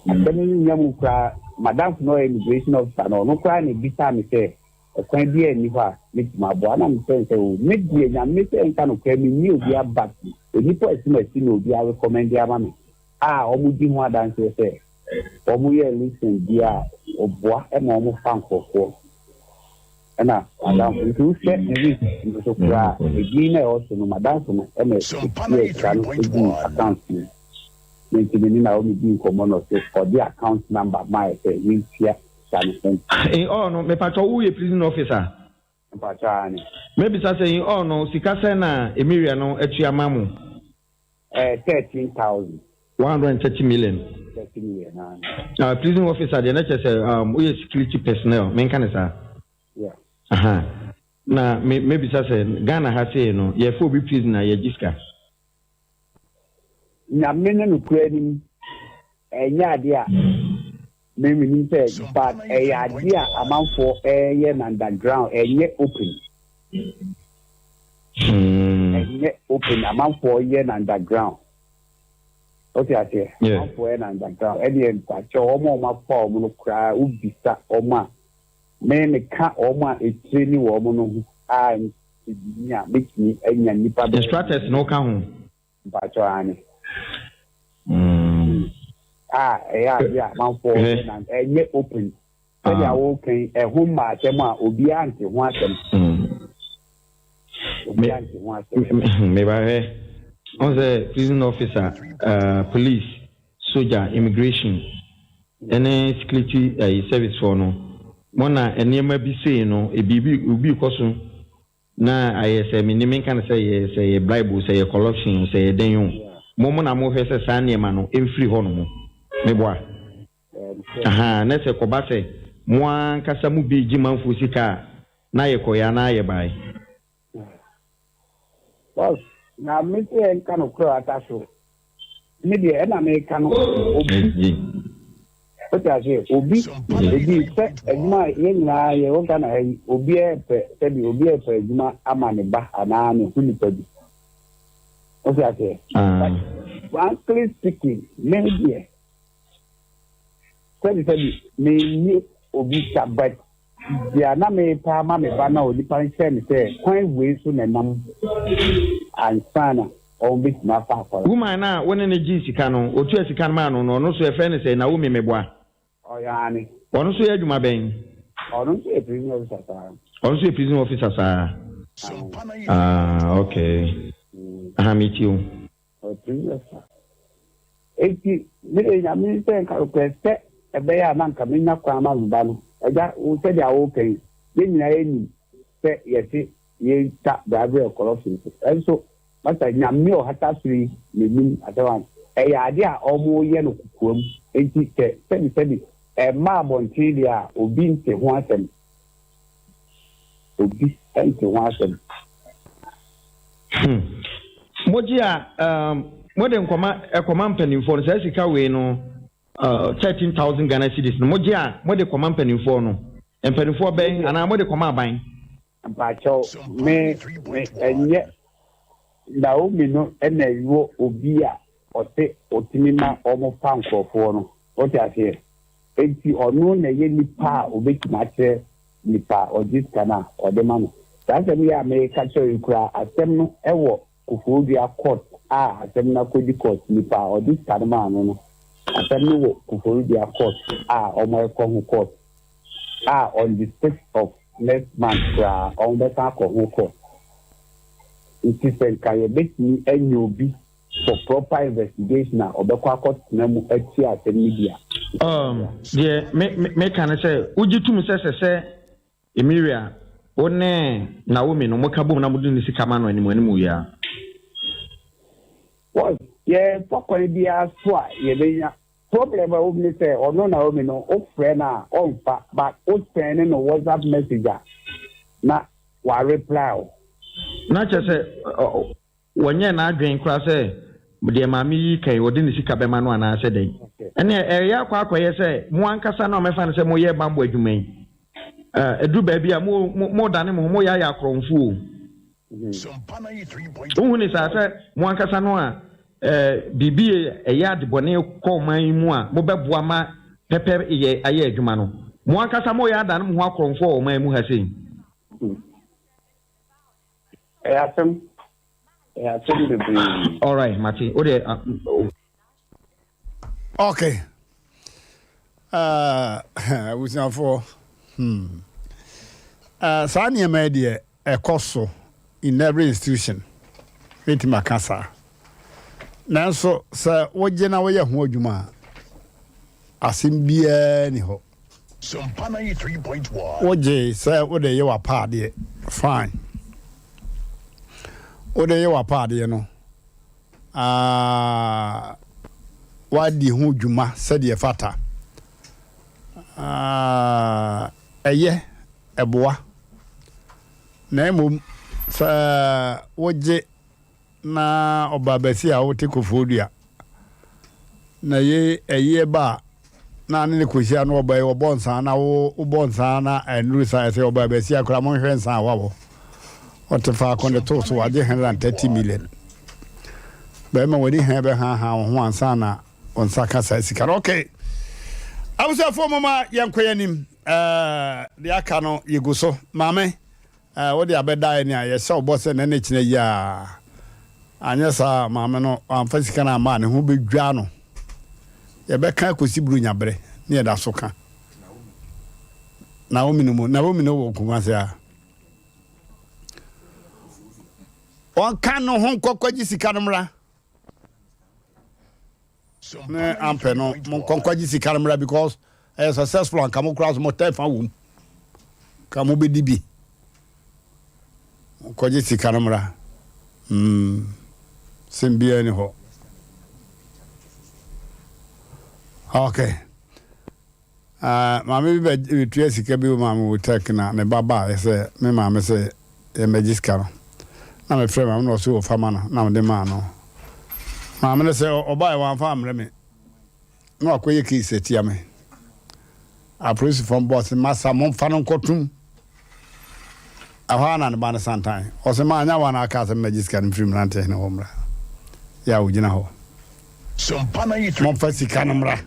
Asɛm no nnya mu koraa, m'adamfo no a ɔyɛ immigration officer no, ɔno koraa na ebisaa me sɛ ɛkwan biara nni hɔ a mɛtumi aboa. Ɛna mekyerɛɛ no sɛ oh, me deɛ Nyame sɛ nka nokorɛ menni obiara but nnipa a asim asi na obiara recommend ama me a wɔdi ho adanseɛ sɛ wɔyɛ listen bi a wɔboa ma wɔfa nkorɔfoɔ. Ɛna m'adamfo nti wohwɛ ne receipt no so koraa a, edin no a ɛwɔ so no m'adamfo no na ɛtuaa sika no guu account no mu. Me nti me ne Naomi dii nkɔmmɔ na ɔse ɔde account number maeɛ sɛ mentua sika no nti. In all no, mepakyɛw wo yɛ prison officer? Mpakyɛw aane. Mɛbisa sɛ in all no sika sɛn na Emiria no atua ma mo? Ɛyɛ 13,000. 130 million. 30 million aane. Ah, prison officer deɛ na kyerɛ sɛ um, woyɛ security personnel, menka ne saa. Yeah. Aha. Na me mɛbisa sɛ Ghana ha sei no, yɛfa obi prison a yɛgye sika? Nyame ne nokorɛ anim, ɛnyɛ adeɛ a me menim sɛ but ɛyɛ adeɛ a amanfoɔ ɛyɛ no underground, ɛnyɛ open. Ɛnyɛ open, amanfoɔ yɛ no underground. Wote aseɛ? Amanfoɔ yɛ no underground. Ɛdeɛ mpakyɛ wɔn a wɔafa wɔn no koraa wobisa wɔn a, me meka wɔn a etire ne wɔn no ho a nti a mɛtumi anya nnipa bɛyɛ. Instructors no woka ho? Mpakyɛw aane. A ɛyɛ adeɛ a amanfoɔ yɛ na ɛnyɛ open sɛdeɛ woka yi ɛho mma asɛm a obiara nte ho asɛm. Obiara nte ho asɛm. Meba hwɛ ɔn sɛ prison officer, uh, police, soldier, immigration ɛne security uh, service foɔ no mo na nneɛma bi sei no ebi obi kɔ so Na ayɛ sɛ mennim menka no sɛ ɛyɛ sɛ ɛyɛ bribe o, sɛ ɛyɛ corruption o, sɛ ɛyɛ dɛn o, mo mo na mohwɛ sɛ saa nneɛma no mfiri hɔ nom. Meboa? Ahaa, na sɛ kɔba sɛ mo ankasa mo bi regye manfoɔ sika a, na yɛkɔeɛ anaa yɛbaeɛ? Boss, na me sɛ yɛnka nokorɛ ata so. Me deɛ ɛna meka no obi wote aseɛ obi ebi sɛ adwuma a yɛn nyinaa yɛwɔ Ghana ha yi obi ɛpɛ sɛbi obi ɛpɛ adwuma ama ne ba anaa ne ho nipa bi wote aseɛ but frankly speaking me deɛ sɛbi sɛbi menni obi sa but Deɛ na merepɛ ama me ba no a onipa no kyerɛɛ me sɛ kwan wei so na ɛnam ansa na wɔbɛtumi afa akwadaa. Woman no a wo ne no gyee sika no, otua sika no maa no no, ɔno nso yɛfrɛ no sɛn? Naomi Meboa. Ɔyɛ aane. Ɔno nso yɛ adwuma bɛn? Ɔno nso yɛ prison officer saa. Ɔno nso yɛ prison officer saa? Ah, okay. Aha, metie wo. Ɔtumi yɛ saa. Enti, me deɛ Nyame sɛ nka nokorɛ sɛ ɛbɛyɛ a na nka menya kwan ama me ba no. Agya, wo sɛdeɛ woreka yi, yɛn nyinaa yɛnim sɛ yɛse yɛtwa bribery and corruption so. Ɛnso, masa Nyame a ɔhata soro yi na ɛnim asɛm a ɛyɛ adeɛ a wɔyɛ no kokoam. Enti sɛ sɛbisɛbi ɛmma abɔnten deɛ a, obi nte ho asɛm. Obi nte ho asɛm. Hmm. Mogye a, um, mode nkɔma ɛkɔma mpanimfoɔ no saa sika wei no uh, 13,000 Ghana cedis no mogye a mode kɔma mpanimfoɔ no mpanimfoɔ bɛn anaa mode kɔma aban? Mpakyɛw me me ɛnyɛ Naomi no ɛna ɛwɔ obi a ɔte ɔtumi ma wɔn fa nkorɔfoɔ no wote aseɛ enti ɔno na ɛyɛ nipa a ɔbɛtumi akyerɛ nipa a ɔgye sika no a ɔde ma no. Saa asɛm yi a mereka kyerɛ wo yi koraa, asɛm no wɔ Koforidua court a asɛm no akɔdi court, nipa a ɔgye sika no maa no no, asɛm no wɔ Koforidua court a wɔrekɔ ho court a on the sixth of next month koraa wɔbɛsan akɔ ho court. Nti sɛ nka yɛbɛtumi anya obi for proper investigation a ɔbɛkɔ akɔtena mu atie asɛm no bi a. Um, deɛ me, me, meka ne sɛ, wogye tom sɛ sɛ sɛ Emilia, wo ne Naomi no moka bom na mode ne sika ma no animuanimu yi a? Boss, yɛfa kwan biara so a yɛbɛnya. Problem a ɛwɔ mu ne sɛ ɔno Naomi no, wofrɛ no a ɔmfa, but wo send no WhatsApp message a na wa reply wo. Na kyerɛ sɛ, Wɔnyɛɛ n'adwene koraa sɛ deɛ maame yi ka yi, ɔde ne sika bɛma no anaasɛ dɛn? Ɛnneɛ ɛreyɛ akɔ akɔyɛ sɛ mo ankasa no a mɛfa no sɛ moyɛ bammɔ adwuma yi, ɛduru baabi a mo, mo, modane mo ho, moyɛ ayɛ akorɔmfoɔ o. Wohu ne saa sɛ mo ankasa no a biribi ɛyɛ adebɔne kɔ ɔman yi mu a mobɛboa ma pɛpɛ yɛ ayɛ adwuma no, mo ankasa moyɛ adane mo ho akorɔmfoɔ wɔ ɔman yi mu ha sei. Ɛyɛ asɛm. Ɛyɛ asɛm bebree. Alright, mate. Wo deɛ. Okay. Uh, abusuafoɔ. Hmm. Uh, saa nneɛma yi deɛ ɛkɔ so in every institution. Mɛtumi aka saa. Nanso sɛ wogye na woyɛ ho adwuma a, asɛm biara ni hɔ. Wogye sɛ wode yɛ w'apaadeɛ, fine. Wode yɛ w'apaadeɛ no, ah, woadi ho dwuma sɛdeɛ ɛfata. Ah, ɛyɛ, ɛboa. Na mmom sɛ wogye Na ɔbaa basia a ɔte Kofoɔdua, na yei ɛyeɛ ba a, na ne ne kɔhyia na ɔbaa yi ɔbɔ nsaa na wo wobɔ nsaa na ɛnuru saa ɛsɛ ɔbaa basia koraa monhwɛ nsaa a wabɔ ɔte faako de too so wagye 130 million bɛrima w'ani hɛn bɛhaahaa wo ho ansa na wo nsa ka saa sika no okay abusuafoɔ moma yɛnkɔ yɛn anim ɛɛ deɛ aka no yɛgu so maame Ɛɛ, wode abɛda yɛn a, yɛhyɛ wo bɔ sɛ nnɛ ne kyena yi ara, anyɛ saa a maame no wamfa sika no amma a, ne ho bɛdwa no. Yɛbɛka akɔsi Buronya berɛ, ne yɛda so ka. Naomi no mu, Naomi no wɔ Kumasi a. Ɔnka ne ho nkɔkɔgye sika no mmra. Ne ampɛ no mo nkɔ nkɔgye sika no mmra because ɛyɛ successful anka mo koraa so mo tɛ fa wom ka mo bɛdi bi nkɔgye sika no mmra mm sɛm biara ni hɔ okay Ah, maame bi bɛtua sika bi maa me wɔ Turkey na ne ba baeɛ sɛ me maame sɛ yɛmmɛgye sika no. Na mefrɛ maame na ɔse ɔfa ma no na mede maa no. Maame no sɛ ɔbaeɛ wamfa ammrɛ me na wakɔyɛ case atia me. Apolisifoɔ mbɔ ɔse masa momfa no nkɔtom. Ɛhɔ ara na ne ba no santan. Ɔse maa nyɛ wa na aka sɛ mmɛgye sika no mfiri mmerante hene hɔ mmra. Yɛ a ɔgyina hɔ. Momfa sika no mmra.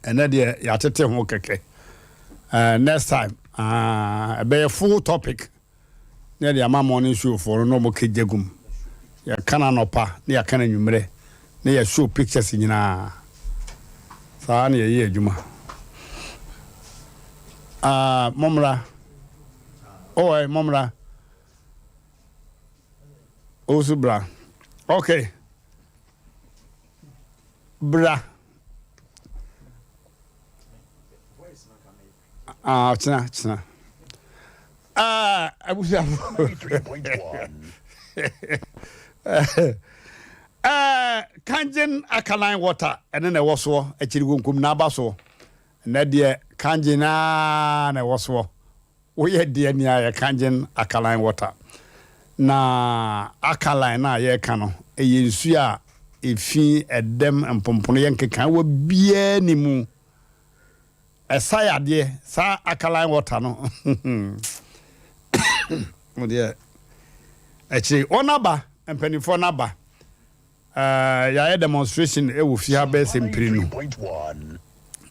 Ɛnɛ deɛ yɛatete ho kɛkɛ. Uh, next time uh, ɛbɛyɛ full topic na yɛde ama morning show foɔ no na wɔn kegya gum. Yɛka no anɔpa na yɛaka no anwummerɛ na yɛ show pictures nyinaa. Saa na yɛyɛ adwuma. Uh, mommra. Oh, eh, mommra. Owusu bra. Okay. Bra. Ah, kyena, kyena. Ah, abusuafo. Eh, Kangen alkaline water ɛne na ɛwɔ soɔ, akyiri konkom na aba soɔ. Ɛnɛ deɛ Kangen aa na ɛwɔ soɔ. Woyɛ deɛ nea yɛ Kangen alkaline water. Na alkaline no a yɛreka no, ɛyɛ nsuo a efi, ɛdɛm, mpompono, yɛ nkekaawa biara nni mu. Ɛsa yadeɛ, saa alkaline water no. Wo deɛ, akyire wɔn aba, mpanimfoɔ no aba. Uh, yɛayɛ demonstration wɔ fie ha bɛyɛ sɛ mprenu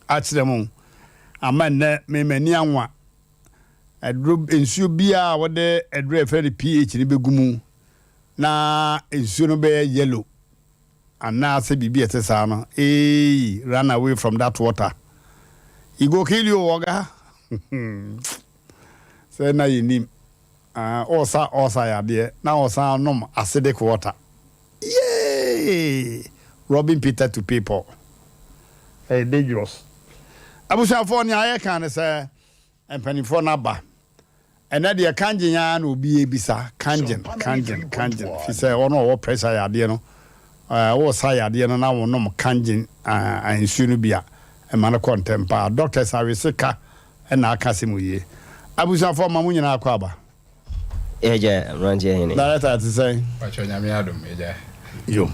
akyerɛ mo ama nnɛ me m'ani anwa aduro nsuo biara a wɔde aduro a yɛfrɛ no pH no bɛgu mu na nsuo no bɛyɛ yellow anaasɛ biribi a ɛte saa no ee run away from that water e go kill you ɔga sɛ na yɛnim Ah ɔsa ɔsa yadeɛ na ɔsan nom acidic water yay robbing Peter to pay Paul ɛyɛ dangerous abusuafoɔ nea yɛka ne sɛ mpanimfoɔ no aba ɛnɛ deɛ kangyen ara na obi ebisa kangyen kangyen kangyen fi sɛ ɔno ɔwɔ pressure yadeɛ no ɛɛ ɔsa yadeɛ no na wɔnom kangyen ɛɛ nsuo no bi a ɛma no kɔ ntɛm paa doctors awese ka Ɛna aka asɛm wɔ yie. Abusuafoɔ ma mo nyinaa akɔ aba. Agya mmeranteɛ hene. Director ɛte sɛn? Pakyɛ Nyame adom agya. Yo.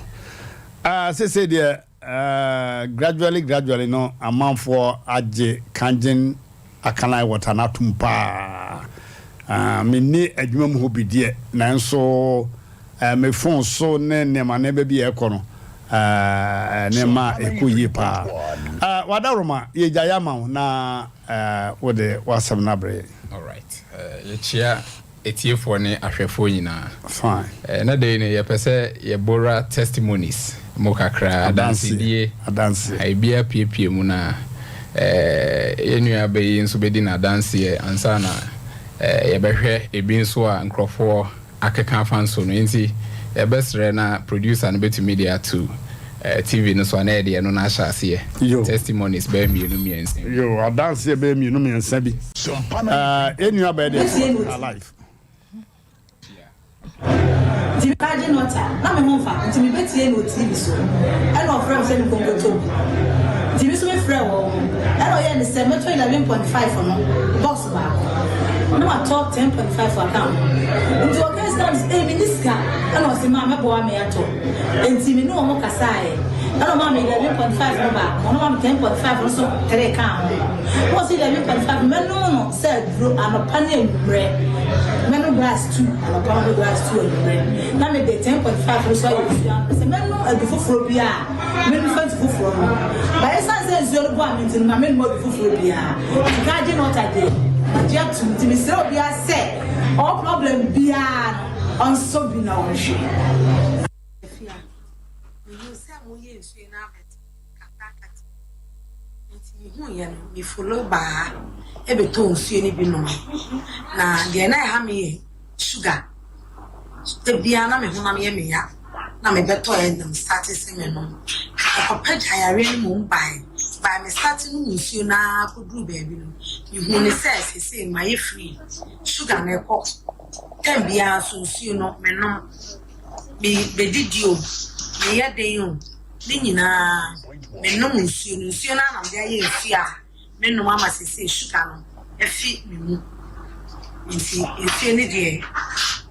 Ah, sese deɛ eh, gradually gradually no amanfoɔ agye Kangen Alkaline water no atom paa. Ah, menni adwuma mu hɔ bi deɛ, nanso eh, me phone so ne nneɛma nneɛma bi a ɛkɔ no, eh, nneɛma a ɛkɔ yie paa. Eh, Wadaworoma, yɛgyae ama wo na eh, wode w'asɛm no abrɛ yɛn. Alright, eh, yɛkyia atiefoɔ ne ahwɛfoɔ nyinaa. Fine. Ɛnɛ da yi no yɛpɛ sɛ yɛbora testimonies mu kakra, adansedie. Adanseɛ. Ebi apiepie mu na yɛn nua bɛ yi nso bɛdi n'adanseɛ ansa na yɛbɛhwɛ ebi nso a nkurɔfoɔ akeka afa nso no. Nti yɛbɛsrɛ na producer no bɛtumi de ato TV no so a na yɛde ɛno no ahyɛ aseɛ. Testimonies bɛyɛ mmienu mmiɛnsa bi. Yo, adanseɛ bɛyɛ mmienu mmiɛnsa bi. Yɛn nua bɛyɛ deɛ alive. Nti me agye nɔta na me ho mfa nti me bɛ tie no wɔ TV so ɛna ɔfrɛ me sɛ me nkɔ nkɔtɔ bi nti me nso me frɛ wɔn mo ɛna ɔyɛɛ ne sɛ mɛtɔ 11.5 no box baako na watɔ 10.5 aka ho nti ɔka sika no sɛ ee me ni sika ɛna ɔse maa mɛboa me atɔ Enti me ne wɔn kasaeɛ, ɛna ɔmaa me 11.5 no baako, na ɔmaa me 10.5 no nso tere kaa ho. Na ɔse 11.5 no mɛnom no sɛ aduro anɔpa ne anwummerɛ, mɛnom glass 2 anɔpa na mɛnom glass 2 anwummerɛ, na mede 10.5 no nso ayɛ nsuo anom. Sɛ mɛnom adu foforɔ bi a, memfa nsu foforɔ nom. But ɛsiane sɛ nsuo no boa me nti no, ma mennom adu foforɔ biara. Nti Kagye Nɔta deɛ, magye atom. Nti mesrɛ obiara sɛ ɔwɔ problem biara no, Ɔnsɔ bi na ɔnhwɛ. Afia, mehuu sɛ moyɛ nsuo yi na abɛte kakra nkate nti mehuiɛ no me follow baa ha bɛtɔɔ nsuo no bi nom na deɛ na ɛha me yɛ sugar da biara na me honam yɛ me ya na mebɛtɔɛ na me starte sɛ menom ɛkɔpɛ gya yareɛ no mmom bae bae me starte nom nsuo no ara kɔduru baabi no mehuu ne sɛ seesei mayɛ free sugar no ɛkɔ Term biara nso nsuo no menom, me medidi o, meyɛ den o, ne nyinaa menom nsuo no. Nsuo no ara na mede ayɛ nsuo a menom ama seesei sugar no afi me mu. Nti nsuo no deɛ,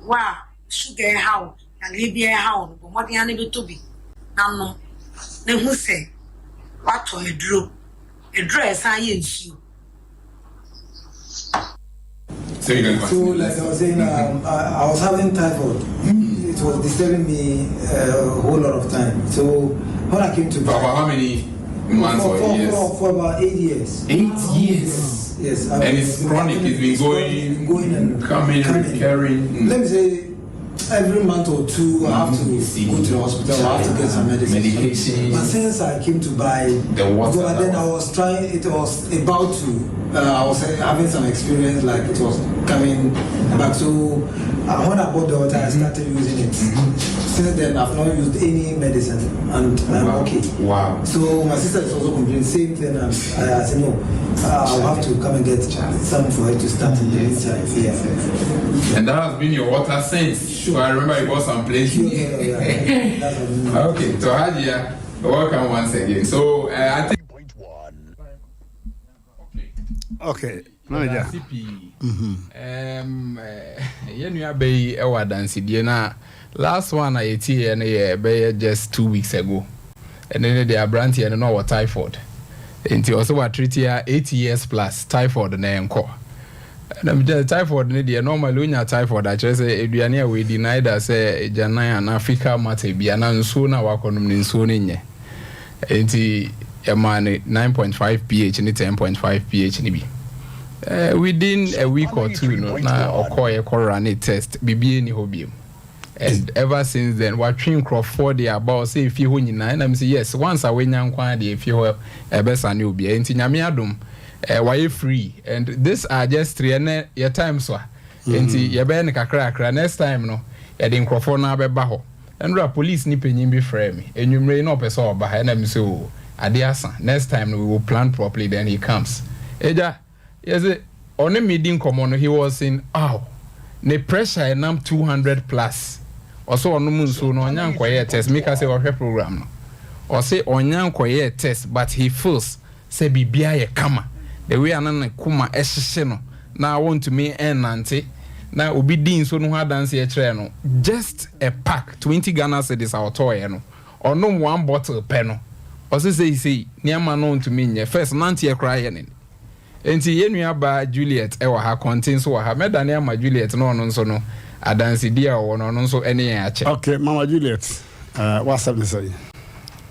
wo a sugar ɛha wo, yareɛ biara ɛha wo no, bɔ mmɔden ara na bɛtɔ bi na nom na hu sɛ woatɔ aduro. Aduro a ɛsan yɛ nsuo. So like I was saying, um, I, I was having typhoid. It was disturbing me uh, a whole lot of time. So when I came to For about how many months for, or for, years? For, for about eight years. Eight years. Yes. And it's chronic. It's been going, going and coming, recurring. Mm. Let me say, every month or two, I have to go to the hospital. I have to get some medicine. Medication. But since I came to buy the water, but then I was trying. It was about to. Uh, I was having some experience, like it was coming back. So uh, when I bought the water, I started using it. Since then, I've not used any medicine, and I'm Wow. okay. Wow. So my sister is also complaining same thing. And I, I said no, uh, I'll have to come and get some for her to start in the meantime. Yeah. And that has been your water since. Sure. I remember you bought some place. okay, so Hajia, welcome once again. So uh, I think. Okay, manager. Yɛda ase pii. Um, eh, yɛn nua bɛ yi wɔ adansedie na last one a yɛtieɛ no yɛ bɛyɛ just two weeks ago. Ɛne ne deɛ aberanteɛ no na ɔwɔ typhoid. Nti ɔsɛ watreti a eight years plus typhoid na ɛnkɔ. Ɛna mekyerɛ typhoid no deɛ normally wonya typhoid akyerɛ sɛ aduane a wɔadi no either sɛ agyanan anaa fecal matter bi anaa nsuo no a wakɔnom no nsuo no nyɛ. Enti yɛmaa no 9.5 pH ne 10.5 pH no bi. Eh, within a week or two no, na ɔkɔɔyɛ kɔ run test, biribi nni hɔ biom. And ever since then, watwe nkurɔfoɔ de aba ɔsɛ efie hɔ nyinaa. Ɛna mese yes, once a wanya nko ara deɛ efie hɔ ɛbɛsane obiara. Enti Nyame adom, eh, wayɛ free. And this are just three, ɛnɛ yɛ time so a. Enti yɛbɛyɛ no kakrakra. Next time no, yɛde nkurɔfoɔ no ara bɛba hɔ. Ɛnora police ni panyin bi frɛɛ me anwumerɛ yi na ɔpɛ sɛ ɔba ha ɛna me sɛ oo adeɛ asa next time no we will plan properly then he comes. Agya yɛse ɔne me di nkɔmmɔ no he was in awe ne pressure ɛnam 200 plus ɔse ɔnom nsuo no ɔnya nkɔyɛɛ test meka sɛ ɔhwɛ program no ɔse ɔnya nkɔyɛɛ test but he feels sɛ biribiara yɛ kama, the way a na ne koma hyehye no na ɔntumi nnante. Na obi dii nsuo no ho adanseɛ kyerɛɛ no, just a pack, 20 Ghana cedis a ɔtɔeɛ no, ɔnom one bottle pɛ no, ɔse seisei nneɛma no ɔntumi nyɛ, first nanteɛ koraa yɛ ne. Enti yɛn nua baa Juliet wɔ ha, Kɔnte nso wɔ ha, mɛdane ama Juliet na ɔno nso no adansedie a ɔwɔ no, ɔno nso ne yɛn akyɛ. Ok, Mama Juliet, eh, w'asɛm ne sɛn?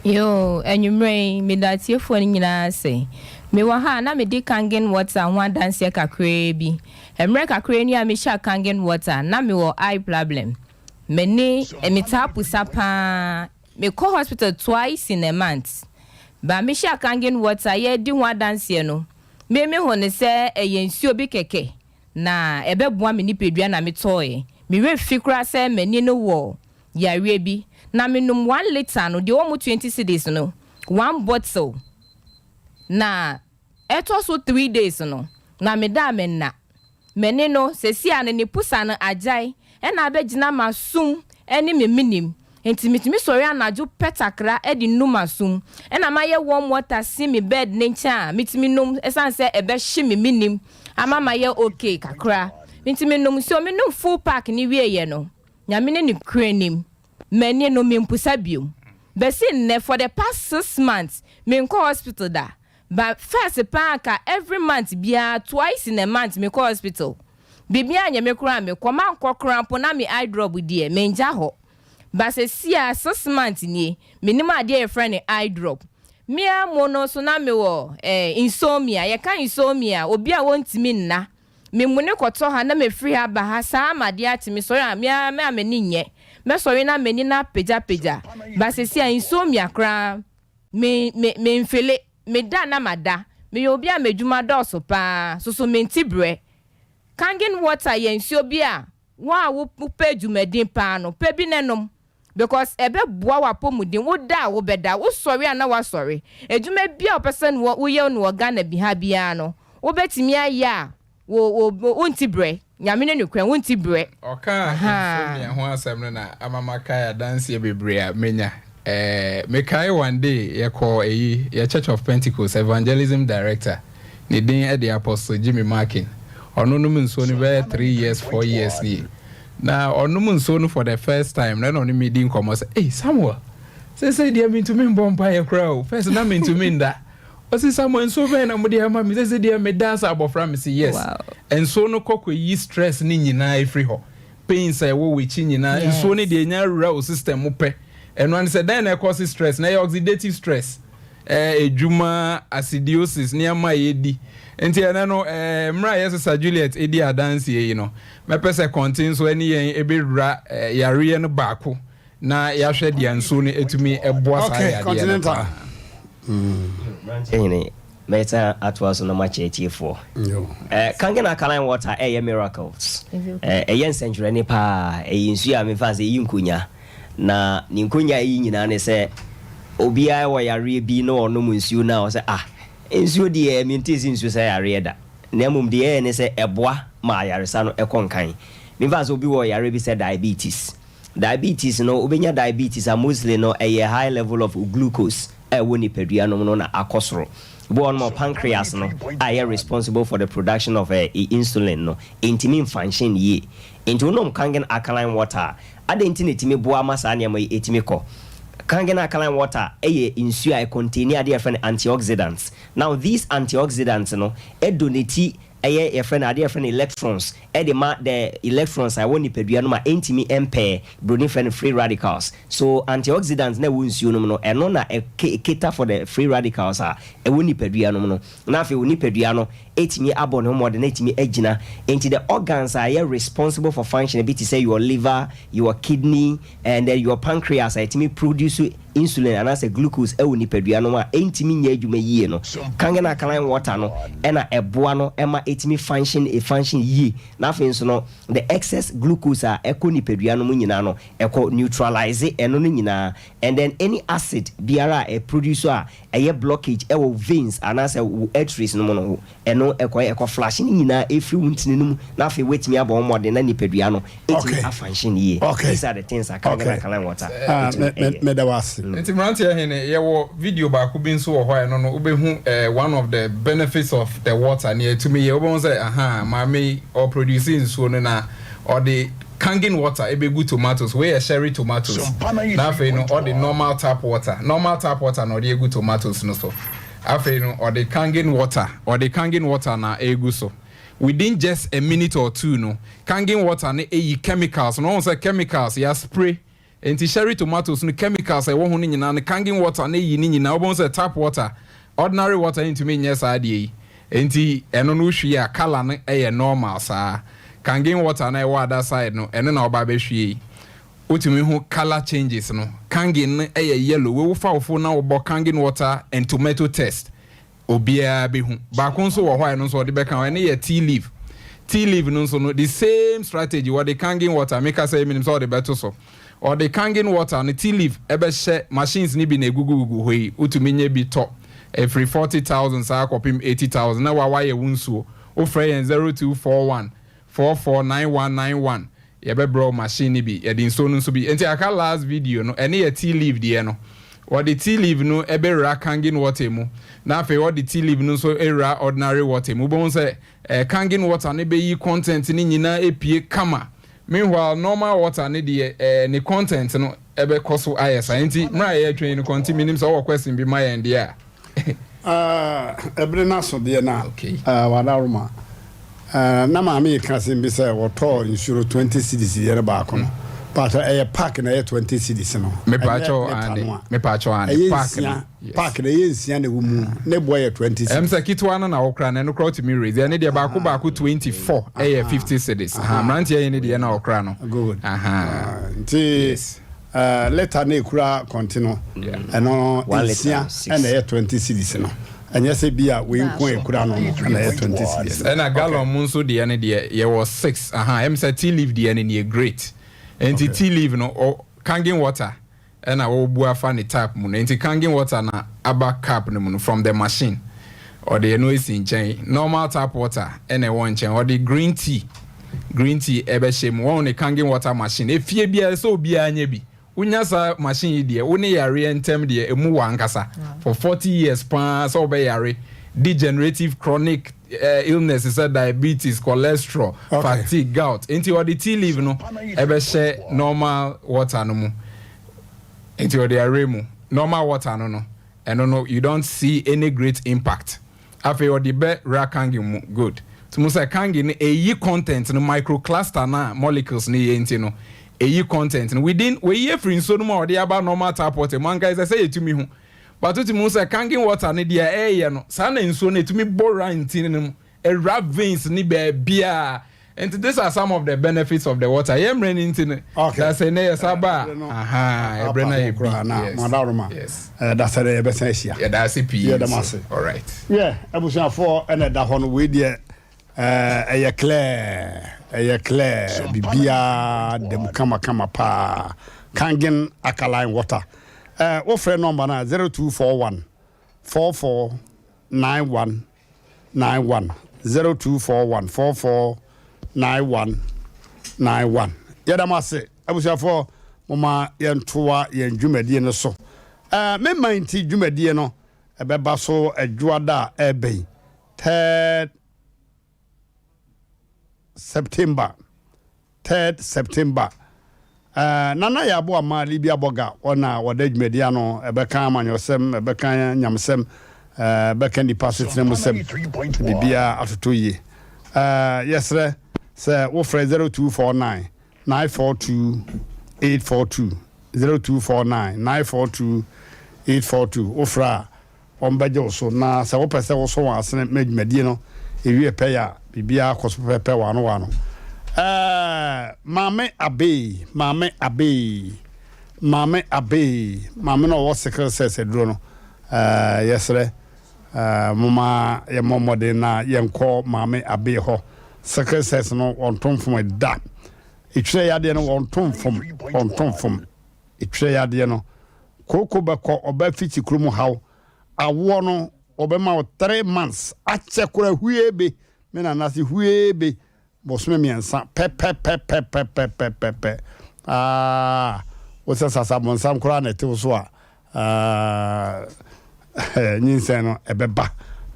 Yoo, anwummerɛ yi, meda atiefoɔ no nyinaa ase. Mewɔ ha a, na medi Kangen water ho adanseɛ kakraa bi. Mmerɛ kakraa ni a mehyia Kangen water, na mewɔ eye problem. M'ani, metaa pusa pa ara. Mekɔ hospital twice in a month. But mehyia Kangen water yɛredi ho adanseɛ no, me mehu no sɛ ɛyɛ nsuo bi kɛkɛ na ɛbɛboa me nipadua na metɔeɛ. Me werɛ fi koraa sɛ m'ani no wɔ yareɛ bi. Na menom one litre no, deɛ ɛwɔ mu 20 cedis no, one bottle. Na ɛtɔ so three days no, na meda a menna. M'ani no, seesei ara no ne pusa no agyae na abɛgyina m'asom ne me menem. Enti metumi sɔre anadwo pɛ takra de nu m'asom. Ɛna mayɛ warm water si me bed no nkyɛn a metumi nom ɛsiane sɛ ɛbɛhye me menem ama mayɛ okay kakra. Nti menom nsuo, menom full pack no wieeɛ no, Nyame ne nokorɛ nim, m'ani no mempusa biom. Bɛsi nnɛ for the past six months menkɔ hospital da. But first paa anka every month biara twice in a month mekɔ hospital. Biribiara nyɛ me koraa mekɔ, mankɔ koraa mpo na me eye drop deɛ mengya hɔ. But sesia six months nie mennim adeɛ yɛfrɛ no eye drop. Me ara mu no nso na mewɔ eh, insomnia, yɛka insomnia a obi a ɔntumi nna. Me mune kɔtɔ ha na mefiri ha ba ha saa ma adeɛ akye mesɔre a me ara me a m'ani nyɛ. Mɛsɔre na m'ani no apagyapagya. But sesia insomnia koraa Me me memfele, meda na mada. Meyɛ obi a m'adwuma dɔɔso paa, soso mente brɛ. Kangen water yɛ nsuo bi a wo a wopɛ dwumadin paa no, pɛ bi na nom because ɛbɛboa w'apɔmuden. Woda a wobɛda, wosɔre a na woasɔre. Adwuma biara a wopɛ sɛ woyɛ no wɔ Ghana bi ha biara no, wobɛtumi ayɛ a Wo wo wo nti brɛ. Nyame ne nokorɛ wo nti brɛ. Ɔkaa insomnia ho asɛm no na ama makae adanseɛ bebree a manya. Eh, mekae one day yɛkɔɔ ɛyi, yɛ Church of Pentecost evangelism director, ne din de Apostle Jimmy Markin. Ɔno nom nsuo no bɛyɛ three years, four years nie. Na ɔnom nsuo no for the first time no ɛna ɔne me di nkɔmmɔ sɛ, Ei Samuel, seesei deɛ mentumi mbɔ mpaeɛ koraa o, first na mentumi nda. Ɔse Samuel nsuo bɛn na mode ama me sɛsɛ deɛ meda sɛ abɔfra mese yes nsuo no kɔ kɔ yi stress ne nyinaa ɛfiri hɔ pains a ɛwɔ w'akyi nyinaa nsuo no deɛ ɛnya awura wo system mu pɛ ɛno ane sɛ dɛn na ɛkɔ se stress na ɛyɛ oxidative stress ɛɛ edwuma acidiosis nneɛma a yɛdi nti ɛnɛ no ɛɛ mmerɛ a yɛsesa Juliet ɛdi adanseɛ yi no mɛpɛ sɛ kɔnte nso ɛne yɛn ɛbɛwura ɛɛ yareɛ no baako na yɛahwɛ deɛ nsuo no ɛtumi ɛboa saa yadeɛ no paa. Mmeranteɛ hene, mɛsan atoa so na makyɛ atiefoɔ. Eh, Kangen alkaline water ɛyɛ miracles. Eh, ɛyɛ nsɛnkyerɛnne paa. Ɛyɛ nsuo a mefa sɛ ɛyi nkonya. Na ne nkonya a ɛyi nyinaa ne sɛ obiara wɔ yareɛ bi na ɔnom nsuo no a ɔsɛ ah, nsuo deɛ mentee sɛ nsuo sa yareɛ da. Na mmom deɛ ɛyɛ ne sɛ ɛboa ma ayaresa no ɛkɔ nkan. Mefa sɛ obi wɔ yareɛ bi sɛ diabetes. Diabetes no, wobɛnya diabetes a mostly no ɛyɛ high level of glucose a ɛwɔ nipadua no mu no na akɔ soro. Ebi wɔ hɔ nom a pancreas no a ɛyɛ responsible for the production of insulin no ɛntumi nfunction yie. Nti wonom Kangen alkaline water a, adɛn nti na ɛtumi boa ma saa nneɛma yi ɛtumi kɔ? Kangen alkaline water yɛ nsuo a ɛcontaini adeɛ a yɛfrɛ no antioxidants. Now these antioxidants no donate ɛyɛ yɛfrɛ no adeɛ yɛfrɛ no electrons ɛde ma the electrons a ɛwɔ nipadua no mu a ɛntumi mpɛɛ, broni frɛ no free radicals. So antioxidants no a ɛwɔ nsuo no mu no ɛno na ɛ cater for the free radicals a ɛwɔ nipadua no mu no na afei wo nipadua no ɛtumi abɔ ne ho mmɔden na ɛtumi agyina. Nti the organs a ɛyɛ responsible for function bi te sɛ your liver, your kidney and then your pancreas a ɛtumi produce insulin anaasɛ glucose wɔ nipadua no mu a ɛntumi nyɛ adwuma yie no, Kangen alkaline water no na ɛboa no ma ɛtumi function function yie na afei nso no the excess glucose a ɛkɔ nipadua no mu nyinaa no ɛkɔ neutralize ɛno no nyinaa and then any acid biara a ɛproduce a ɛyɛ blockage wɔ veins anaasɛ wo arteries no mu no Ɛno ɛkɔyɛ ɛkɔ flash ne nyinaa ɛfiri wo ntini no mu na afei woatumi abɔ wo mmɔden na nipadua no ɛtumi a function yie. These are the things a Kangen Alkaline Water ɛtumi ɛyɛ. Meda wo ase. Nti mmeranteɛ hene, yɛwɔ video baako bi nso wɔ hɔ a ɛno no wobɛhu. One of the benefits of the water nea ɛtumi yɛ, wobɛhu sɛ aha maame yi ɔproduce nsuo no na ɔde Kangen water ɛbɛgu tomatoes, wei yɛ sherry tomatoes, na afei no ɔde normal tap water, normal tap water na ɔde agu tomatoes no so, afei no ɔde Kangen water, ɔde Kangen water na ɛregu so. Within just a minute or two no, Kangen water no ɛyi chemicals no, wohu sɛ chemicals yɛaspray Enti sherry tomatoes no chemicals a ɛwɔ ho no nyinaa no kangen water no yi ne nyinaa. Wobɛhu sɛ tap water, ordinary water ntumi nyɛ saa adeɛ yi. Enti ɛno no wohwie a colour no yɛ normal saa. Kangen water no a ɛwɔ other side no ɛno na woba abɛhwie yi. Wotumi hu colour changes no. Kangen no yɛ yellow. Wei wofa wo phone na wobɔ kangen water and tomato test. Obiara bɛhu. Baako nso wɔ hɔ a ɛno nso wɔde bɛka ho, ɛno yɛ tea leaf. Tea leaf no nso no, the same strategy, wɔde kangen water, meka sɛ menim sɛ wɔde bɛto so. Wɔde kangen water no, tea leaf ɛbɛhyɛ machines no bi na ɛgugugugu hɔ yi, wotumi nya bi tɔ, ɛfiri 40,000 saa kɔpem 80,000 na wa wayɛ wo nsuo. Wofrɛ yɛn 0241 449191 Yɛbɛbrɛ wo machine no bi, yɛde nsuo no nso bi. Nti aka last video no, ɛne yɛ tea leaf deɛ no. Wɔde tea leaf no bɛwura kangen water mu, na afei wɔde tea leaf no nso awura ordinary water mu. Wobɛhu sɛ eh, kangen water no bɛyi content no nyinaa apue kama. Meanwhile, normal water no deɛ eh, ne content no ɛbɛkɔ so ayɛ saa. Nti mmerɛ a yɛretwɛn yi no, Kɔnti, menim sɛ wowɔ question bi ma yɛn deɛ a. Ɛbere no aso deɛ na wadaworoma. Na maame yi ka asɛm bi sɛ wɔtɔɔ nsuo no 20 cedis deɛ no baako no. Paatɔ ɛyɛ pack na ɛyɛ 20 cedis no. Mepaakyɛw ane. Mepaakyɛw ane. Ɛyɛ nsia. Pack na ɛyɛ nsia na ɛwɔ mu. Ne boɔ yɛ 20 cedis. Ɛm sɛ ketewa no na wokora no ɛno kora wotumi raise. Ɛne deɛ baako baako 24 ɛyɛ 50 cedis. Mmeranteɛ yi ne deɛ na wɔkora no. Good. Nti. Lita na ekura kɔnte no, ɛno nsia ɛna ɛyɛ 20 cedis no. Ɛnyɛ sɛ bi a wei nko a ekura no no ɛna ɛyɛ 20 cedis. Ɛna gallon mu nso deɛ no deɛ yɛwɔ six aha ɛm sɛ tea leaf deɛ no nie great. Nti tea leaf no ɔ kangen water ɛna wɔbu afa ne tap mu no nti kangen water na aba cup no mu no from the machine ɔde ɛno esi nkyɛn normal tap water ɛna ɛwɔ nkyɛn ɔde green tea Green tea ɛbɛhyɛ mu. Wɔn ne kangen water machine. Efie biara ɛsɛ obiara nya bi. Wonya saa machine yi deɛ, wo ne yareɛ ntɛm deɛ emu wɔ ankasa. For 40 years paa sɛ wobɛyare degenerative chronic eh, illness sɛ diabetes, cholesterol, okay. fatigue, gout. Nti ɔde tea leaf no ɛbɛhyɛ normal water no mu. Nti ɔde awere mu. Normal water no no, ɛno no you don't see any great impact. Afei ɔde bɛ wura kangen mu good. Nti mo sɛ kangen no eyi content no micro cluster no a molecules no yɛ nti no eyi content no within weyi efiri nsuo no mu a ɔde aba normal tap water mu anka ɛsɛ sɛ yɛtumi hu but wotumi hu sɛ kangen water no deɛ ɛyɛ no saa na nsuo no etumi bɔ wura ntini no mu ɛwura veins ne baabiara Nti this are some of the benefits of the water. Yɛ mmerɛ no nti no, dasɛ nɛ yɛ sa ba a, ahaa, ɛbrɛ no ayɛ bi. Yes. Yes. Dasɛ dɛ yɛbɛsan ahyia. Yɛda ase pii Yɛda mo ase. All right. Yɛ abusuafoɔ ɛna ɛda hɔ no wei deɛ ɛyɛ clear ɛyɛ clear biribiara da mu kama kama paa Kangen alkaline water wofrɛ nɔmba no a 0241 44 91 91 0241 44 91 91 Yɛda mo ase abusuafoɔ, momma yɛntoa yɛn dwumadie no so. Ɛɛ, me man nti dwumadie no ɛbɛba so Adwoada a ɛreba yi, third September. Third September, Nana Yabo Ama Libya Bɔga, wɔn a wɔda dwumadi ano, ɛbɛka amanyɔsɛm, ɛbɛka nyamesɛm, ɛbɛka nnipa asetena mu sɛm, biribiara atotɔ yie. Yɛsrɛ sɛ wofrɛ 0249 942 842, 0249 942 842, wofrɛ a Wɔbɛgye wo so, na sɛ wopɛ sɛ wosɔ wɔn asene ma dwumadie no ɛwie pɛyɛ a, biribiara kɔ so pɛpɛɛpɛ waano waano. Ɛɛ, Maame Abey, Maame Abey, Maame Abey, Maame no a ɔwɔ sickle cells aduro no, ɛɛ, yɛsrɛ, ɛɛ, momma yɛmmɔ mmɔden na yɛnkɔ Maame Abey hɔ. Sickle cells no, wɔnto mfom da. Etwerɛ yadeɛ no, wɔnto mfom, wɔnto mfom. Etwerɛ yadeɛ no, Kooko bɛkɔ ɔba fiti kuro mu haw awoɔ no wɔbɛma wo three months akyɛ kora hueebe me nana se hueebe bosome miɛnsa pɛpɛpɛpɛpɛpɛpɛpɛ aah wo sɛ sasa bonsam koraa na ɛte wo so a aah nyinsɛn no ɛbɛba.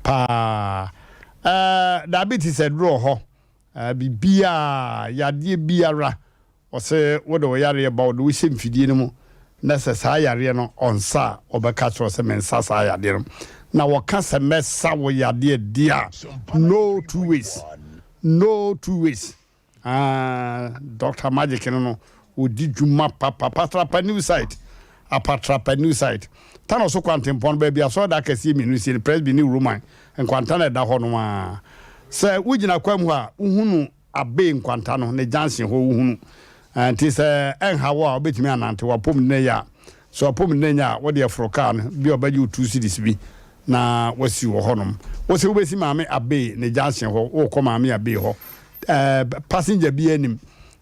Paa. Ɛɛ diabetes aduro wɔ hɔ. Ɛɛ biribiara, yadeɛ biara, ɔse wode wo yareɛ ba, ɔde wo hyɛ mfidie no mu, na sɛ saa yareɛ no ɔnsa a, ɔbɛka kyerɛ wo sɛ mensa saa yadeɛ no. Na wɔka sɛ mɛsa wo yadeɛ deɛ a, no two ways, no two ways. Ah, Doctor Magic no no, ɔdi dwuma papa. Patrapa new site, Apatrapa new site. Tano so kwantempɔn no, baabi asɔredan akɛseɛ mmienu sie no, Presby ne Roman nkwanta na ɛda hɔ no ara. Sɛ wogyina kwan mu hɔ a, wohunu Abbey nkwanta no, ne junction hɔ wohunu. Ah, nti sɛ ɛnha wo a, wobɛtumi anante, w'apɔmuden yɛ a. Sɛ w'apɔmuden nyɛ a, wode aforo kaa no, bi a ɔbɛgye wo 2 cedis bi na wasi wɔ hɔnom. Wo sɛ wobɛsi Maame Abbey ne junction hɔ, wokɔ Maame Abbey hɔ. Eh, passenger biara nim,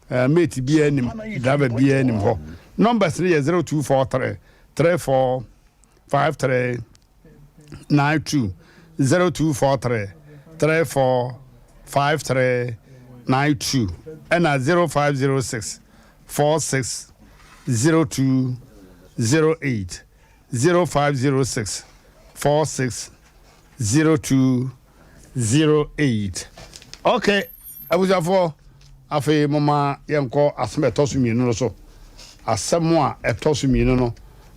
eh, mate biara nim, driver biara nim hɔ. Numbers no yɛ 0243 34 53 92, 0243 34 53 92, ɛna 0506 46 02 08, 0506 46 02 08. Ok, abusuafoɔ, afei momma yɛnkɔ asɛm a ɛtɔ so mmienu no so. Asɛm a ɛtɔ so mmienu no,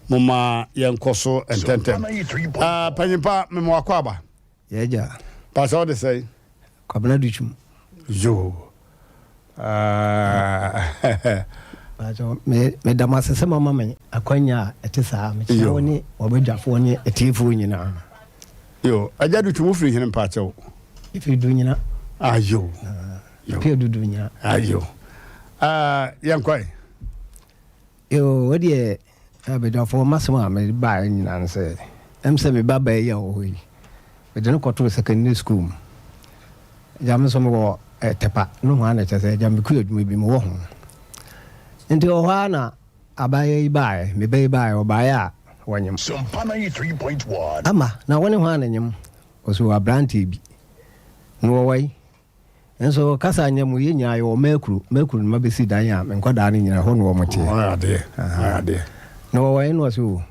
momma yɛnkɔ so ntɛntɛm. Uh, panyimpa, mema wakɔ aba. Yɛagya. Pasɛ wode sɛe? Kwabena Dutwum. Yo. Uh, Meda mo ase sɛ moama me akwanya a ɛte saa. Mekyia wo ne w'abadwafoɔ ne atiefoɔ nyinaa. Yo, Agya Dutwum, wofiri hene mpaakyɛw? Ɛfiri Dunyina. Ayo. Pia du Dunyina. Ayo. Uh, yɛnkɔe. Yo, wo deɛ abadwafoɔ m'asɛm a mede baeɛ nyinaa ne sɛ, ɛm sɛ me ba baa yi a ɔwɔ hɔ yi, mede no kɔtoo secondary school mu. Agya me nso mewɔ Tɛpa nohoa na kyerɛ sɛ agya mekɔ adwuma bi mewɔ ho. Nti wɔ hɔ ara na abaayewa yi baeɛ, me ba yi baeɛ, ɔbaeɛ a wɔnyem. Ama, na wo ne hwan na nyem? Ɔse wɔ aberanteɛ bi. Na wɔwɔ yi? Nso kasa nyɛ mo, yɛn nyinaa yɛwɔ Mɛkuro, Mɛkuro no mabɛsi dan a me nkwadaa no nyinaa ɛhɔ na wɔn teɛ. Ɔyɛ adeɛ, ɔyɛ adeɛ. Na wɔwɔ yi? Na ɔse o,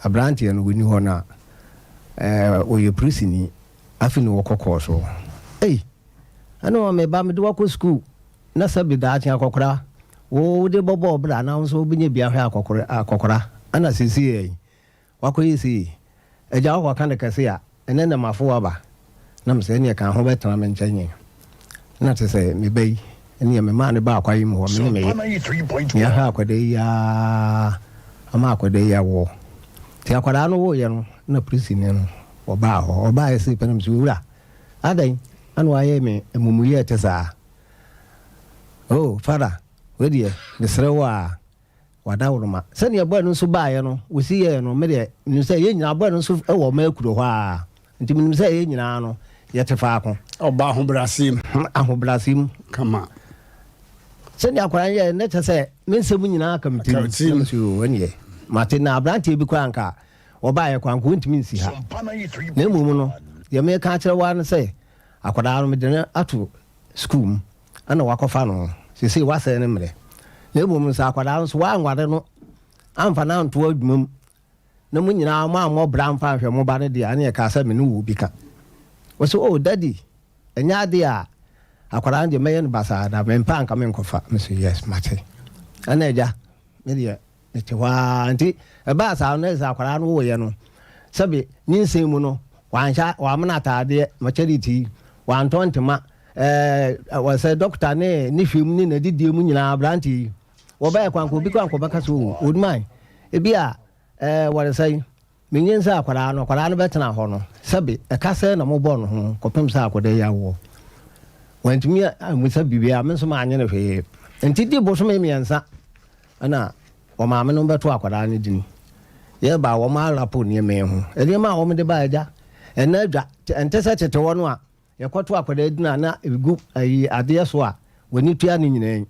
aberanteɛ no wɔnni hɔ na ɛɛ ɔyɛ polisini. Afei na wɔkɔ kɔɔ so. Ei! Ɛne wɔn me ba mede wo akɔ sukuu na sɛbe daakye akɔkora wo wode bɔbɔ wo bra na wo nso wobɛnya bi ahwɛ akɔkora akɔkora ɛna seesei yi wakɔyɛ sei agya wokɔka no kɛse a ɛnɛ na mafo wo aba na mesɛ ɛneɛ ka ho bɛtena me nkyɛn na te sɛ me ba yi ɛneɛ memaa no baa kwaeɛ mu hɔ me ne me yere meahwɛ akwadaa yi aa ama akwadaa yi awoɔ nti akwadaa no woeɛ no na polisini no Wɔbaa hɔ. Ɔbaeɛ sei pɛ na mese, Owura, adɛn na woayɛ me amumuyɛ a ɛte saa? Oh, Fada, wei deɛ, mesrɛ wo ara, w'adaworoma. Sɛdeɛ bɔe no nso baeɛ no, wɔsi yɛɛ no, me deɛ, menim sɛ yɛn nyinaa, bɔe no nso wɔ Mercury hɔ ara, nti menim sɛ yɛn nyinaa no, yɛte faako. Ɔba ahobrɛaseɛ mu. Ahobrɛaseɛ mu. Kama. Sɛdeɛ akwadaa no yɛɛ no, na kyerɛ sɛ me nsɛm nyinaa ka me tirim. Na mese, Oh, ɛnneɛ, mate. Na aberanteɛ bi koraa anka Wɔbaeɛ koraa anka wɔntumi nsi ha. Na mmom no, deɛ mereka akyerɛ wo ara ne sɛ, akwadaa no, mede no ato sukuu mu, ɛna wɔakɔfa no. Seesei wɔasɛe ne mmerɛ. Na mmom no, sɛ akwadaa no nso woanware no amfa no anto adwuma mu, na mo nyinaa moammɔ bra amfa anhwɛ mo ba no deɛ a, ɛneɛ kaa sɛ me ne wo bi ka. Ɔse, Oh, Daddy, ɛnyɛ adeɛ a akwadaa no deɛ mɛyɛ no basaa da, mempɛ anka menkɔfa. Mese, Yes, mate. Ɛna agya, me deɛ Mete hɔ ara nti ɛbaa saa no na sɛ akwadaa no woeɛ no sɛbe nyinsɛn mu no wanhyɛ wamena ataadeɛ maternity wantɔ ntoma ɛɛ wɔ sɛ dɔkta ne ne hwɛ mu ne n'adidie mu nyinaa aberante yi wɔbɛyɛ kwan kɔ obi kwan kɔ bɛka so o oduman ebi a ɛɛ wɔresɛn Menyin sɛ akwadaa no, akwadaa no bɛtena hɔ no, sɛbe ɛka sɛn na mobɔɔ no ho kɔpem sɛ akwadaa yi awoɔ? Wantumi ammisa biribiara, me nso mannye no hwee. Nti di bosome mmiɛnsa na wɔn maame no bɛto akwadaa no din. Yɛba a wɔn arapo nneɛma yi ho. Nneɛma a wɔde ba agya, ɛnna adwa, ɛnte sɛ tete hɔ no a Yɛkɔto akwadaa din a na egu ayi adeɛ so a w'ani tua ne nyinaa yi.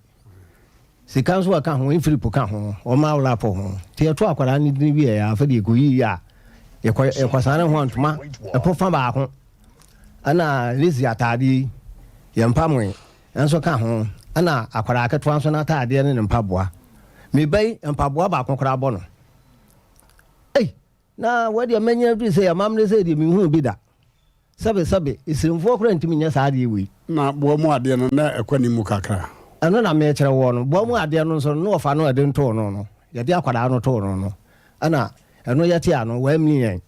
Sika nso ɛka ho, mfiripo ka ho, wɔn awrapɔ ho. Nti yɛto akwadaa no din wieɛ a, afei deɛ yɛkɔyiyi a, yɛkɔ yɛkɔsane ho ntoma ɛpo fa baako. Ɛna lesi ataadeɛ yi, yɛn mpamoe nso ka ho. Ɛna akwadaa ketewa nso n'ataadeɛ ne ne mpaboa. Me ba yi, mpaboa baako koraa bɔ no. Ei, na wɔdeɛ mɛnyina duru sɛ yɛamammerɛ sɛ deɛ menhuu bi da. Sɛbe sɛbe, Esiremfoɔ koraa ntumi nyɛ saa adeɛ wei. Na boa mu adeɛ no, na ɛkɔ anim mu kakra. Ɛno na merekyerɛ woɔ no. Boa mu adeɛ no nso no, na wɔfa no ɛde ntoo no no, yɛde akwadaa no too no no, ɛna ɛno yɛte ano, wamni yɛn.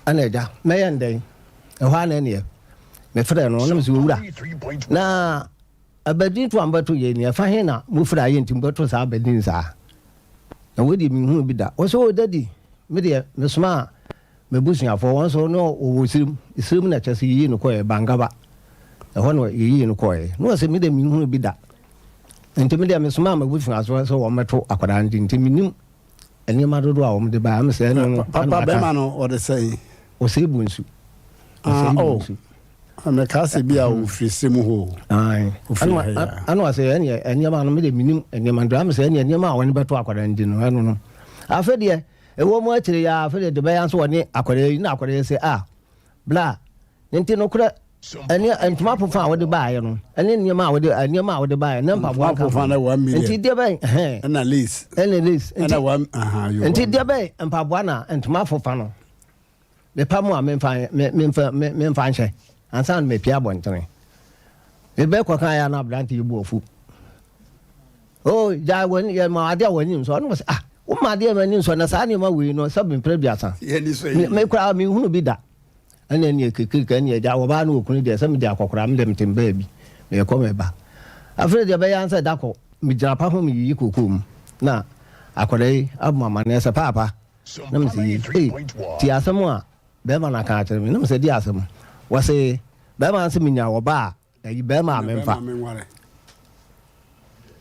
Ɛna agya, mɛyɛ no dɛn? Ɛhɔ ara na ɛneɛ, mefrɛɛ no, na mese, Owura, na abadin to a mobɛto yei no, ɛfa he na mofiri ayɛ nti mobɛto saa abadin saa? Na wei deɛ menhuu bi da. Ɔse, Oh, daddy, me deɛ mesomaa m'abusuafoɔ, wɔn nso na wɔwɔ Sirim. Sirim na kyerɛ sɛ yɛyii no kɔeɛ, Bangaba. Ɛhɔ na yɛyii no kɔeɛ. Na ɔse, me deɛ menhuu bi da. Nti me deɛ mesomaa m'abusuafoɔ sɛ wɔmmɛto akwadaa no din, nti mennim nneɛma dodoɔ a wɔde baeɛ. Ɛme sɛ ɛno no, Papa ɛna aka. bɛrima no ɔde sɛn? Ɔsɛe bu nsu. Ah, Ɔsɛe bu oh. nsu. Mɛka sɛ bi a ɔfiri sɛ mu hɔ o. Ae. Ɔfiri ha yi a. Ɛna ɔsɛ ɛneɛ nneɛma no mede menim nneɛma no ɛme sɛ ɛneɛ nneɛma a wɔne bɛto akwadaa no di no ɛno no. Afei deɛ ɛwɔ mu akyire yi ara afei deɛ de bɛyɛ nso wɔne akwadaa yi na akwadaa yi sɛ ah bla ne nti nokorɛ ɛne ntoma pofa a wɔde baeɛ no ɛne nneɛma a wɔde nneɛma a wɔde baeɛ ne mpaboa Ntoma pofa no 1 million. Nti deɛ bɛn ɛhɛn. Ɛna lace. Ɛna lace. Ɛna one aha yo. Nti deɛ bɛn mpaboa na ntoma fofa no. Mepa mu a memfa memfa memfa nhyɛ ansa na mapue abɔntene. Mebɛkɔ kan ya na aberante yi bu afu. Oh, gyae w'ani yɛ ma adeɛ a w'ani nsɔ. Ɔno sɛ ah, woma adeɛ ma ani nsɔ na saa nneɛma wei no sɛ mepere biasa. Me koraa menhunu bi da. Ɛna ɛne kekirika ɛne agya wɔbaa ne wɔkunu deɛ sɛ mede akɔkora mede mete mbaa bi mekɔ meba. Afei deɛ ɛbɛyɛ ansɛ da kɔ megyina pa ho meyiyi kokoo mu na akwadaa yi abɔ amaneɛ sɛ paapa Na mese, Ei, tie asɛm a bɛrima no aka akyerɛ me. Na mese, Deɛ asɛm? Wɔse, bɛrima no se menya ɔba a, ayi bɛrima a memfa.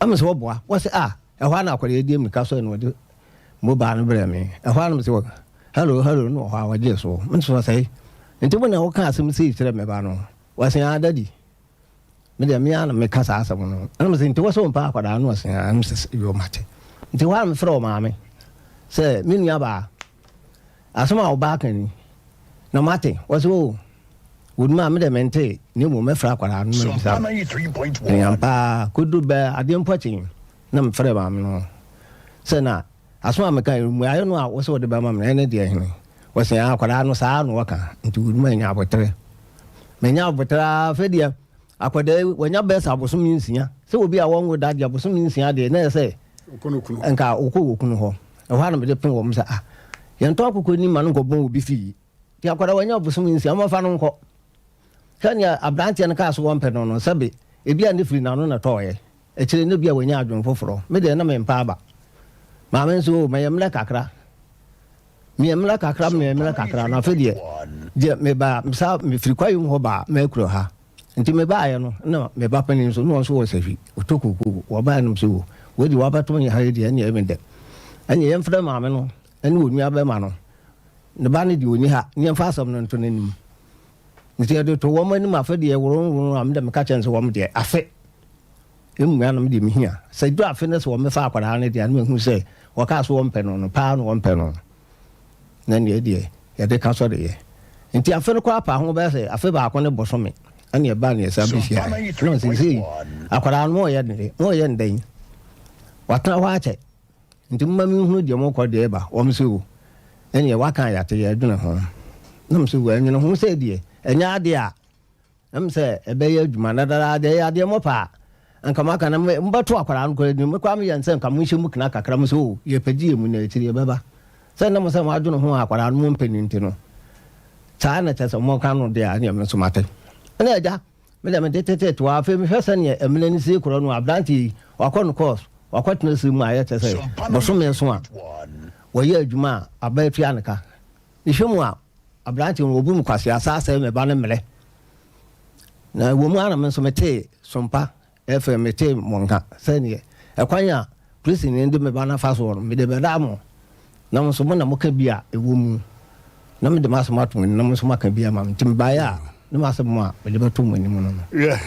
Na mese, wɔboa. Wɔse, ah, ɛhɔ a na akwadaa yi di mmirika sɔre na wɔde mobile no brɛ me. Ɛhɔ a na mese, hello, hello, na wɔ hɔ a wɔgye so. Mese, wɔsɛe. Nti mo na woka asɛm sei kyerɛ me ba no. Wɔse, ah, daddy. Me deɛ me ara na meka saa asɛm no. Ɛna mese nti wɔ sɛ wompɛ akwadaa no? Ɔse aane. Mese yoo mate. Nti hɔ a mefrɛ wo maame sɛ me nua baa asɛm a wo ba aka ni na mate. Ɔse oo wɔnim a me deɛ mentee na mmom mɛfrɛ akwadaa no mabisa no. Ɛne ampa ara kɔduru bɛ adeɛ mpo akyi na mefrɛ maame no sɛ na Asɛm a mekae no, mmuaeɛ no a wose wode bɛma me no, ɛne deɛ hene? Wɔse, Aa, akwadaa no, saa ara na wɔka, nti wo manya aboterɛ. Manya aboterɛ ara, afei deɛ, akwadaa yi, wanya bɛyɛ sɛ abosome nsia. Sɛ obi a wɔnwo da deɛ, abosome nsia deɛ, na ɛyɛ sɛ nka wokɔ wɔ kunu hɔ. Ɛhɔ ara na mede pem wɔn sɛ, ah, yɛntɔn akokɔ ni ma no nkɔbɔn obi fie. Nti akwadaa wanya abosome nsia, momfa no nkɔ. Sɛnea aberanteɛ no kaa so wɔmpɛ no no, sɛbe, ebia ne firi n'ano na ɛtɔeɛ. Akyire no ebia wanya adwene foforɔ. Me deɛ na mempɛ aba. Maame nso o, mɛyɛ mmerɛ kakra. Meyɛ mmerɛ kakra, meyɛ mmerɛ kakra. Na afei deɛ, deɛ mebaa, saa mefiri Kwayom hɔ baa Mɛkuro ha. Nti mebaeɛ no, na me ba panin nso, na ɔno nso wɔ Sahwi, ɔtɔ kookoo. Wɔbaeɛ no, mese o, wei deɛ wabɛto yɛn ha yi deɛ, ɛnneɛ ɛyɛ me dɛ. Ɛnneɛ yɛmfrɛ maame no ne onua bɛrima no. Ne ba no deɛ ɔnni ha, ne yɛmfa asɛm no nto n'anim. Nti yɛde too wɔn anim afe deɛ worɔnworɔn a, me deɛ meka kyerɛ no sɛ wɔn deɛ, afe. Mmua no me deɛ mehia. Sɛ ɛduru afe no sɛ wɔmmɛfa akwadaa no deɛ a, na mahu sɛ wɔkaa so wɔmpɛ no no paa na wɔmpɛ no. Na neɛ deɛ yɛde ka sɔre yɛ. Nti afe no koraa paa ho bɛyɛ sɛ afe baako ne bosome ɛne ɛbaa ne yɛsan bɛhyiaeɛ. Na ɔsɛ sei akwadaa no moyɛ ne moyɛ ne dɛn? Watena hɔ akyɛ. Nti momma menhunu deɛ mokɔ deɛ ɛba. Wɔn sɛ o ɛneɛ waka a yɛate yɛdwene ho. Na mesɛ o ɛnwene ho sɛ deɛ ɛnyɛ adeɛ a Ɛm sɛ ɛbɛyɛ adwuma na dada deɛ ɛyɛ adeɛ mɔpɛ a anka moaka na mobɛto akwadaa no koraa din me koraa meyɛ nsɛ nka monhyɛ mu kena kakra mo sɛ o yɛpɛgye yɛ mu na akyiri yɛbɛba sɛ na mo sɛ moadwene ho a akwadaa no mompɛ no nti no saa na kyɛ sɛ moka no deɛ a ɛneɛ me nso mate ɛna agya me deɛ mede tetete hɔ afei mehwɛ sɛneɛ ɛmena no sie korɔ no aberante yi wakɔ no course wakɔtena siri mu a yɛkyɛ sɛ bosome so a wɔyɛ adwuma a aba atua ne ka mehwɛ mu a Aberante no, wɔbu me kwasea saa sɛ me ba no mmerɛ. Na ɛwɔ mu ara na me nso metee Sompa FM, metee mo nka sɛdeɛ ɛkwan a polisini no de me ba no afa soɔ no, mede bɛdaa mo. Na mo nso mo na moka bi a ɛwɔ mu. Na mede m'asɛm ato mo anim na mo nso moaka bi ama me. Nti mebaeɛ a, ne m'asɛm a mede bɛto mo anim no no. Wiɛ,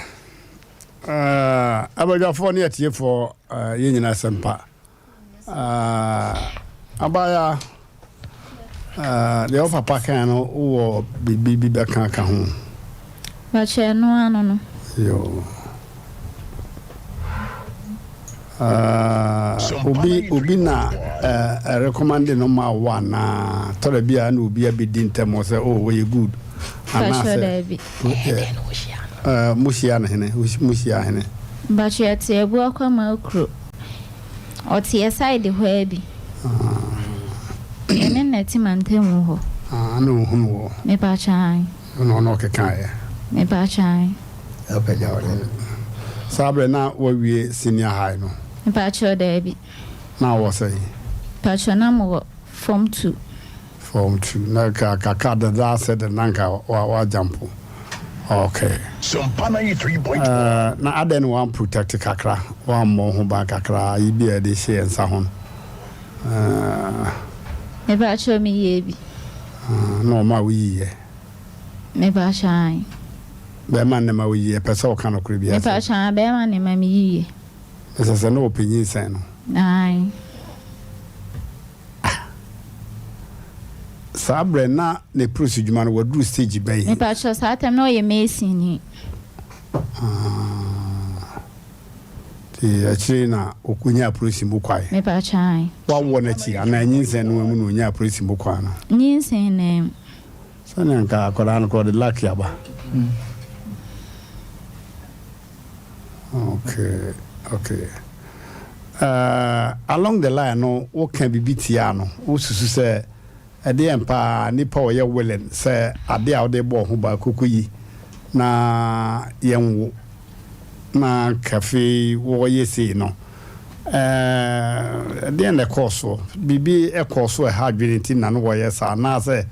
abadwafoɔ ne atiefoɔ, yɛn nyinaa asɛmpa. Ah, abaayaa, ah, deɛ wo papa kan no, wowɔ biribi bi bɛka ka ho? Bàkyɛ ɛno ano no. Yoo. Uh, obi obi na uh, recommend no ma wo anaa tɔrɔ bi a na obi abɛdi ntɛm sɛ oh wɔyɛ good anaasɛ uh, mo hyia no hene mo hyia hene. Mpacho yɛte abua kwama kuro ɔte yɛ side hɔ abi yɛne na ɛte mantamu hɔ. Ah, na ohunu wɔ. Mepacho ae. Ɛna ɔno ɔkekaeɛ. Mepacho ae. Apagya wo ne. Saa berɛ na wawie senior high no? Mpakyɛw daabi. Na wɔ sɛn? Mpakyɛw na mewɔ form two. Form two na ka kakra dada asɛ dɛ na nka wa wa jampo okay. Sompa 93.1. Uh, na adɛn na wan protect kakra wammɔ ho ban kakra ayi bi a yɛde hyɛ yɛn nsa ho no. Uh, Mepakyɛw meyɛɛ bi. Uh, na ɔma woyiiɛ. Mepakyɛw ae. Bɛɛma ne ma wo yie pɛ sɛ ɔka nokorɛ biara sɛ. Mepakyɛw ae bɛɛma ne ma me yie. Ɛsɛ sɛ na ɔpɛ nyinsɛn no. Ae. Ah. Saa berɛ na ne polisi dwuma no waduru stage bɛn? Mepakyɛw saa time na ɔyɛ mason ni. Ah. Nti akyire na ɔkɔnyaa polisi mu kwan. Mepakyɛw ae. Wawɔ n'akyi anaa nyinsɛn no mu na ɔnyaa polisi mu kwan no? Nyinsɛn no mu. Sɛnea nka akwadaa no kɔ ɔde lucky aba. Okay, okay. Uh, along the line no, woka biribi tia no, wosusu sɛ ɛdeɛn paa nipa ɔyɛ willing sɛ ade a wode bɔɔ ho ba koko yi na yɛnwo na kafe wɔyɛ sei no ɛdeɛn na ɛkɔɔ soɔ biribi ɛkɔɔ so ɛha adwene nti na no wɔyɛ saa anaasɛ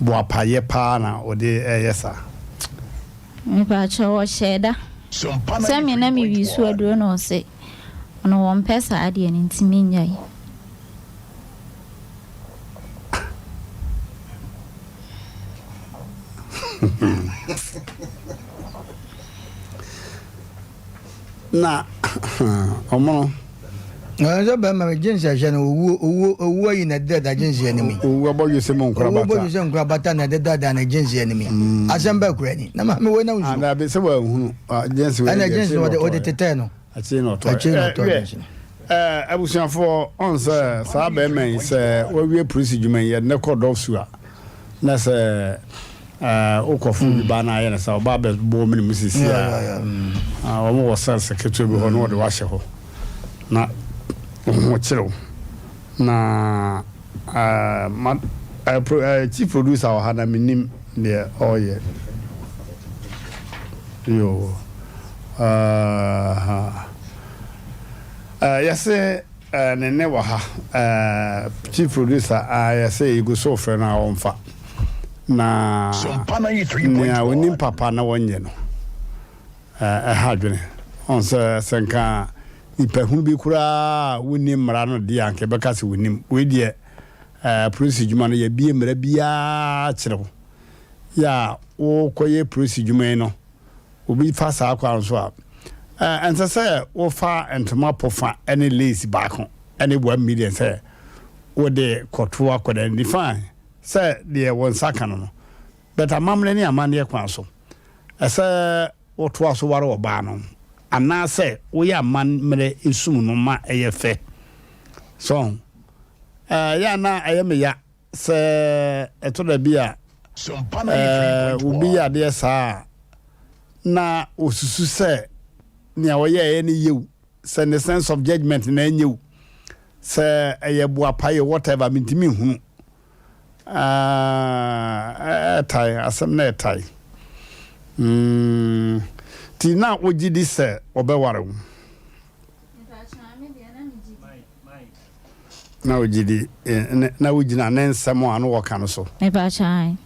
Boapayɛ paa na ɔde reyɛ saa. Mepakyɛw ɔhyɛɛ da sɛ me na me wi so aduro na ɔse ɔno wɔmpɛ saa adeɛ no nti me nyae. Na ɔmono. Na sɛ bɛrima mi jeans ɛhyɛ no owuo owuo owuo ayi na ɛdeda jeans yɛ ne mi. Owuo abɔ dwesɛ mu nkorabata. Owuo bɔ dwesɛ nkorabata na ɛdeda da ne jeans yɛ ne mi. Mm. Asɛm bɛɛ kura ni na maame wei na nsuo. Adabi sɛ wɔn ehunu jeans wei deɛ ɛna jeans no ɔde ɔde tetɛ no. Akyire na ɔtɔ. Akyire na ɔtɔ jeans no. Ɛɛ abusuafoɔ ɔn sɛ saa bɛrima yi sɛ wawie polisi dwuma yi yɛde ne kɔ dɔfsu a na sɛ Wokɔfo bi ba na ayɛ no saa, ɔba abɛbɔ mene mu sisi a, wɔn wɔ cells ketewa bi hɔ na wɔde wahyɛ hɔ na wo ho kyerɛw na ma chief producer wɔ ha na menim deɛ ɔreyɛ yo yɛse Eh ne nne wɔ ha eh Chief producer ah yɛsɛ yɛgu so frɛ no a ɔmfa Na nea ɔnim papa na wɔnyɛ no eh ɛha adwene Ɔhu sɛ sɛ nka nipa hunu bi koraa a wonni mmara no deɛ anka yɛbɛka sɛ wɔnim Wei deɛ eh polisi dwuma no yɛabie mmara biara kyerɛ wo Yɛ a wokɔyɛ polisi dwuma yi no obi fa saa kwan no so a, ɛnsɛ sɛ wofa ntoma pofa ne lace baako ne 1 million sɛ wode kɔto akwadaa no di. Fine sɛ deɛ wo nsa ka no no, but amammerɛ ne amanneɛ kwan so, ɛsɛ wotoa so ware ɔbaa no anaasɛ woyɛ amammerɛ sum no ma ɛyɛ fɛ. So ɛyɛ a na ɛyɛ me ya Sɛ ɛtɔ da bi a obi yɛ adeɛ saa a, na ɔsusu sɛ nea ɔyɛeɛ no yɛ o, sɛ ne sense of judgement na ɛnyɛ o, sɛ ɛyɛ boapayɛ o, whatever, mentumi nhunu. Ɛtae, asɛm no ɛtae. Mm, nti na wogye di sɛ ɔbɛware wo? Na ogye di, na wogyina ne nsɛm a na wɔka no so. Mepakyɛ ae.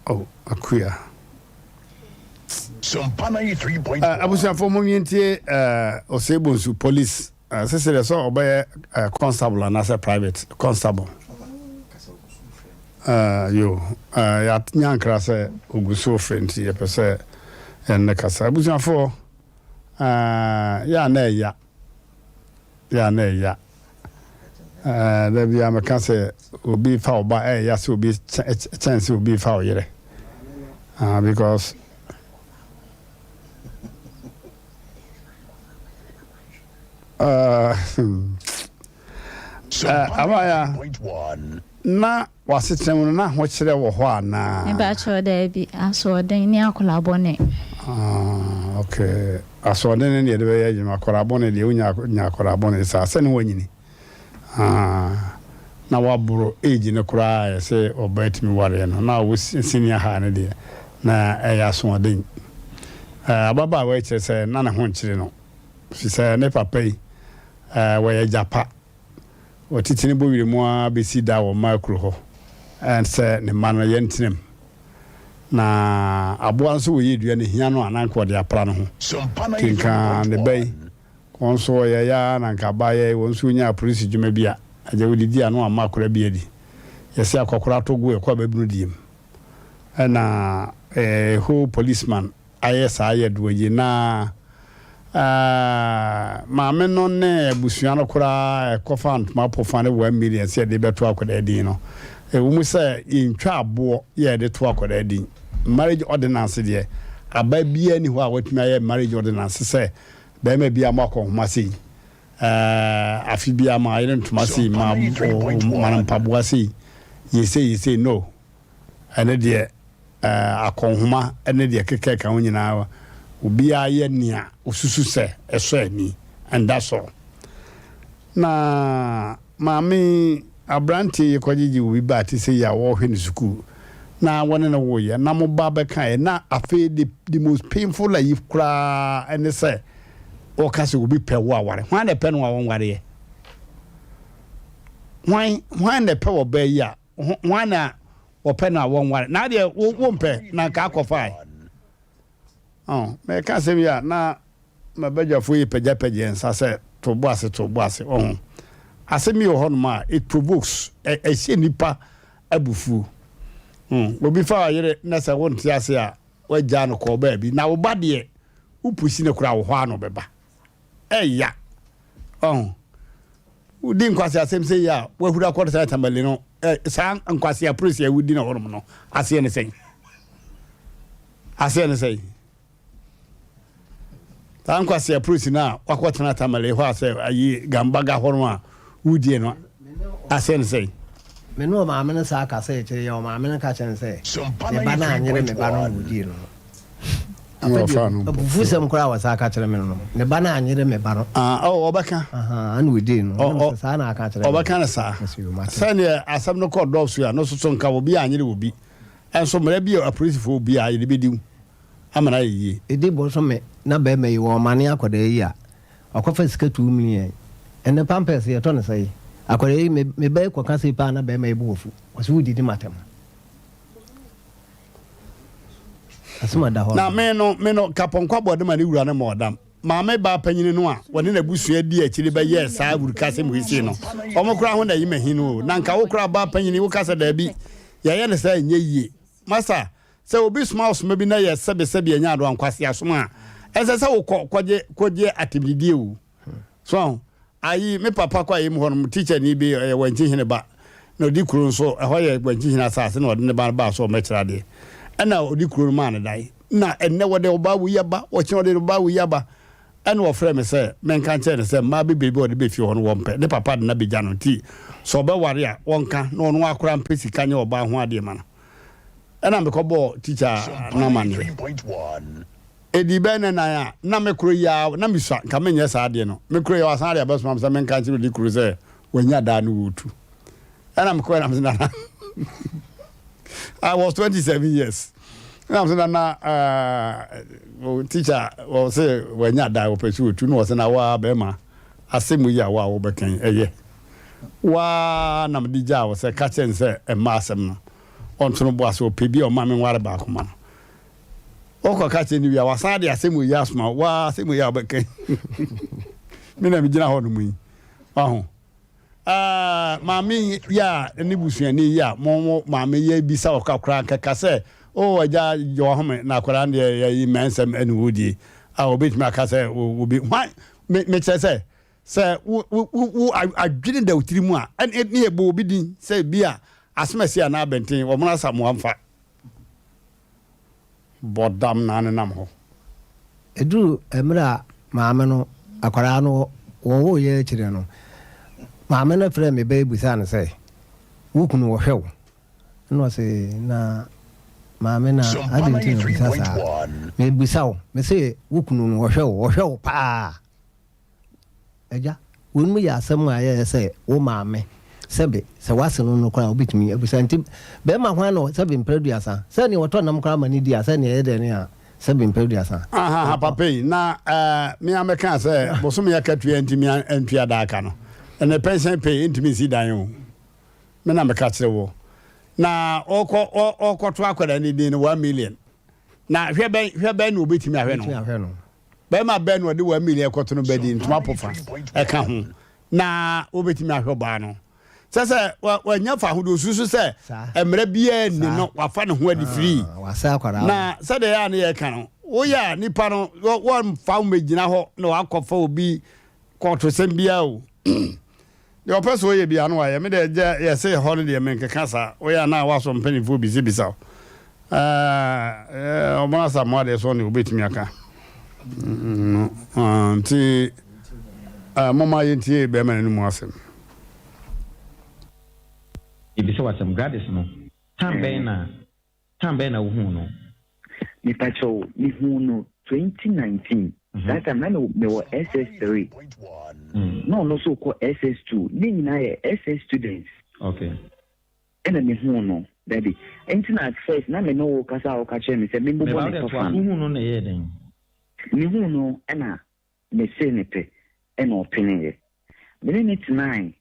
Oh, Akua. Abusuafo mo ntie Osei Bonsu police Sese deɛ sɛ ɔbɛyɛ constable anaasɛ private constable. Yo, yɛanya nkra sɛ ɔgu so frɛ nti yɛpɛ sɛ yɛne no kasa. Abusuafoɔ, yɛ a na ɛya, yɛ a na ɛya. Da biara meka sɛ obi fa wo ba ɛya sɛ obi kyɛn sɛ obi fa wo yere. Ah, because uh, uh, abaya na wasetena mu no na ahokyerɛ wɔ hɔ anaa? Mepakyɛw daabi, asoɔden ne akwadaa bɔne. Ah, okay. Asoɔden ne deɛ de bɛyɛ adwuma, akwadaa bɔne deɛ wonya nya akwadaa bɔne saa sɛ ne wanyini. Ah, na waboro age no koraa a yɛsɛ ɔbaa tumi wareɛ no, na ɔwɔ senior high no deɛ, na ɛyɛ asoɔden. Eh, ababaawa yi kyerɛ sɛ na ne ho nkyere no, fi sɛ ne papa yi, eh, wɔyɛ agya pa. Wɔtete ne bɔwerɛ mu ara bɛsi da wɔ mmaa kuro hɔ sɛ ne mma no yɛntena mu. Na aboa nso wɔyɛ dua no hia no a na anka ɔde apra ne ho. Nti nka ne ba yi, wɔn nso wɔyɛeɛ ara na anka abaayɛ yi wɔn nso wɔnyaa polisi dwuma bi a, agya wɔdidi a na wɔama akwadaa bi adi. Yɛse akɔkora to go ɛkɔ ababunu diem. Ɛna eh, whole policeman ayɛ saa yɛ doɔ yi na eh, maame no ne abusua no koraa ɛkɔfa ntoma pofa ne 1 million sɛ yɛde bɛto akwadaa din no. Ɛwɔ mu sɛ yɛntwa aboɔ yɛ yɛde to akwadaa din. Marriage ordinance deɛ, aba biara ni hɔ a watumi ayɛ marriage ordinance sɛ bɛrima bi a mo akɔ nhoma sei, eh, afe biara ma ayere ntoma sei, ma, ma no mpaboa sei, yɛ sei, yɛ sei, no. Ɛno deɛ akɔnhoma ne deɛ ɛkeka ɛka ho nyinaa, obiara yɛ nea osusu sɛ ɛsɔ ani, and that's all. Na maame yi, aberanteɛ yi kɔgyegye obi ba te sɛ yi a wɔrehwɛ no sukuu na wɔne no woeɛ na mo ba bɛkaeɛ na afei the, the most painful ayi koraa ɛne sɛ wɔka sɛ obi pɛ wo aware. Hwan na ɛpɛ no a wɔnwareɛ? Hwan, hwan na ɛpɛ ɔbaa yi a Hwan na wɔpɛ no a wɔnware? Na adeɛ wo wompɛ na nka akɔfae. Oh, mɛka asɛm yi a na mabadwafoɔ yi pagyapagya nsa sɛ to bo ase to bo ase. Ɔho asɛm yi wɔ hɔnom a it provokes ɛhyɛ nipa abufuo. Hmm, obi fa ɔyere na sɛ wonte ase a wagyaa no kɔɔ baabi na wo ba deɛ wopusi no koraa wɔ hɔ a na ɔbɛba. Ɛya. Ɔho. Wodi nkwaseasɛm sei a, woahuri akɔ saa Tamale no, ɛ, saa nkwasea polisi a wodi na hɔnom no, aseɛ ne sɛn? Aseɛ ne sɛn? Saa nkwasea polisi no a wakɔtena Tamale hɔ a sɛ ayi Gambaga hɔ no a wodie no, aseɛ ne sɛn? Me ne ɔmaame no saa kasa akyire yi a, ɔmaame no ka kyerɛ no sɛ, ne ba no anyere me ba no na ɔdii no no. Afei deɛ abufusɛm koraa a wɔsan ka kyerɛ me no no, ne ba no anyere me ba no. Ah, oh, ɔbɛka. Ɛna ɔdii no. Ɛna mesɛ saa na aka kyerɛ me. Ɔbɛka no saa. Sɛdeɛ asɛm no kɔ dɔɔso a, no soso nka obi anyere obi. Ɛnso mmara bi a apolisifoɔ obi a yɛde bɛdi wo ama no ayɛ yie. Ɛdi bosome na barima yi wɔmane akwadaa yi a, wakɔfa sika 2 million. Ɛnnɛ pampers yɛtɔ no sɛn? Akwadaa yi, me ba yi kɔka sei paa na barima yi bo afu. Ɔse wodidi m'atɛm. Na me no, me no, ka pɔnkɔ abɔde ma ne wura no ma ɔdam. Maame baa panyini no a wɔne n'abusua di akyiri bɛyɛɛ saa awurukasɛm wei sei no, wɔn koraa ho na ɛyi m'ahi no o. Na nka wo koraa baa panyini, woka sɛ daabi, yɛyɛ no saa ɛnyɛ yie. Masa, sɛ obi soma wo soma bi na yɛ sɛbesɛbe anya adoa nkwaseasom a, ɛnsɛ sɛ wokɔ kɔgye kɔgye atɛmdidie o. So ahu? Ayi, me papa kɔ ayɛ mu hɔ nom, teacher ni bi, ɔyɛ Wankyi hene ba. Na ɔdi kuro nso, ɛhɔ yɛ Wankyi hene asase na ɔde ne ba no baa so ɔmmɛkyerɛ adeɛ. Ɛna ɔdi kuro no maa no dae. Na ɛnnɛ wɔde ɔbaa wei aba, ɔkyena ɔde ɔbaa wei aba. Ɛna ɔfrɛɛ me sɛ menka nkyerɛ no sɛ mmaa bebrebe a ɔde bɛ fie hɔ no wɔmpɛ. Ne papa de no abɛgya no nti sɛ ɔbɛware a wɔnka na ɔno ara koraa mpɛ sika nyɛ ɔbaa ho adeɛ ma no. Ɛna mekɔbɔɔ teacher no amanneɛ. Edii bɛyɛ nnɛnan a, na me koro yi ara, na misua, nka menyɛ saa adeɛ no. Me koro yi ara, wasan de abɛsoma me sɛ menka nkyerɛ odi koro sɛ wanya daa no wɔretu. Ɛna mekɔɛ na mese nana, I was 27 years. Ɛna mese nana, uh, teacher, wɔ se wanya daa wɔpɛ sɛ wɔtu, na wɔse na waa bɛrima, asɛm yi a wo a wobɛka yi, ɛyɛ. Waa na mede gyaa wo sɛ ka kyerɛ no sɛ ɛmma asɛm no. Ɔnto no bo ase, ɔpɛ bi a ɔma menware baako ma no. Wokɔ ka kyerɛ no wie a, wasan de asɛm wei asoma wo. Waa asɛm wei a wobɛka yi. Me na megyina hɔ nom yi. Waho. Ah, maame yi a ne busuani yi a mo mo maame yi bisa wɔ kakora nkɛka sɛ, oh agya gye wahome na akwadaa no deɛ yɛyi mmɛnsɛm ɛne wodie. A obetumi aka sɛ obi hwan me mekyerɛ sɛ sɛ wo wo wo adwene da wo tiri mu a ɛne ne yɛbɔ obi din sɛ bi a asɛm asi anaa abɛnten wɔn asamoa mfa. Bɔ dam na anenam hɔ. Ɛduruu mmerɛ a maame no, akwadaa no wɔwoeɛ akyire no, maame no frɛɛ me ba yi bisaa no sɛ, Wo kunu ɔhwɛ wo? Ɛna ɔse, Na maame na adɛn nti na wobisa saa? Mebisa wo, mese wo kunu no ɔhwɛ wo, ɔhwɛ wo paa. Agya, weinom yɛ asɛm a ɛyɛ sɛ wo maame, sɛbe, sɛ w'ase no no koraa a, wobɛtumi abisa. Nti bɛrima hwan na sɛbe mprɛ aduasa, sɛ nea ɔtɔ nam koraa ma no di a, sɛ nea ɛyɛ dɛn a, sɛbe mprɛ aduasa. Ahaha papa yi, na eh, me a mɛkaa sɛ bosome akatua ntumi ntua daa ka no, ɛnɛ pension pay ntumi nsi dan o. Me na meka kyerɛ wo. Na ɔkɔ ɔkɔto akwadaa ne din no 1 million. Na hwɛ bɛn hwɛ bɛn na obetumi ahwɛ no. Bɛrima bɛn na ɔde 1 million kɔto no bɛdi ntoma pofa ɛka ho na wobɛtumi ahwɛ ɔbaa no sɛ sɛ wanya fa ahodoɔ osusu sɛ mmerɛ biara nni no wafa ne ho adi firii na sɛdeɛ ɛyɛ a ne yɛka no woyɛ a nipa no wɔmfa wo mmɛgyina hɔ na wakɔfa obi kɔɔtosɛm biara o. Deɛ ɔpɛ sɛ ɔyɛ biara no wayɛ. Me deɛ gya yɛse hɔ no deɛ menkeka saa. Woyɛ a na woasɔ mpaninfoɔ bisabisa wo. Ɛɛ ɔmo Asamoah deɛ sɛ ɔne wobɛtumi aka. Nti momma yɛntie bɛrima no mu asɛm. Mebisa wo asɛm, Gladys no, time bɛn na Time bɛn na wohuu no? Mepakyɛw, mehuu no 2019. Saa time na mewɔ SS3. Na ɔno nso rekɔ SS2. Ne nyinaa yɛ SS students. Okay. Ɛna mehuu no. Dabi. Nti na at first na me ne wo kasa a woka kyerɛ me sɛ membobɔ ne tɔfa no. Wohuu no na ɛyɛɛ dɛn? Mehuu no ɛna mesee no pɛ ɛna ɔpeneeɛ. Me ne no tenae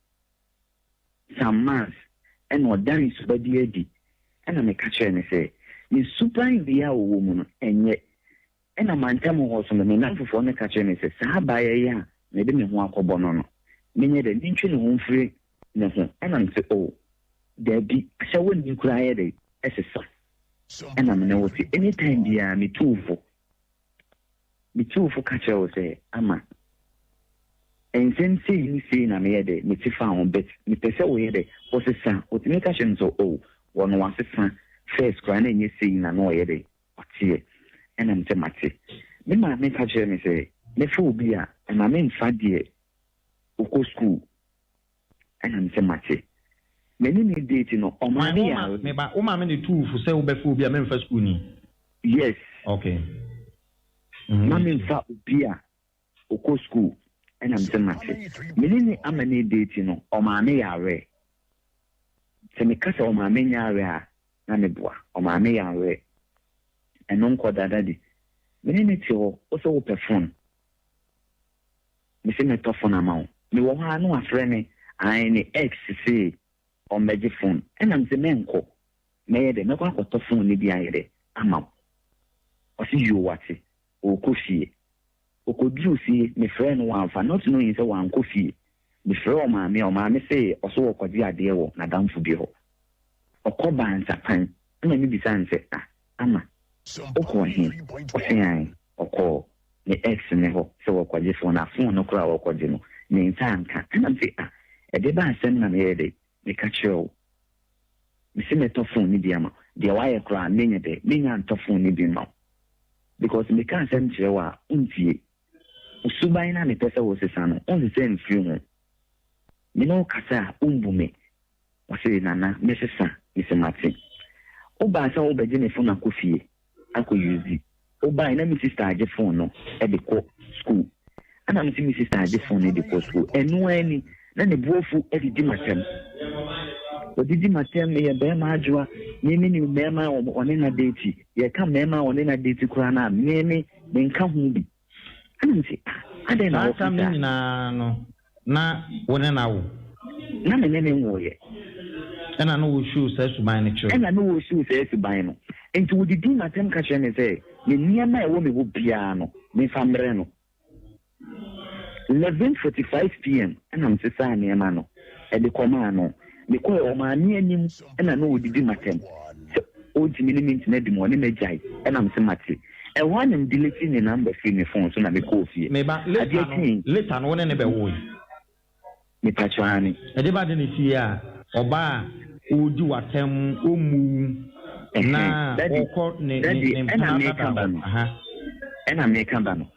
some months ɛna ɔda ne suba bi adi ɛna meka kyerɛɛ no sɛ ne suban wei a ɔwɔ mu no ɛnyɛ ɛna mantam hɔ so no me nnamfofoɔ no ka kyerɛɛ me sɛ saa abaayewa yi a mede me ho akɔbɔ no no menyɛ dɛ mentwe ne ho mfiri ne ho ɛna mese oh daabi ahyɛ wo nni koraa yɛ dɛ ɛsesa ɛna me ne wo te anytime biara metu wo fo Mituu wo fo ka kyerɛɛ wo sɛ, Ama, nsɛm sei ne sei na meyɛ dɛ, mete faa ho, but mepɛ sɛ woyɛ dɛ, wosesa. Otumi ka kyerɛ me sɛ, Oh, wɔno wasesa, first koraa na ɛnyɛ sei na na ɔyɛ dɛ, ɔteɛ. Ɛna mesɛ mate. Me maame ka kyerɛɛ me sɛ, mɛfa obi a, ɛma memfa deɛ ɔkɔ school. Ɛna mesɛ mate. Me ne no date no, ɔmaa me yare. Me ba, wo maame na etu wo fo sɛ wobɛfa obi a memfa sukuuni? Yes. Okay. Ma memfa obi a ɔkɔ sukuu. Ɛna mesɛ mate. Me ne no ama no date no, ɔmaa me yare. Sɛ meka sɛ ɔmaa me nyare a, na meboa. Ɔmaa me yare. Ɛno nkɔ da, daddy. Me ne no te hɔ, wo sɛ wopɛ phone. Mese mɛtɔ phone ama wo. Mewɔ hɔ ara na wafrɛ me, ae ne ex se ɔmmɛgye phone. Ɛna mese mɛnkɔ, mɛyɛ dɛ, mɛkɔ akɔtɔ phone no bi ayɛ dɛ ama wo. Ɔse yoo wate, ɔɔkɔ fie. Ɔkɔduruu fie, mefrɛɛ no wamfa, not knowing sɛ wankɔ fie. Mefrɛɛ ɔmaame a, ɔmaame se ɔse ɔɔkɔgye adeɛ wɔ n'adamfo bi hɔ. Ɔkɔ baa Nsapan, ɛna mebisaa no sɛ ah Ama, wokɔɔ he? Ɔse ae, ɔkɔɔ ne ex no hɔ sɛ wɔkɔgye phone na phone no koraa a wɔkɔgye no ne nsa anka. Ɛna mese ah ɛde ba asɛm na meyɛɛ dɛ meka kyerɛ wo. Mese mɛtɔ phone no bi ama wo. Deɛ wayɛ koraa menyɛ dɛ menya ntɔ phone no bi mma wo because meka asɛm kyerɛ wo a wontie. Wo suban no a mepɛ sɛ wosesa no wonsesa mfiri ho. Me ne wo kasa a wombu me. Ɔse Nana mɛsesa. Mese mate. Wobaa sɛ wobɛgye me phone akɔ fie akɔ use. Wobae na me sister agye phone no de kɔ school. Ɛna mese me sister agye phone no de kɔ school. Ɛno ara ni na ne bo afu adidi m'atɛm. Ɔdidi m'atɛm, meyɛ barima adwoa, me menim mmarima a ɔne no adate. Yɛka mmarima a ɔne no adate koraa no a, me me menka ho bi. Ɛna mese ah, adɛn na Saa woka tam no saa? nyinaa no, na wo ne no awo? Na me ne no nwoeɛ. Ɛna na ɔshow saa suban no kyerɛ wo? Ɛna na ɔshow saa suban no. Nti ɔdidii m'atɛm ka kyerɛɛ me sɛ, me nneɛma a ɛwɔ me hɔ biara no, memfa mmrɛ no. 11:45 PM ɛna mesesaa nneɛma no de kɔmaa no. Mekɔeɛ, ɔmaa me anim ɛna na ɔdidi m'atɛm sɛ ɔntumi ne me ntena bi mu, ɔne me agyae. Ɛna mese mate. Ɛhɔ ara na me delete ne number firii me phone so na mekɔɔ fie. Me ba, later Adeɛ no, kyee. later no wo ne no bɛwoe? Mepakyɛw aane. Ɛde ba de na ɛsiiɛ a, ɔbaa a ɔredi w'atɛm, ɔmmu wo. Na ɔkɔ ne ne mpena dadaada no. Ɛna meka ba no.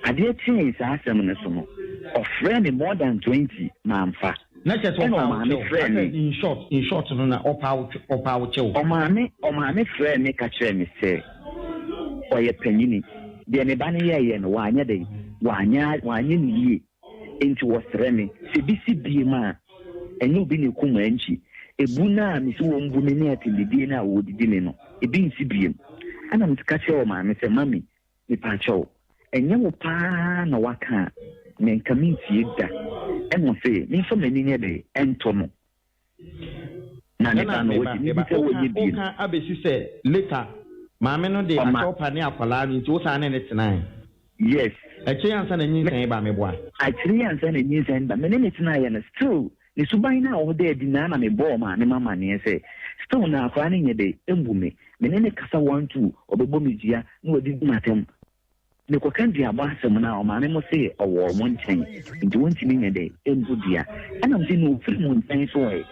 Adeɛ kyee saa asɛm no so no, ɔfrɛɛ me more than 20 mamfa. Na kyerɛ sɛ ɔpaa wo kyɛw. Asɛ in short, in short no na ɔpaa wo ɔpaa wo kyɛw. Ɔmaame ɔmaame frɛɛ me ka kyerɛɛ me sɛ ɔyɛ panyini. Deɛ me ba no yɛeɛ no wanyɛ dɛn? Wanyɛ wanyɛ no yie. Enti wɔsrɛ me sɛ bi si biem a, ɛnyɛ obi na ɛkum ankyi. Ebu no a mese wɔmbu me ne atɛmdidie no a wɔdidi me no, ebi nsi biem. Ɛna meka kyerɛɛ ɔmaame sɛ, Mummy, Mepakyɛw, ɛnyɛ wo paa na woaka a, me nka mentie da. Ɛna ɔse memfa m'ani nyɛ dɛn ɛntɔ no. Na ne ba no, ɔgye me di sɛ wɔnyɛ bio. Woka abɛsi sɛ later maame no de akyɛw pa ne akwadaa no nti wo san ne no tenae? Yes. Akyire yi ansa na nyinsɛn ba, meboa? Akyire yi ansa na nyinsɛn ba, me ne no tenaeɛ no still ne suban no a ɔda adi no ara na mebɔɔ maame no amaneɛ sɛ still no akwadaa no nyɛ dɛn mbu me. Me ne no kasa one two, ɔbɛbɔ me dua na wadidi m'atɛm. Mekɔka duabɔ asɛm no a, ɔmaame mo se ɔwɔ ɔmo nkyɛn nti wɔntumi nyɛ dɛn mbu dua. Ɛna mese na ɔfiri mo nkyɛn so ɛ?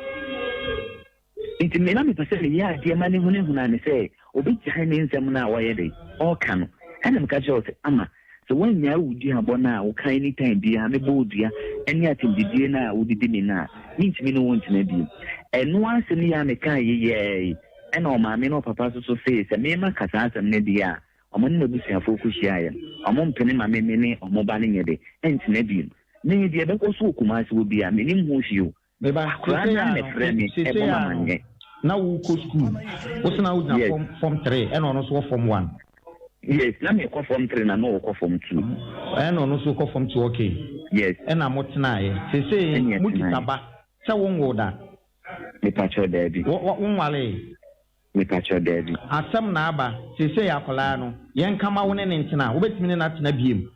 Nti me na mepɛ sɛ meyɛ adeɛ ma no hunahuna no sɛ ɔbɛgyae ne nsɛm no a ɔyɛ dɛn ɔreka no. Ɛna meka kyerɛɛ wo sɛ Ama, sɛ woannyae wo duabɔ no a woka anytime biara mebɔ wo dua ne atɛmdidie no a wodidi me no a, mentumi ne wo ntena bio. Ɛno asɛm yi a mekaeɛ yi yɛɛe. Ɛna ɔmaame ne ɔpapa nso so see sɛ me maka saa asɛm no deɛ a, ɔmo ne m'abusuafoɔ kɔhyiaeɛ no, ɔmo mpene ma me me ne ɔmo ba no nyɛ dɛ ntena bio. Me deɛ ɛbɛkɔ so wɔ Kumasi hɔ biara, mennim ho hwee o. Me ba, Akwadaa seesei no ara ara na no, ɛfrɛ me seesei bɔ me ara no, amaneɛ. na wokɔ sukuu. Wo se na wogyina Yes. form, form three, ɛna ɔno nso wɔ form one. Yes, na mekɔ form three na na ɔkɔ form two. Ɛna ɔno nso kɔ form two, okay. Yes. Ɛna motenaeɛ. Seesei Ɛne mokita yɛtenaeɛ. ba, sɛ wonwoo da? Mepakyɛw daabi. Wo wo wonwaree? Mepakyɛw daabi. Asɛm na aba, seesei akwadaa no, yɛnka ma wo ne no ntena a, wobɛtumi ne no atena biom?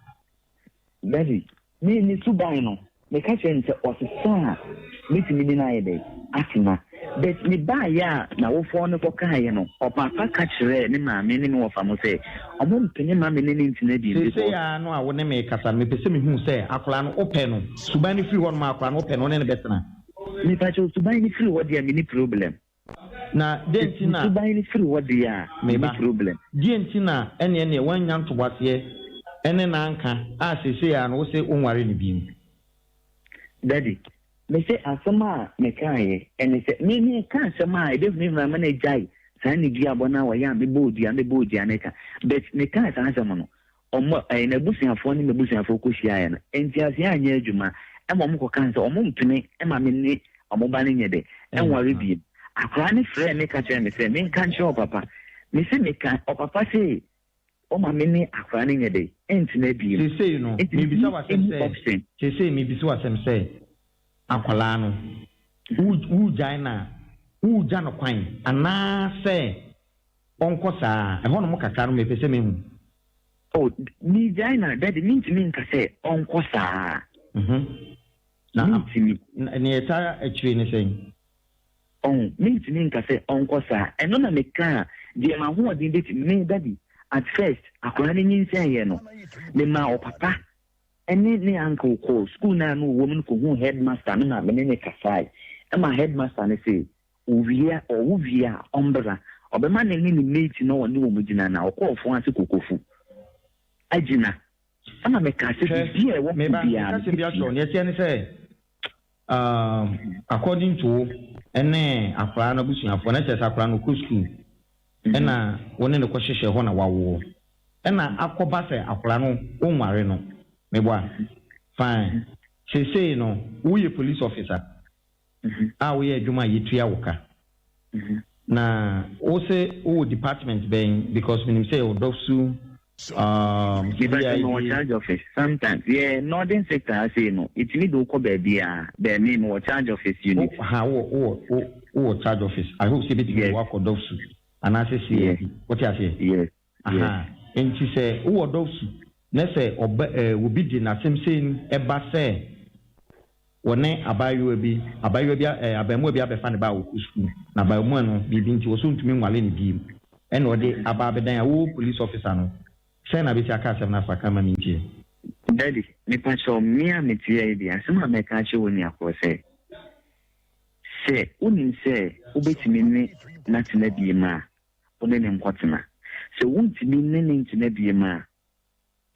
Daddy, me ne suban no, meka kyerɛ no sɛ ɔsesa a, mɛtumi ne no ayɛ dɛn? Atena. But mebaeɛ a n'awofoɔ no kɔkaeɛ no, ɔpapa ka kyerɛɛ ne maame ne me wɔfa mo sɛ, ɔmo mpene ma me ne no ntena biom Seesei because. ara no a wo ne me rekasa no, mepɛ sɛ mehu sɛ akwadaa no, wopɛ no? Suban no firi hɔnom a, akwadaa no wopɛ no, wo ne no bɛtena? Mepakyɛw suban no firi hɔ deɛ a menni problem. Na dɛn nti na. Suban no firi hɔ deɛ a menni problem. Deɛn nti na ɛneɛ neɛ woannya ntoboaseɛ ne no anka a seesei ara no wose wonware no bio? Daddy, mese asɛm a mekaeɛ ɛne sɛ me meka asɛm a ɛbɛhunahuna ama no agyae saa ne duabɔ no a ɔyɛ a mebɔɔ dua mebɔɔ dua no ka but mekaa saa asɛm no Wɔn, ɛɛ, n'abusuafoɔ ne m'abusuafoɔ kɔhyiaeɛ no, nteaseɛ anyɛ adwuma ma wɔkɔkaa sɛ wɔmpene ma me ne wɔn ba no nyɛ dɛ, nware bio. Akwadaa no frɛɛ me ka kyerɛɛ me sɛ menka nkyerɛ ɔpapa. Mese meka, ɔpapa se ɔma me ne akwadaa no nyɛ dɛ, ntena bio. Seesei no, Nti mebisa menni wo asɛm any sɛ, option. seesei mebisa wo asɛm sɛ, akwadaa no, wo, woregyae no a, woregya no kwan anaasɛ Ɔnkɔ saa. Ɛhɔnom kakra no mepɛ sɛ mehu. Oh, megyae no a, Daddy, mentumi nka sɛ ɔnkɔ saa. Mhm. Na, Mentumi. na nea ɛtaa akyire ne sɛn? Ɔho, mentumi nka sɛ ɔnkɔ saa. Ɛno na mekaa deɛ m'ahoɔden bɛtumi. Me, Daddy, at first, akwadaa no nyinsɛneeɛ no, memaa ɔpapa ne ne uncle kɔɔ sukuu no a na ɔwɔ mu no kɔhuu headmaster no ma me ne no kasae. Ɛma headmaster no see, Owie a, ɔwo wie a, ɔmbra. Ɔbɛma ne ne ne mate na ɔne wɔn gyina na ɔkɔ ɔfon ase kokofu agyina. Ɛna mekaa sɛ Hwɛ, biribi a ɛwɔ hɔ me ba, biara meka asɛm bi akyerɛ wo. mebetua. Nea ɛteɛ ne sɛ, um, according to wo ne akwadaa no abusuafoɔ, na kyerɛ sɛ akwadaa no ɔkɔ sukuu, ɛna wo ne no kɔhyehyɛ hɔ na wawoɔ. Ɛna akɔba sɛ akwadaa no wonware no. Meboa? Fine. Seesei no, woyɛ police officer. a woyɛ adwuma a yɛtua wo ka. Na wo se wowɔ department bɛn because menim sɛ yɛwɔ Dɔfsu, um, Me ba sɛ mewɔ CID. charge office sometimes yɛ northern sector ha sei no ɛtumi de wo kɔ baabiaa bɛɛ me mewɔ charge office unit. Wo ha wowɔ wowɔ wo wowɔ charge office I hope sɛ ɛbɛtumi de Yes. wo akɔ Dɔfsu anaasɛ Yes. CID wote aseɛ? Yes. Yes. Aha enti sɛ wowɔ Dɔfsu na sɛ ɔba ɛɛ obi de n'asɛm sei ba sɛ Wɔne abaayewa bi, abaayewa bi, ɛɛ, abarimaa bi abɛfa ne ba a ɔkɔ sukuu, na abarimaa no, biribi nti, ɔsɛ ɔntumi nware no bio, ɛna ɔde aba abɛdan a wo police officer no, sɛn na bɛsi aka asɛm no afa? Ka ma mentie. Daddy, mepakyɛw, me a mete ha yi deɛ, asɛm a mɛka akyerɛ wo ni akorɔ sɛ, sɛ wonim sɛ wobɛtumi ne no atena biem a, wo ne no nkɔtena. Sɛ wontumi ne no ntena biom a,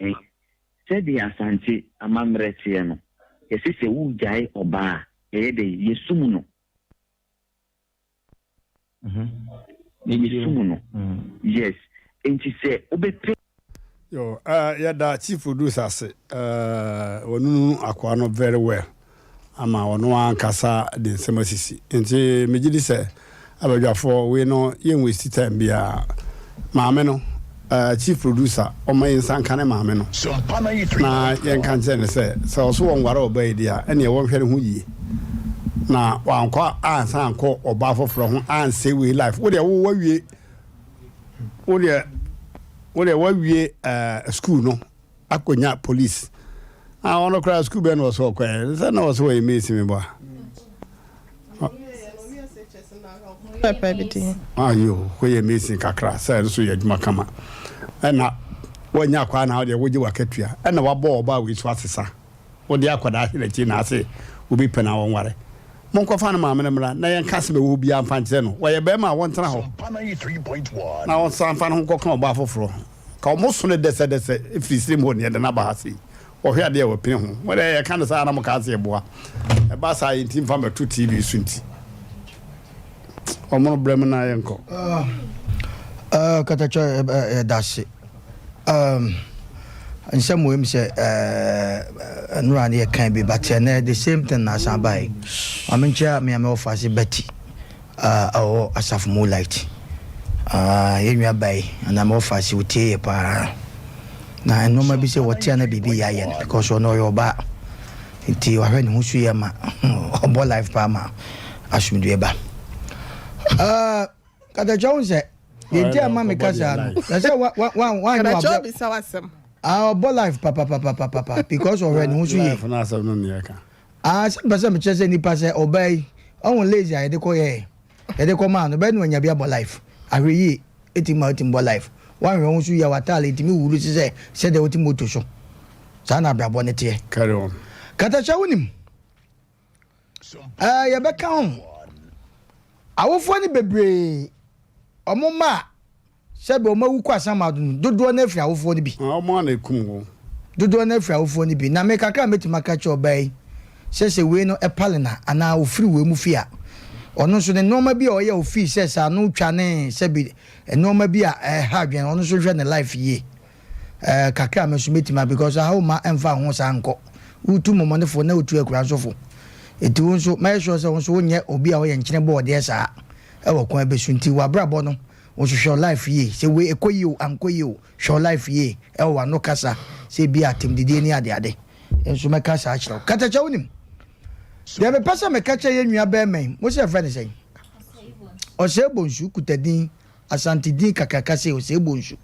eh, sɛdeɛ Asante amammerɛ teɛ no, yɛse sɛ woregyae ɔbaa a, yɛyɛ dɛn? Yɛsum no. Yɛsum no. Yes. Enti sɛ wobɛpɛ. Yo, eh, yɛda chief producer ase. Eh, wɔnunu akoa no very well ama ɔno ankasa de nsɛm asisi. Nti megye di sɛ abadwafoɔ wei no yɛn waste time biara. Maame no, eh, chief producer, ɔma yɛn nsa nka ne maame no na yɛnka nkyerɛ no sɛ sɛ ɔso wɔnware ɔbaa yi deɛ a ɛneɛ wɔnhwɛ ne ho yie na wankɔ ansan ankɔ ɔbaa foforɔ ho ansɛ wei life. Wo deɛ wo wawie wo deɛ wo deɛ wawie ɛɛ eh, school no akɔnya police ah ɔno koraa school bɛn na ɔsɛ ɔkɔɛ sɛ na ɔsɛ wɔyɛ mesi me bɔ a ayo kɔyɛ mesi kakra sɛ ɛno so yɛ adwuma kama ɛna wɔanya akwaa na wodeɛ wogye wakatua ɛna wabɔ ɔbaa wei so asesa Wode akwadaa hwɛ n'akyi na ase obi pɛ na ɔnware. Monkɔfa ne maame no mmra na yɛnka asɛm a ɛwɔ hɔ biara mfa nkyerɛ no. Ɔyɛ barima a, ɔntena hɔ na ɔnsan mfa ne ho nkɔka ɔbaa foforɔ. Ka wɔso no dɛsɛdɛsɛ firi serem hɔ na yɛde no aba ha sei. Ɔhwɛ adeɛ a wapini ho. Mo deɛ yɛka no saa na mokaa sɛ yɛboa. Ɛba saa a yɛntumi mfa mmɛto TV so nti. Ɔmono brɛ me na yɛnkɔ. Katakyɛ yɛda ase. Um, nsɛm wei mi sɛ nnora ne yɛkan bi but ɛnɛ the same thing na asan bae. Maame nkyia me a mewɔ faase Betty a ɔwɔ asafo mu light. Yɛn nua bae anaa mewɔ faase wotie yɛ paa. Na nneɛma bi sɛ wɔte a na biribi yɛ ayɛ no because ɔno ɔyɛ ɔbaa. Nti wahwɛ ne ho so yɛ ma ɔbɔ life paa ma asomdwoeɛ ba. Uh, Katakyɛ wo sɛ deɛ nti a ma meka saa no na sɛ wa wa wa wa nyɛ Katakyɛ obisa w'asɛm. Ah ɔbɔ life papapapapapa because ɔhwɛ ne ho so yie. Life no asɛm no ne yɛka. Ah sɛ mpɛ sɛ mekyerɛ sɛ nipa sɛ ɔbaa yi ɔho lazy a yɛde kɔ yɛ yɛde kɔ maa no bɛyɛ no anya bi abɔ life ahwɛ yie ɛtumi ma wotumi bɔ life woanhwɛ ho so yie a w'ataale ɛtumi wuru te sɛ sɛdeɛ wote moto so saa na abrabɔ no teɛ. Carry on. Katakyɛ wonim ɛɛ yɛbɛka ho awofoɔ no bebree wɔn mma a sɛbi wɔn awu kɔ asamado no dodoɔ no afiri awofoɔ no bi. Ah, wɔn a na ekum wɔn. Dodoɔ no afiri awofoɔ no bi na me kakra a mɛtumi aka kyerɛ ɔbaa yi sɛ sɛ wei no ɛpale na anaa ofiri wei mu fi a ɔno nso ne nneɛma bi a ɔyɛ ofii sɛ sɛ ano twa ne sɛbi nneɛma bi a ɛha adwene ɔno nso hwɛ ne life yie. Eh, kakra a me nso mɛtumi a because aha wo ma ɛmfa ho saa nkɔ. Wotu mmɔmɔnefoɔ na wotu akura nso fo. Nti wo nso mɛyɛ sure sɛ wo nso wonyɛ obi a woyɛ nkyene bɔɔdeɛ saa ɛwɔ kwan bi so. Nti w'abrabɔ no wo nso hwɛ wo life yie. Sɛ wei ɛkɔ yie o ankɔ yie o, hwɛ wo life yie ɛwɔ w'ano kasa sɛ ebi a atɛmdidie ne adeade. Nso mɛka saa akyerɛ wo. Katakyɛ wonim deɛ mepɛ sɛ meka kyerɛ yɛn nua bɛrima yi, mo sɛ yɛfrɛ no sɛn? Ɔsɛe Bonsu kuta din, Asante din kakraka sei, Ɔsɛe Bonsu.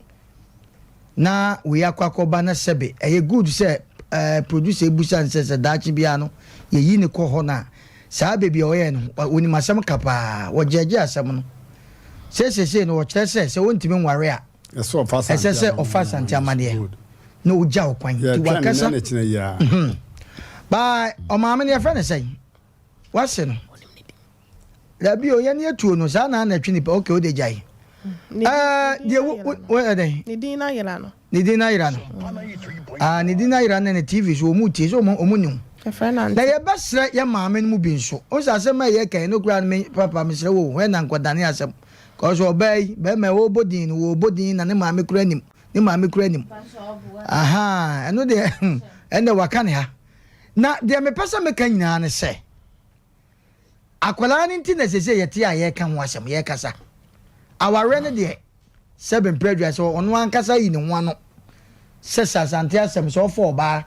na wei akɔ akɔba na sɛbe ɛyɛ good sɛ eh, producer ebusa no sɛ sɛ daakye biara no yɛyi no kɔ hɔ no a saa baabi a ɔyɛ no wɔnim asɛm ka paa wɔgyɛgye asɛm no sɛ sesei no wɔkyerɛ sɛ sɛ wɔntumi nware a ɛsɛ sɛ ɔfa Asante amaneɛ na ɔgya wo kwan nti wakasa mhm. baa ɔmaame no yɛfrɛ no sɛn wase no Dabi o, yɛne atuo no, saa na na ɛtwe nipa, okay, wode gyae. Ɛɛ, deɛ wo, wo, wo ɛdɛn? Ne din no ayera no. Ne din no ayera no. Ah, ne din no ayera no ne TV so, wɔn tie, so wɔn wɔn nim. Na yɛbɛsrɛ yɛ maame no mu bi nso. Wo sɛ asɛm a yɛka yi, no koraa no me papa mesrɛ wo, hwɛ na nkɔdane asɛm. Kɔsɛ ɔbaa yi, bɛrima yi wɔrebɔ din no, wɔrebɔ din na ne maame koraa nim, ne maame koraa nim. Aha, ɛno deɛ, ɛnna waka ne ha. Na deɛ mepɛ sɛ meka nyinaa ne sɛ, Akwadaa no nti na seesei yɛte a yɛreka ho asɛm, yɛrekasa. Awareɛ no deɛ, sɛbe mprɛ aduasa, sɛ ɔno ankasa yi ne ho ano sɛ sɛ Asante asɛm, sɛ ɔfa ɔbaa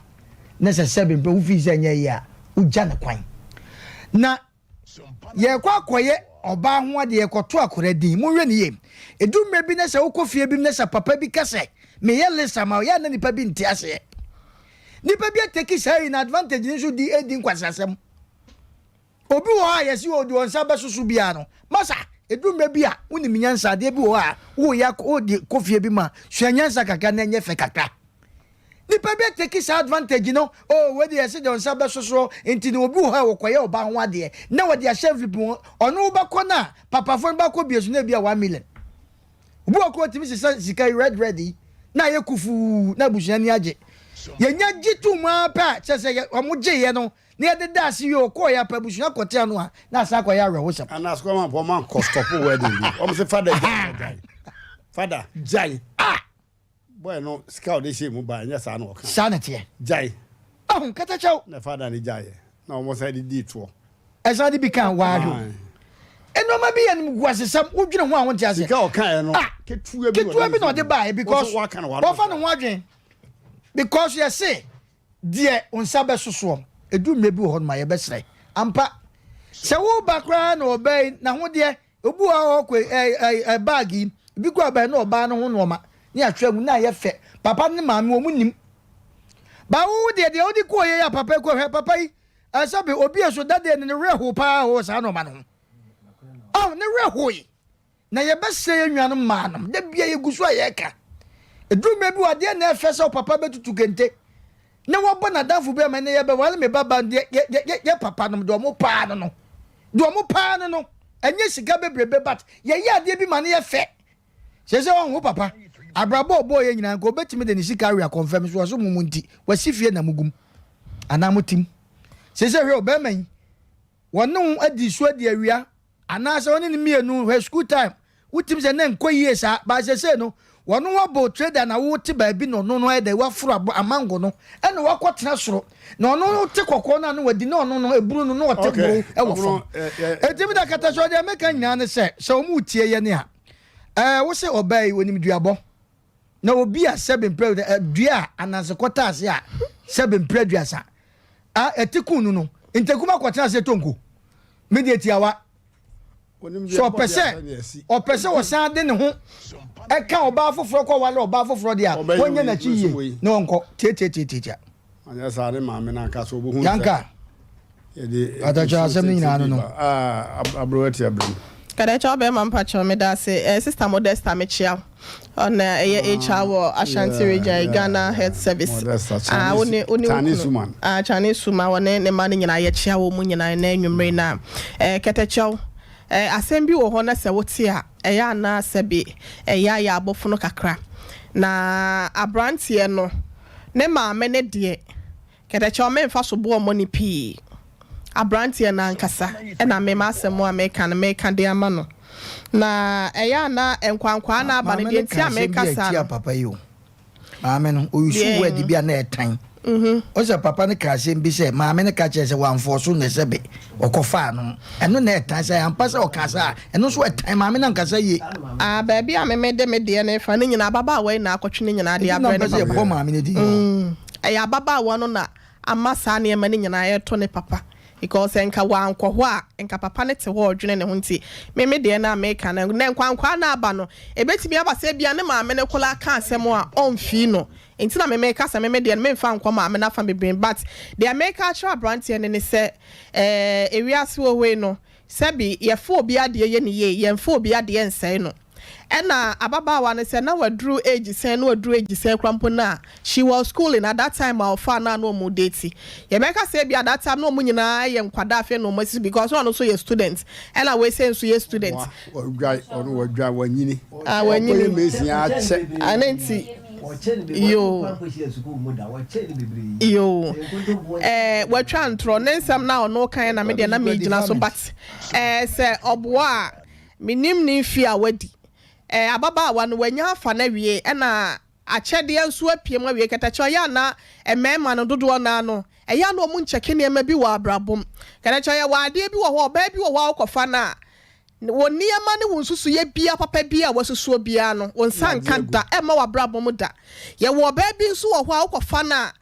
na sɛ sɛbe mprɛ wofii sɛ ɛnyɛ yie a, wogya no kwan. Na yɛrekɔ akɔyɛ ɔbaa ho adeɛ, yɛkɔto akwadaa din. Monhwɛ no yie. Ɛdu mmerɛ bi na sɛ wokɔ fie bi mu na sɛ papa bi ka sɛ, meyɛ list ama wo, yɛ a na nipa bi nte aseɛ. Nipa bi ateki saa yi na advantage no nso di edi nkwaseasɛm. Obi wɔ hɔ a yɛse ɔde wɔn nsa bɛsoso biara no, masa, ɛduru mmerɛ bi a wonim nyansa, adeɛ bi wɔ hɔ a woyɛ akɔ wode kɔ fie bi mu a, sua nyansa kakra na ɛnyɛ fɛ kakra. Nipa bi ateki saa advantage no, oh wei deɛ yɛse deɛ nsa bɛsoso nti no obi wɔ hɔ a wɔkɔyɛ ɔba ho adeɛ na wɔde ahyɛ envelope mu, ɔno wobɛkɔ no a papafoɔ no bɛkɔ bie so na ebi a 1 million. Obi wɔ hɔ koraa otumi sesa sika yi red red yi na ayɛ kufuu na abusua ani agye. Yɛnya gye tom ara pɛ a kyerɛ sɛ wɔn gyeeɛ no na yɛde da ase wie ɔkɔɔ yɛ apɛ abusua kɔte ano a na asan akɔyɛ awerɛhosɛm. Ana sukuu ama wɔn ankɔ stop wedding bi wɔn sɛ fada gyae gyae fada gyae ah boy no sika ɔde hyɛ mu ba ɛnyɛ saa na ɔka. Saa na ɛteɛ. Gyae. Ɔho katakyɛw. Na fada no gyaeɛ na wɔn san de dii toɔ. Ɛsan de bi ka waa hwɛ o. Nneɛma bi yɛ animguasesɛm wodwene ho a wonte aseɛ. Sika ɔkaeɛ no ketewa bi ketewa bi na ɔde baeɛ because wɔfa ne ho adwene because yɛse deɛ wo nsa bɛso soɔ ɛdu mmerɛ bi wɔ hɔ nom a yɛbɛsrɛ ampa sɛ woba koraa na ɔbaa yi n'ahodeɛ obi wɔ hɔ a ɔkɔ ɛ ɛ ɛ bag yi ebi kɔ abɛn na ɔbaa no ho nneɛma ne atwerɛ mu na ayɛ fɛ papa ne maame wɔn nim ba wo deɛ deɛ wode kɔɔ yɛ yɛ papa yi kɔ hwɛ papa yi ɛsɛ bi obi so dadeɛ ne ne werɛ ho paa wɔ saa nneɛma no ho ɔn ne werɛ hoe Na yɛbɛsrɛ yɛn nuanom mmaa nom, da bia yɛgu so a yɛreka. Ɛduru mmerɛ bi wɔ adeɛ na ɛfɛ sɛ ɔpapa bɛtutu kente na wabɔ n'adamfo bi ama ɛnɛ yɛbɛwale me ba ba deɛ yɛ yɛ yɛ papa nom deɛ ɔmo paa no no deɛ ɔmo paa no no ɛnyɛ sika bebrebe but yɛyɛ adeɛ bi ma no yɛ fɛ sɛ sɛ ɔho papa abrabɔ ɔbɔɔ yɛ nyinaa nka ɔbɛtumi de ne sika awe akɔmfɛm so ɔso mo mo nti wasi fie na mo gum anaa mo tim sɛ sɛ hwɛ ɔbɛrima yi wɔne wo adi so adi awia Anaasɛ ɔne no mienu hwɛ school time wotim sɛ na nkɔ yie saa but sesei no wɔno wabɔ trader na wote baabi na ɔno no ayɛ dɛ waforo abɔ amango no ɛna wakɔ tena soro na ɔno no te kɔkɔɔ no a na wadi na ɔno no ebunu no na ɔte boro ɛwɔ fam eti mi da kata so deɛ meka nyinaa ne sɛ sɛ wɔn retie yɛ ne a ɛɛ wose ɔbaa yi onim duabɔ na obi a sɛbe mpere dua a ananse kɔta ase a sɛbe mpere aduasa a ɛte kun no no ntakum akɔtena ase tonko Me deɛ tiawa. Sɛ ɔpɛ sɛ ɔpɛ sɛ ɔsan de ne ho ɛka ɔbaa foforɔ kɔ wale ɔbaa foforɔ deɛ a wɔnyɛ n'akyi yie na ɔnkɔ tiatiatiatia. Anyɛ saa ne maame no anka so ɔbɛhu sɛ Yanka yɛde Atakyɛ asɛm no nyinaa no no. Aberewa ti aberem. Kadakyɛ ɔbɛrima mpakyɛw meda ase eh, sister Modesta mekyia wo. Ɔna ɛyɛ HR wɔ Ashanti region Ghana Health Service. Ah, wo ne wo ne wo kunu. Ah, Chinese woman wɔne ne mma no nyinaa yɛkyea wɔn mu nyinaa ɛnɛ anwummere na eh, kɛtɛkyɛw. Eh, asɛm bi wɔ hɔ na sɛ wote a ɛyɛ anaa sɛbe ɛyɛ ayɛ abɔfono kakra. Na abranteɛ no ne maame ne deɛ Kɛtɛkyɛw menfa so boɔ mmɔ no pii. Abranteɛ no ankasa na me m'asɛm a meka no meka de ama no. Na ɛyɛ a na nkwankwaa no aba no Maame deɛ no nti ka a asɛm bi meka a saa ɛtia no. papa yi o. Maame no, ɔyusu Deɛn? word bi a na ɛtan. Ɔsɛ sɛ papa no ka asɛm bi sɛ maame no ka kyerɛ sɛ wamfɔɔ so na sɛbe ɔkɔfaa no. Ɛno na ɛtan sɛ ampa sɛ ɔka saa a, ɛno nso ɛtan maame no ankasa yie. Ah, baabi a me mede me deɛ no refa no nyinaa ababaawa yi na akɔtwe ne nyinaa de Nti na abrɛ mpɛ ne sɛ papa. yɛbɔ maame no din. Mm. Ɛyɛ ababaawa no na ama saa nneɛma no nyinaa ɛretɔ ne papa because sɛ nka wankɔ hɔ a nka papa no te hɔ ɔredwene ne ho nti me me deɛ no a meka no na nkwankwaa no aba no ɛbɛtumi aba sɛ ebia ne maame no koraa ka asɛm a ɔmfii no nti na me meka sɛ me me deɛ no memfa nkɔ maame no afa bebree but deɛ meka akyerɛ aberanteɛ no ne sɛ ɛɛ ewiase wɔ hɔ yi no sɛbi yɛfa obi adeɛ yɛ ne yie yɛmfa obi adeɛ nsɛe no. Ɛna ababaawa no sɛ na waduru age sɛn na waduru age sɛn koraa mpo no a, she was schooling at that time a ɔfaa no a na wɔn date. Yɛbɛka sɛ ebia that time na wɔn nyinaa yɛ nkwadaa afei na wɔn asisi because na ɔno nso yɛ student ɛna wei sei nso yɛ student. Wa wadwae ɔno wadwae wanyini. Ah wanyini. Ɔkɔyɛ mason akyɛ. Ah ne nti yoo yoo ɛɛ watwa ntorɔ ne nsɛm na ɔno kan na me deɛ na megyina so but ɛɛ sɛ ɔboa a. Mennim ne mfeɛ a wadi. Ɛɛ, ababaawa no, wanya afa no awie, ɛna akyɛdeɛ nso apue mu awie. Kɛtɛkyɛ, ɔyɛ a na mmarima no dodoɔ no ara no, ɛyɛ a na wɔn nkyɛke nneɛma bi wɔ abrabɔ mu. Kɛtɛkyɛ, yɛwɔ adeɛ bi wɔ hɔ, ɔbaa bi wɔ hɔ a wokɔfa no a, wo nneɛma ne wo nsusuiɛ biara, papa biara a wasusuo biara no, wo nsa nka da, ɛmma w'abrabɔ mu da. Yɛwɔ ɔbaa bi nso wɔ hɔ a wokɔfa no a,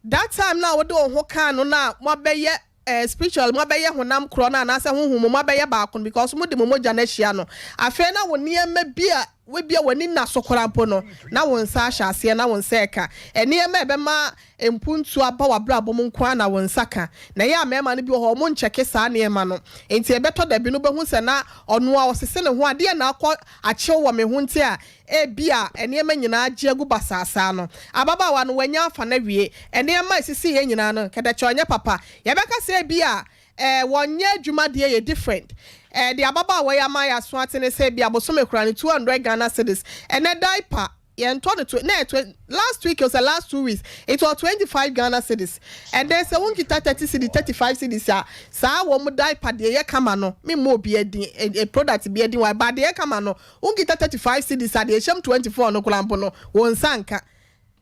That time no a wode wo ho kaa no no a moabɛyɛ eh, spiritually moabɛyɛ honam korɔ no anaasɛ honhom mu moabɛyɛ baako no because mode mo mogya no ahyia no, afei na wo nneɛma bi a webia w'ani nna so koraa mpo no na wo nsa ahyɛ aseɛ na wo nsa ɛka. Nneɛma a ɛbɛma mpuntuo aba w'abrabɔ mu nko ara na wo nsa ka. Na ɛyɛ a mmarima no bi wɔ hɔ a wɔnkyɛke saa nneɛma no nti ɛbɛtɔ da bi no wobɛhu sɛ na ɔno a ɔsese ne ho adeɛ na akɔ akyew wɔ me ho nti a Ebia nneɛma nyinaa agye agu basaa saa no, ababaawa no, wanya afa no awie. Nneɛma a esisii yɛn nyinaa no, kɛtɛkyɛ ɔnyɛ papa. Yɛbɛka sɛ ebia Eh wɔnyɛ adwuma deɛ yɛ different eh deɛ ababaawa yi ama yɛaso ate ne sɛ ebia bosome koraa no 200 Ghana cedis ɛnɛ diaper yɛntɔ no twe na ɛyɛ last week o sɛ last 2 weeks it was 25 Ghana cedis ɛnɛ sɛ wonkita 30 cedis 35 cedis a saa wɔn diaper deɛ yɛ kama no memmɔ obi adin eh, product bi adin wa ba deɛ yɛ kama no wonkita 35 cedis a deɛ ɛhyɛm 24 no koraa mpo no wɔn nsa nka.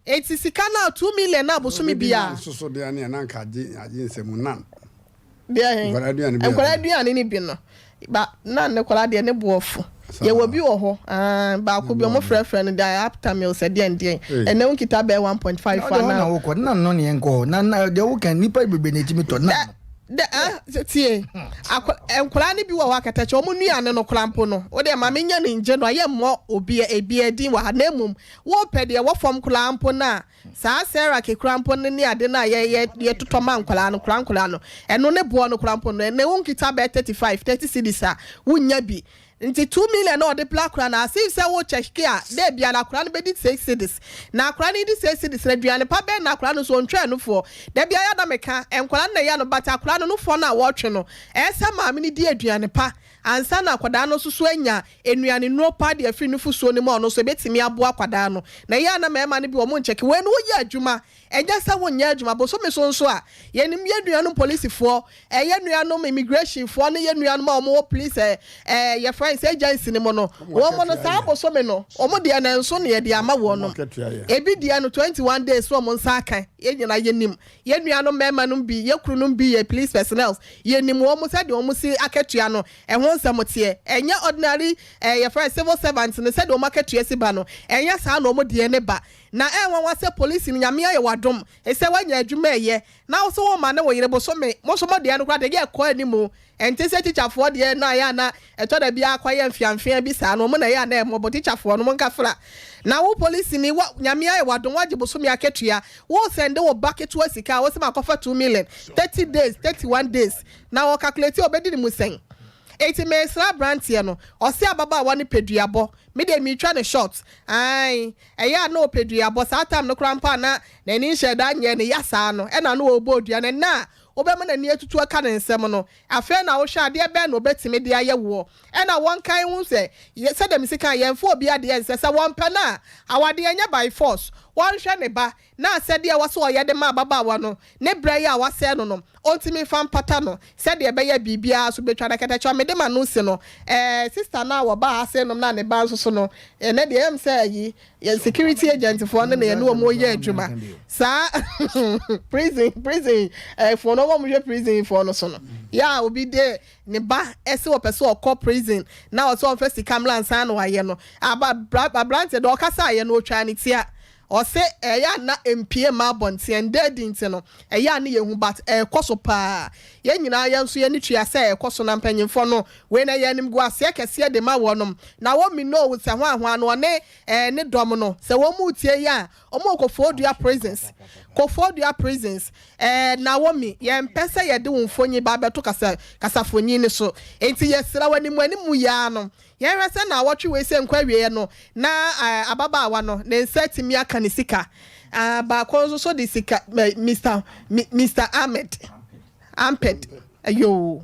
Eti sika no a 2 million na bosome Obi bia. nan soso deɛ ne ɛna nka agye agye nsɛmu nan. Deɛ he? Nkwadaa aduane bi a Nkwadaa aduane no bi no. Ba nan ne kwadaa deɛ ne bo ɔfo. Yɛwɔ bi wɔ hɔ. Ah, baako bi ɔmo frɛfrɛ no deɛ Aptamil sɛ deɛn deɛn. Ɛnɛ wonkita bɛyɛ 1.5 Na ɔde hɔ na wokɔ nan no ne yɛnkɔ hɔ na na deɛ woka nnipa bebree na ɛtumi tɔ nan no. Dɛ ah tie akɔ nkwadaa no bi wɔ hɔ akatakyɛ ɔmo nnuane no koraa mpo no wo deɛ ma menyɛ no ngye no a yɛmmɔ obi ebi edin wɔ ha na mmom wopɛ deɛ ɛwɔ fam koraa mpo no a saa Serac koraa mpo no ne ade no a yɛ yɛ yɛtotɔ ma nkwadaa no koraa nkwadaa no ɛno ne boɔ no koraa mpo no ɛnɛ wonkita bɛyɛ 35 30 cedis a wonnya bi. Nti 2 million na ɔde pla akora no as if sɛ wo check a dɛ bia na akora no bɛdi 6 cedis na akora no di 6 cedis na aduane pa bɛn na akora no so ɔntwɛn nufoɔ. Da bia yɛ na meka nkwadaa no na ɛyɛ no, but akora no nufoɔ no a wɔtwe no, ɛyɛ sɛ maame no di aduane pa ansa na akwadaa no nso so anya nnuane nnuro pa de afiri nufosuo no mu a ɔno nso ebɛtumi aboa akwadaa no. Na ɛyɛ a na mmarima no bi wɔn nkyɛke wei no. Woyɛ adwuma, ɛnyɛ sɛ wonyɛ adwuma bosome so nso a yɛnim yɛ nuanom polisifoɔ, ɛyɛ nuanom immigrationfoɔ ne yɛ nuanom a wɔwɔ police ɛ ɛ yɛfrɛ sɛ agency no mu no, wɔn no saa bosome no wɔn deɛ no nso ne yɛde ama wɔn no. Ebi deɛ no 21 days so wɔn nsa aka. Yɛn nyinaa yɛnim yɛn nuanom mmarima no bi, yɛ kuru no bi yɛ police personnel. Yɛnim wɔn sɛdeɛ wɔn si akatua no ɛho nsɛm teɛ. Ɛnyɛ ordinary yɛfrɛ civil servant no sɛdeɛ wɔn akatua si ba no, ɛnyɛ saa na wɔn deɛ ne ba. Na ɛnwanwa sɛ polisi no Nyame ayɛ wadom sɛ wanya adwuma ɛyɛ na wo so wo ma ne wo yere bosome mo so mo deɛ no koraa deɛ yɛ kɔ animu. Ɛnte sɛ tikyafoɔ deɛ no a ɛyɛ a na ɛtɔ da bi akɔyɛ mfeamfea bi saa no, wɔn na ɛyɛ a na ɛmmɔbɔ tikyafoɔ no mo nkafra. Na wo polisini wa Nyame ayɛ wadom wagye bosome akatua, wo sɛnde wo ba ketewa sika a wo sɛ makɔfa 2 million 30 days, 31 days na wɔ calculate a ɔbɛdi ne mu sɛn? Enti mesrɛ aberanteɛ no, ɔse ababaawa no pɛ duabɔ. Me deɛ metwa ne short. Ae, ɛyɛ a na ɔpɛ duabɔ. Saa time no koraa mpo a na n'ani nhyɛ da nyɛ ne ya saa no, ɛna na ɔrebɔ dua no. Ɛnnɛ a wobɛma n'ani atutu aka ne nsam no, afei na wohwɛ adeɛ bɛn na ɔbɛtumi de ayɛ woɔ. Ɛna wɔnkae ho sɛ, sɛdeɛ mesi kae, yɛmfa obi adeɛ nsɛ. Sɛ wɔmpɛ no a, awadeɛ nyɛ by force. Wɔnhwɛ ne ba, na asɛdeɛ ɛwɔ sɛ ɔyɛ de ma ababaawa no, ne berɛ yi a wasɛe no no, ɔntumi mfa mpata no, sɛdeɛ ɛbɛyɛ a biribiara so bɛtwa. Na kɛtɛkyɛ a mede ma no si no, ɛɛ, sista no a wɔbaa ha se nom no a ne ba nso so no, ɛnnɛ deɛ ɛyɛ me sɛ ayi, yɛn security agent foɔ no na yɛne wɔn yɛ adwuma. Saa prison, prison eh, foɔ no, wɔn a wɔhwɛ prison foɔ no so no, yɛ a obi de ne ba ɛsɛ wɔpɛ sɛ ɔkɔ prison na ɔsɛ ɔmfa sika mmra ansa na wayɛ no. Aba, bra, aberanteɛ deɛ ɔkasaeɛ no, ɔtwaa ne tia. Ɔse ɛyɛ a na mpie mma abɔnten, ɛnda adi nti no ɛyɛ a ne yɛhu, but ɛɛkɔ so paa. Yɛn nyinaa yɛn nso yɛni tua sɛ ɛɛkɔ so. Na mpanyinfoɔ no wei na ɛyɛ animguaseɛ kɛseɛ de ma wɔnom. Na wɔ me know sɛ hwan hwan no ɔne ɛɛ ne dɔm no sɛ wɔn mu tie yi a wɔn wɔ Kofoɔdua prisons, Kofoɔdua prisons. Ɛɛ Naomi, yɛmpɛ sɛ yɛde wo mfonyin ba abɛto kasa kasafonyin no so, enti yɛsrɛ wo animu animu yi ara no yɛnhwɛ sɛ naawɔtwe wei sɛ nkɔ awieɛ no na ababaawa no ne nsa atumi aka ne sika. Ah, baako nso so de sika, Mr. Mr. Ahmed Amped, ayo,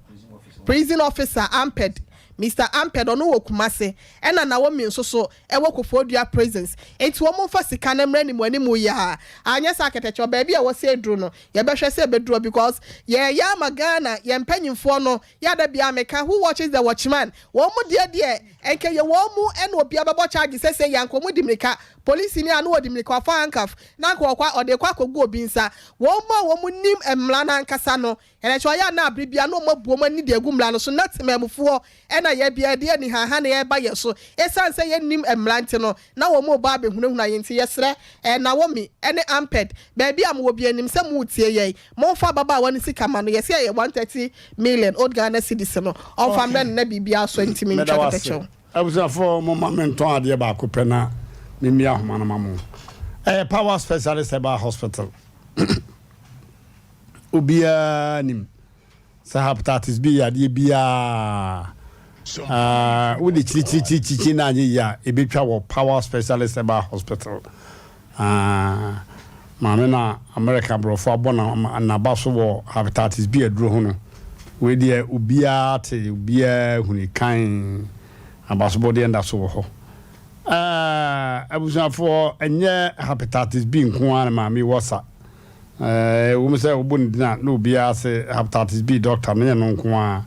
prison officer Amped, Mr. Amped, ɔno wɔ Kumase, ɛna Naomi nso so ɛwɔ Kofoɔdua prisons. Enti wɔn mfa sika no mmerɛ animu animu yi a anyɛ sɛ akɛtɛkyɛ baabi a wɔsɛ aduru no, yɛbɛhwɛ sɛ ɛbɛduro because yɛyɛ ama Ghana yɛn mpanyinfoɔ no. Yɛada bia meka who watches the watchman, wɔn mu deɛ nka yɛ wɔn mu ɛna obia bɛbɔ charge sɛ sɛ yɛn nka wɔn di mirika. Polisi ni a no wɔdi mirika ɔfa handcuff na nka wɔkɔ ɔde kɔ akɔgu obi nsa. Wɔn mu a wɔn nim mmara n'ankasa no ɛnɛ kyɛ ɔyɛ ana abere bia na wɔn abu wɔn ani de agu mmara no so na temamufoɔ ɛna yɛ bia ɛde anihaha na yɛreba yɛ so esan sɛ yɛnim mmara nti no na wɔn mu ba abɛhunahuna yɛn. Nti yɛsrɛ Naomi ɛne Amped, baabi a mowɔ bi anim sɛ mo tie yɛn, momfa ababaawa no sika ma no. Yɛsɛ yɛ 130 million old Ghana cedis no, ɔmfa mmerɛ no na biribiara so ntumi Meda ntwa wase. kɛtɛkyɛw. Abusuafoɔ, momma mentɔn adeɛ baako pɛ na memmie ahoma no ma mo. Ɛyɛ Power Specialist Herbal Hospital. Obiara nim sɛ hepatitis B yɛ adeɛ biara wode kyirikyirikyirikyiri na anyɛ yie a ɛbɛtwa wɔ Power Specialist Herbal Hospital. Maame na America aborɔfo abɔ n'aba so wɔ hepatitis B aduro ho no. Wei deɛ obiara te, obiara huni kann. Abasobɔdeɛ nda so wɔ hɔ. Ɛɛ, abusuafoɔ, ɛnyɛ hepatitis B nko ara na maame yi wɔ sa. Ɛɛ, ɛwom sɛ wobɔ ne din a na obiara se hepatitis B dɔkta no nyɛ no nko ara.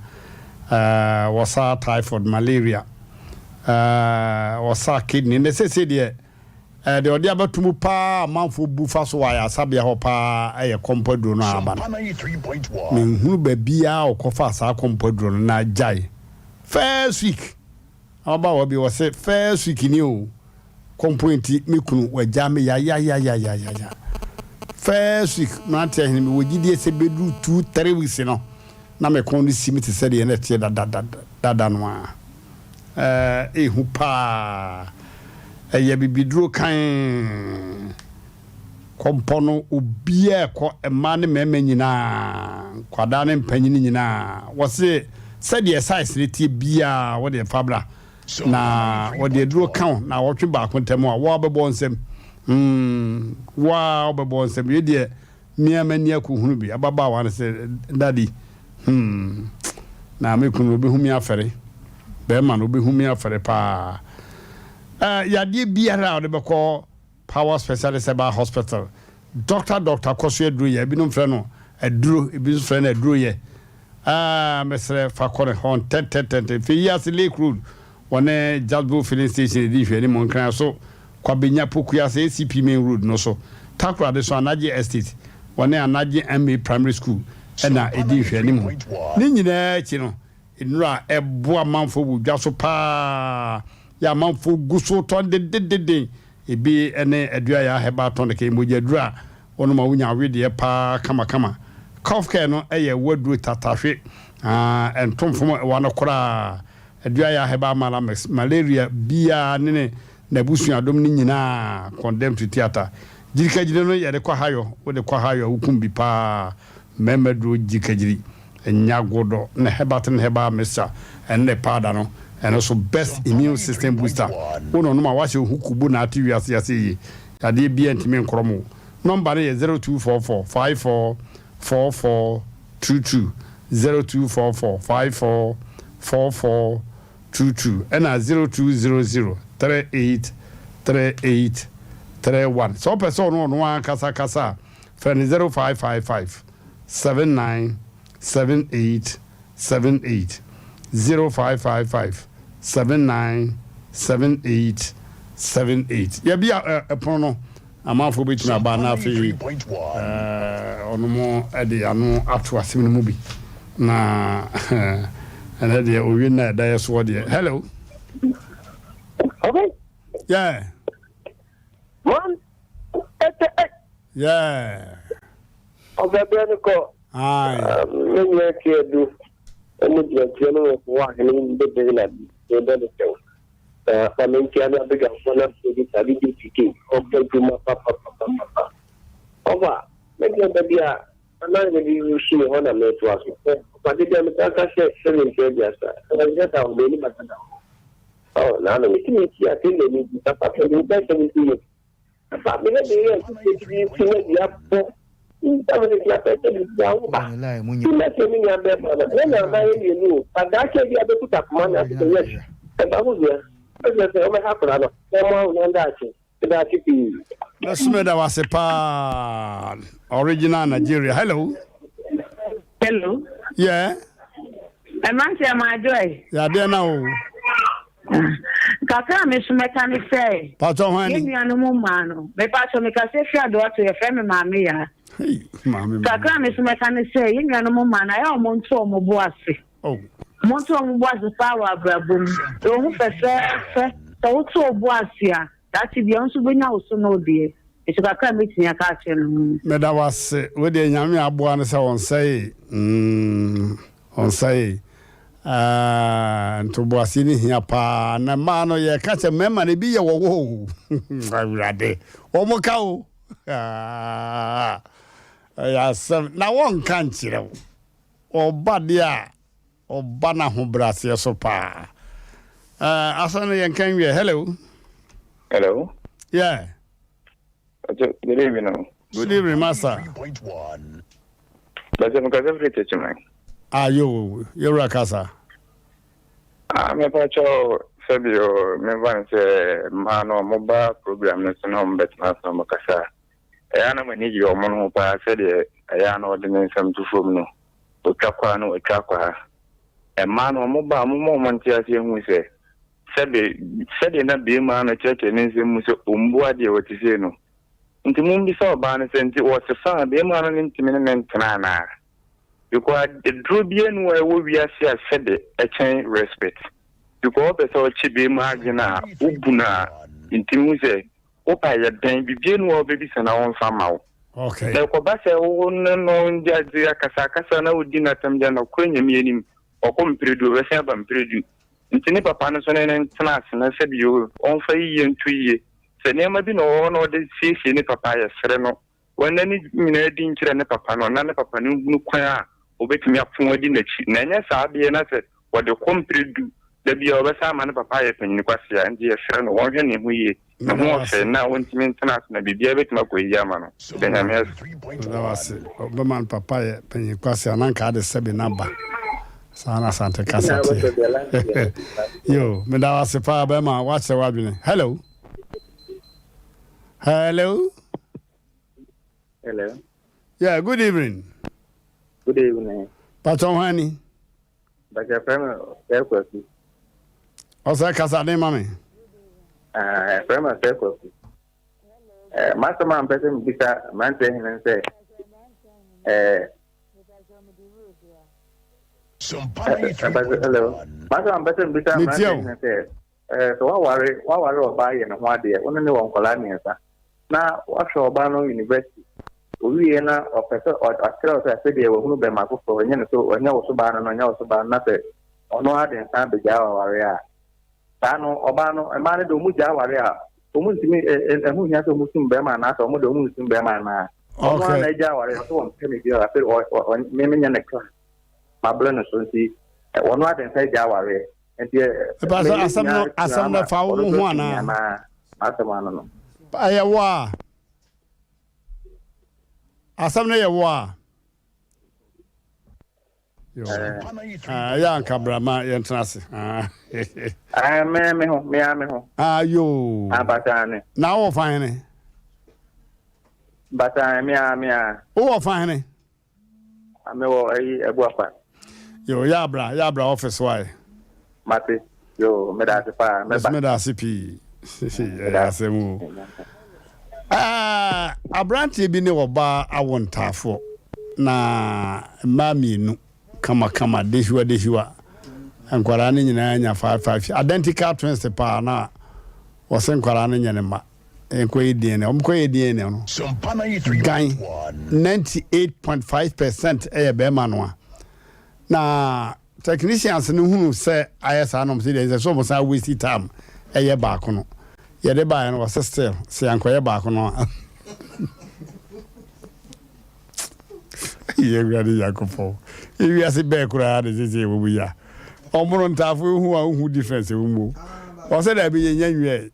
Ɛɛ, wɔsa typhoid, malaria, ɛɛ, wɔsa kidney. Na seesei deɛ, ɛɛ, deɛ ɔde abɛto mu paa a amanfoɔ bu fa so wɔ ayaresabea hɔ paa yɛ kɔmpɔ aduro no a aba no. Menhunu baabiara a wɔkɔfaa saa kɔmpɔ aduro no na agyae. First week, Ababaawa bi ɔse first week ni o kɔmpo nti me kunu wagya me yayayayayaya first week mmeranteɛ hene mewɔ gyidie sɛ bɛduru 2 3 weeks no na me kɔn no si me te sɛ deɛ na ɛteɛ dada dada no a ɛɛ ehu paa ɛyɛ bibiduro kan Kɔmpɔ no obiaa kɔ, mmaa ne mmarima nyinaa, nkwadaa ne mpanyini nyinaa. Wɔse sɛdeɛ size no teɛ biaa wodeɛ fa bra na wɔde aduro ka wo naawɔtwe baako ntam a woa wobɛbɔ nsam. Mm, woa wobɛbɔ nsam. Wei deɛ me ara m'ani akɔhunu bi. Ababaawa no se daddy, hmm, na me kunu no ɔbɛhu me afɛre. Bɛrima no ɔbɛhu me afɛre paa. Eh, yadeɛ biara a wode bɛkɔ Power Specialist Herbal Hospital, Dɔkta Dɔkta Kɔso Aduro Yɛ, ebinom frɛ no aduro, ebi nso frɛ no aduro yɛ. Ah, mesrɛ fa kɔ ne hɔ ntɛntɛntɛntɛm. Feyiase Lake Road, wɔne Jasbo Filling Station di nhwɛanim, Nkran so, Kwabenya Pokuase ACP Main Road no so, Takoradi so, Anagye Estate, wɔne Anagye MA Primary School na ɛdi nhwɛanim. Ne nyinaa akyi no, Nnuro a ɛboa amanfoɔ wɔ dwa so paa yɛ amanfoɔ gu so tɔn dendendenden. Ebi ne Aduaya Herbal Tonic, ɛyɛ mogyaduro a wonom a wonya awedeɛ paa kamakama. Cough Care no yɛ waduro tatahwe, ɛnto mfom ɛwa no koraa. Aduaya Herbal Mala Mix, malaria biara ne ne n'abusuadom no nyinaa condemn to theatre. Gyirikagyiri no yɛde kɔ hayɔ, wode kɔ hayɔ a wokum bi paa. Mmarima duro gyirikagyiri. Nyagodɔ ne Herbert Herbal Mixture ɛne ne powder no ɛno so best immune system booster wo na ɔnom a wahyɛ wo ho kubu na ate wiase ase yie yadeɛ biaa ntumi nkorɔm wo number no yɛ 0244 54 44 22 0244 54 44 22 ɛna 0200 38 38 31 sɛ wopɛ sɛ ɔno ɔno ankasa kasa a frɛ no 0555 79 78 78 0555 79 78 78 Yɛbia ɛpono no amanfoɔ bɛtumi aba na afei ɔnom de ano ato asɛm no mu bi na ɛnɛ deɛ owie na ɛda yɛ soɔ deɛ hello. Okay. Yeah. One, eight, eight. Yeah. Ɔbɛbrɛ no kɔ. Aye. Me nua ti adu. Ɛne gyinagyina no wɔ hɔ a ɛne bɛbɛn na bɛbɛ no kyɛw. Na ma mentia no abadwafoɔ no afei bi bi tike ɔbɛ dwuma papapapapa. Ɔba mɛgyina baabi a anaa ne bi si hɔ na mɛtoa so. Ɔba de bi a metaa ka sɛ 7 30. Ɛna da hɔ m'ani bata da hɔ. Ɔ na ano metumi ti ase na ni bi papa pɛ mi bɛ 70 years. Papa me na meyɛ nkukuo bi fi na bi abɔ. Nta me de apɛ sɛ bi awo ba. Ti na sɛ me nua bɛrima no, na na ama yɛ mmienu o. Adaakye bi abɛkuta koma na asɛ yes. Ɛba ho hia. Ɛsɛ sɛ ɔbɛha akwadaa no. Na ɔmo awo na daakye. Daakye pii. Mɛsome da wase paa. Original Nigeria. Hello. Hello. Yeah. Mmeranteɛ mo adwoe. Yadeɛ na o. Kakra a me so mɛka ne sɛ. Patɔ hwan ni? Yɛn nuanom mmaa no. Mepatɔ mekasa firi Adoato yɛfrɛ me Maame Yaa. Hey, maame maame. Kakra a me so mɛka ne sɛ yɛn nuanom mmaa no ayɛ wɔn nto wɔn bo ase. Oh. Wɔn nto wɔn bo ase paa wɔ abrabɔ mu. Ɛwɔ ho fɛfɛɛfɛ sɛ woto wo bo ase a daakye bia wo nso wobɛnya wo so no deɛ. Nso kakra a mɛtumi aka akyerɛ no ho. Meda wo ase. Wo deɛ Nyame aboa no sɛ ɔnsɛee. Mm, ɔnsɛee. Ah, ntoboaseɛ no hia paa. Na mmaa no yɛka sɛ mmarima no ebi yɛ wɔwɔ o. Awurade, wɔn ka o. Ah, ɛyɛ asɛm. Na wɔnka nkyerɛ wo. Ɔba deɛ a, ɔba no ahobrɛaseɛ so paa. Uh, asɛm no yɛnka nwiɛ. Hello. Hello. Yeah. Good evening. Good evening, Master. Bàtɛ mo kasa firi Techiman. Ah yo, yɛwura kasa. Ah mepa kyɛw sɛbi o, memfa no sɛ mmaa no ɔmo ba program no so na ɔmo bɛtena ase na ɔmo kasa a, ɛyɛ a na m'ani gye ɔmo no ho paa sɛdeɛ ɛyɛ a na ɔde ne nsɛm to fam no, ɔtwa kɔ ha na watwa akɔ ha. Mmaa no ɔmo ba a, ɔmo ma ɔmo nte aseɛ hu sɛ sɛbe sɛdeɛ na beema no kyerɛkyerɛ ne nsɛm mu sɛ ɔmbu adeɛ ɔte sei no, nti mommisa ɔbaa no sɛ nti ɔsesa a beema no ne ntumi ne no ntena anaa? Because aduro biara nni hɔ a ɛwɔ wiase a sɛbe ɛkyɛn respect. Because wopɛ sɛ ɔkye beema adwene a, wobu no a, ntumi hu sɛ wopɛ a yɛ dɛn, biribiara nni hɔ a wobɛbisa no a ɔmfa mma wo. Okay. Na ɛkɔba sɛ wo ne no dze akasakasa na wodi no atɛm deɛ, nokorɛ Nyame anim, ɔkɔ mprɛdu, ɔbɛsan aba mprɛdu. Nti ne papa no nso ne no ntena ase na sɛbe ɔmfa yiyie nto yie. Sɛ nneɛma bi na ɔwɔ hɔ na ɔde siesie ne papa a, yɛsrɛ no Ɔnna ne nyinaa adi nkyerɛ ne papa no, na ne papa no nhunu kwan a ɔbɛtumi ako adi n'akyi. Na ɛnyɛ saa deɛ na sɛ wɔde kɔ mprɛ du, da biara ɔbɛsan ama ne papa ayɛ panin kwasea. Enti yɛsrɛ no, ɔnhwɛ ne ho yie, ne ho ɔfɛ, na ɔntumi ntena ase na biribiara bɛtumi akɔ yie ama no. Yɛda Nyame ase. Meda wo ase. Ɔbɛma ne papa ayɛ panin kwasea na anka ade sɛbe n'aba. Saa na Asante kasa teɛ. Yo, meda wo ase paa bɛrima, woakyerɛ w'adwene. Hello. Hello. Hello. Yeah, good evening. Good evening. Pastor Hwani. Pastor Femi Sekwaku. Ɔsɛ kasa den ma me. Ah, Femi Sekwaku. Eh, masɛm a mpɛ sɛ mebisa mmeranteɛ hene sɛ eh, hello. Masɛm a mpɛ sɛ mebisa mmeranteɛ hene sɛ Sɛ woaware woaware ɔbaa yɛ ne ho adeɛ, wo ne no wɔ nkwadaa mmiɛnsa, na woahwɛ ɔbaa no university, ɔwieɛ na ɔpɛ sɛ ɔkyerɛ wo sɛ afei deɛ wahunu bɛrima foforɔ, ɔnyɛ ne so, ɔnyɛ wo so baa no no, ɔnyɛ wo so baa no, na sɛ ɔno ara de nsa abɛgyaa w'awareɛ a, saa no ɔbaa no, mmaa no deɛ wɔn gyaa awareɛ a, wɔn ntumi, ɛho hia sɛ wɔn sum bɛrima anaasɛ wɔn deɛ wɔn nsum bɛrima anaa? Ɔno ara na agya awareɛ, ɔsɛ wɔn pɛ me bio, afei ɔ, ɔ, ɔ, me menyɛ ne class, mabrɛ no so nti, ɔno ara de nsa agya awareɛ. Ɛpa sɛ asɛm no asɛm no fa wo ho anaa? Ɛyɛ wo a. Asɛm no yɛ wo a. Ɛyɛ anka bra ma yɛntena ase. Me me ho, me a me ho. Ayo. Na wowɔ fa hene? Bata me a me a. Wowɔ fa hene? Me wɔ ayi Abuakwa. Yo, yɛ abra, yɛ abra office wae. Mate, yo, meda ase paa, mɛba. Meda ase pii. Ɛyɛ asɛm o. Ah, aberanteɛ bi ne ɔbaa awo ntaafoɔ na mmaa mmienu kamakama dehiwa dehiwa. Nkwadaa no nyinaa nya 5 5 identical twins paa na wɔse nkwadaa no nyɛ ne mma. Yɛnkɔyɛ DNA. Wɔkɔyɛ DNA no, gan 98.5 percent yɛ bɛrima no a. Na technicians no hunu sɛ ayɛ saa nom sɛ deɛ ɛsɛ sɛ wɔn san waste time ɛyɛ baako no. Yɛde baeɛ no wɔsɛ still sɛ yɛnkɔyɛ baako no a. Yɛ Awurade Nyankopɔn. Ewiase bɛɛ koraa na sese ɛwɔ mu yi a. Ɔmono ntaafo ehu a wohu difference ɛwɔ mu. Ɔsɛ daabi yɛnya nwiae.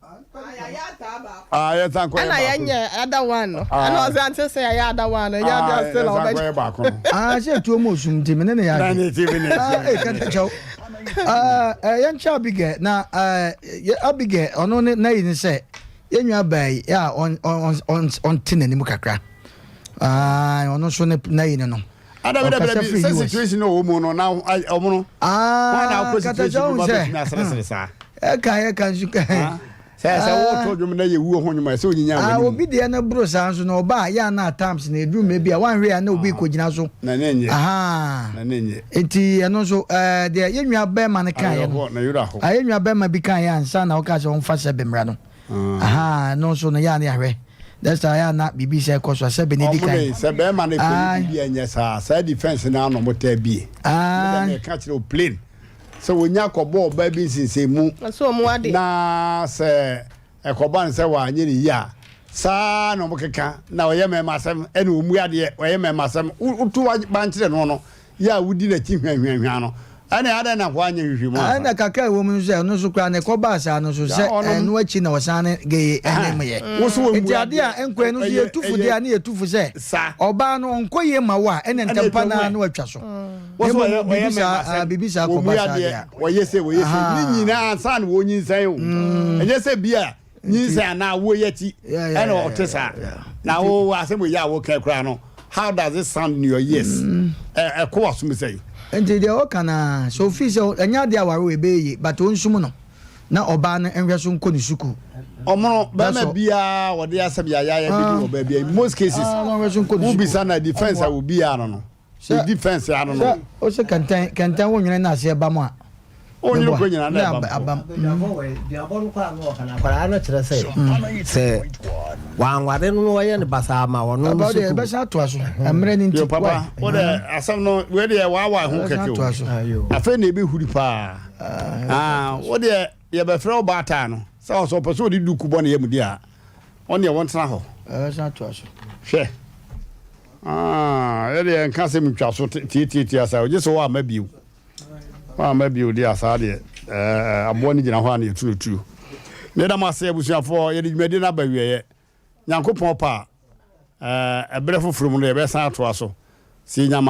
Ah, yɛsan kɔyɛ Ɛna baako. yɛnyɛ other one no. Ah. Ɛna ɔsɛ ante sɛ yɛayɛ other one no. Ɛnyɛ Ah, ade ase na yɛsan ɔbɛgye. kɔyɛ baako no. Ah, sɛ etuo mu osum nti me ne ne yɛ Na adwene. ne ti bi ne Ah, eh, kata kyɛw. Ah, eh, yɛnkyɛ Abigail na eh, yɛ- Abigail ɔno ne n'ayi ne sɛ yɛn nua baa yi a ɔn ɔn ɔn ɔnte n'anim kakra. Ah, ɔno nso ne n'ayi ne no. Ada bi da Ɔkasa bi firi sɛ US. situation na ɔwɔ mu no na ɔmo no. Ah, Wɔn na akɔ kata situation kyɛw bi ma sɛ. bɛtumi asrɛsrɛ saa. Ɛka yɛka nso Ah, Sɛ sɛ woto dwom na yɛ wuo ho nnwom a ɛsɛ onyinya Ah, w'anim. obi deɛ no boro saa nso na ɔba a yɛ ana at times na eduru mmerɛ bi a wanhwɛ a na obi kɔgyina so. Na ne nyɛ. Aha. Na ne nyɛ. Nti ɛno nso ɛɛ deɛ yɛn nua bɛrima no kaeɛ no. Awerɛhoɔ na werɛ aho. Ah, yɛn nua bɛrima bi kaeɛ ansa na ɔka sɛ ɔmfa sɛbe mmra no. Aha, ɛno nso no yɛ a na yɛahwɛ. Next time yɛ a na biribi sɛ ɛkɔ so a sɛbe no di Ɔmo kan. de sɛ bɛrima no kɔ Aye. ne biribi a ɛnyɛ saa saa defense no ano ɔmo taa bie. Aye. Meda meka kyerɛ wo plain sɛ wonya kɔbɔ ɔbaa bi nsensɛnmu Ɔsɛ ɔmo ade. na sɛ ɛkɔba no sɛ wanyɛ ne yie a saa na ɔmo keka na ɔyɛ mɛɛma asɛm ɛna ɔmmu adeɛ ɔyɛ mɛɛma asɛm woto bankyerɛ no no yɛ a wodi n'akyi hwahwahwa no. Ɛne adɛn na woanyɛ nhwehwɛmu ansa? Ɛna kakra a ɛwɔ mu nso sɛ ɛno nso koraa no ɛkɔbaa saa no nso sɛ ɛno akyi na ɔsan ne geye ɛne meyɛ. Nti adeɛ a ɛnkɔ ɛno nso yɛtu fo deɛ a ne yɛtu fo sɛ ɔbaa no ɔnkɔ yie ma wo a ɛna ntɛmpa no ara na watwa so. Na mmom biribi saa biribi saa kɔba saa deɛ a. Wɔyɛ sei wɔyɛ sei ne nyinaa ansa na wɔnyinsɛn o. Ɛnyɛ sɛ bi a nyinsɛn anaa awoɔ yi akyi ɛna ɔte saa na wo asɛm wei a woka koraa no how does it sound in your ears mm. ɛkɔ w'asom sɛn. Nti deɛ ɔka no ara sɛ ofii sɛ ɛnyɛ adeɛ aware wɔ ɛbɛyɛ yie but ɔnsum no na ɔbaa no nhwɛ so nkɔ ne sukuu. Ɔmono bɛrima biara wɔde asɛm yayaaya bi di ɔbaa biara in most cases wobisa na defense a obiara no no. Sɛ di fɛnse ano no. Sɛ ose kɛntɛn kɛntɛn wo nwene na aseɛ ba mu a. Wo nwene kɔ nyina na ɛba mu. Duabɔ no kɔ a na ɔka no akwadaa no kyerɛ sɛ sɛ wanware no na ɔyɛ no basaa ma ɔno no sukuu. Ɛbɛsan atoa so mmerɛ no nti. Yo papa wo dɛ asɛm no wei deɛ waawae ho kɛkɛ o afei na ɛbɛhuri paa ah wo deɛ yɛbɛfrɛ wo baataa no sɛ ɔsɛ ɔpɛ sɛ ɔde duku bɔ ne yam deɛ a ɔne deɛ wɔntena hɔ. Ɛbɛsan atoa so. Hwɛ. Ah, yɛde yɛn nka asɛm ntwa so tiatiatia saa, ogye sɛ wɔamma bio. Wɔamma bio deɛ saa deɛ, ɛɛ aboa no gyina hɔ a na yɛtu no tuo. Meda mo ase abusuafoɔ, yɛde dwumadi no aba awieɛ. Nyankopɔn pɛ a, ɛɛ ɛberɛ foforɔ mu no yɛbɛsan atoa so. Sɛ yɛnya ma.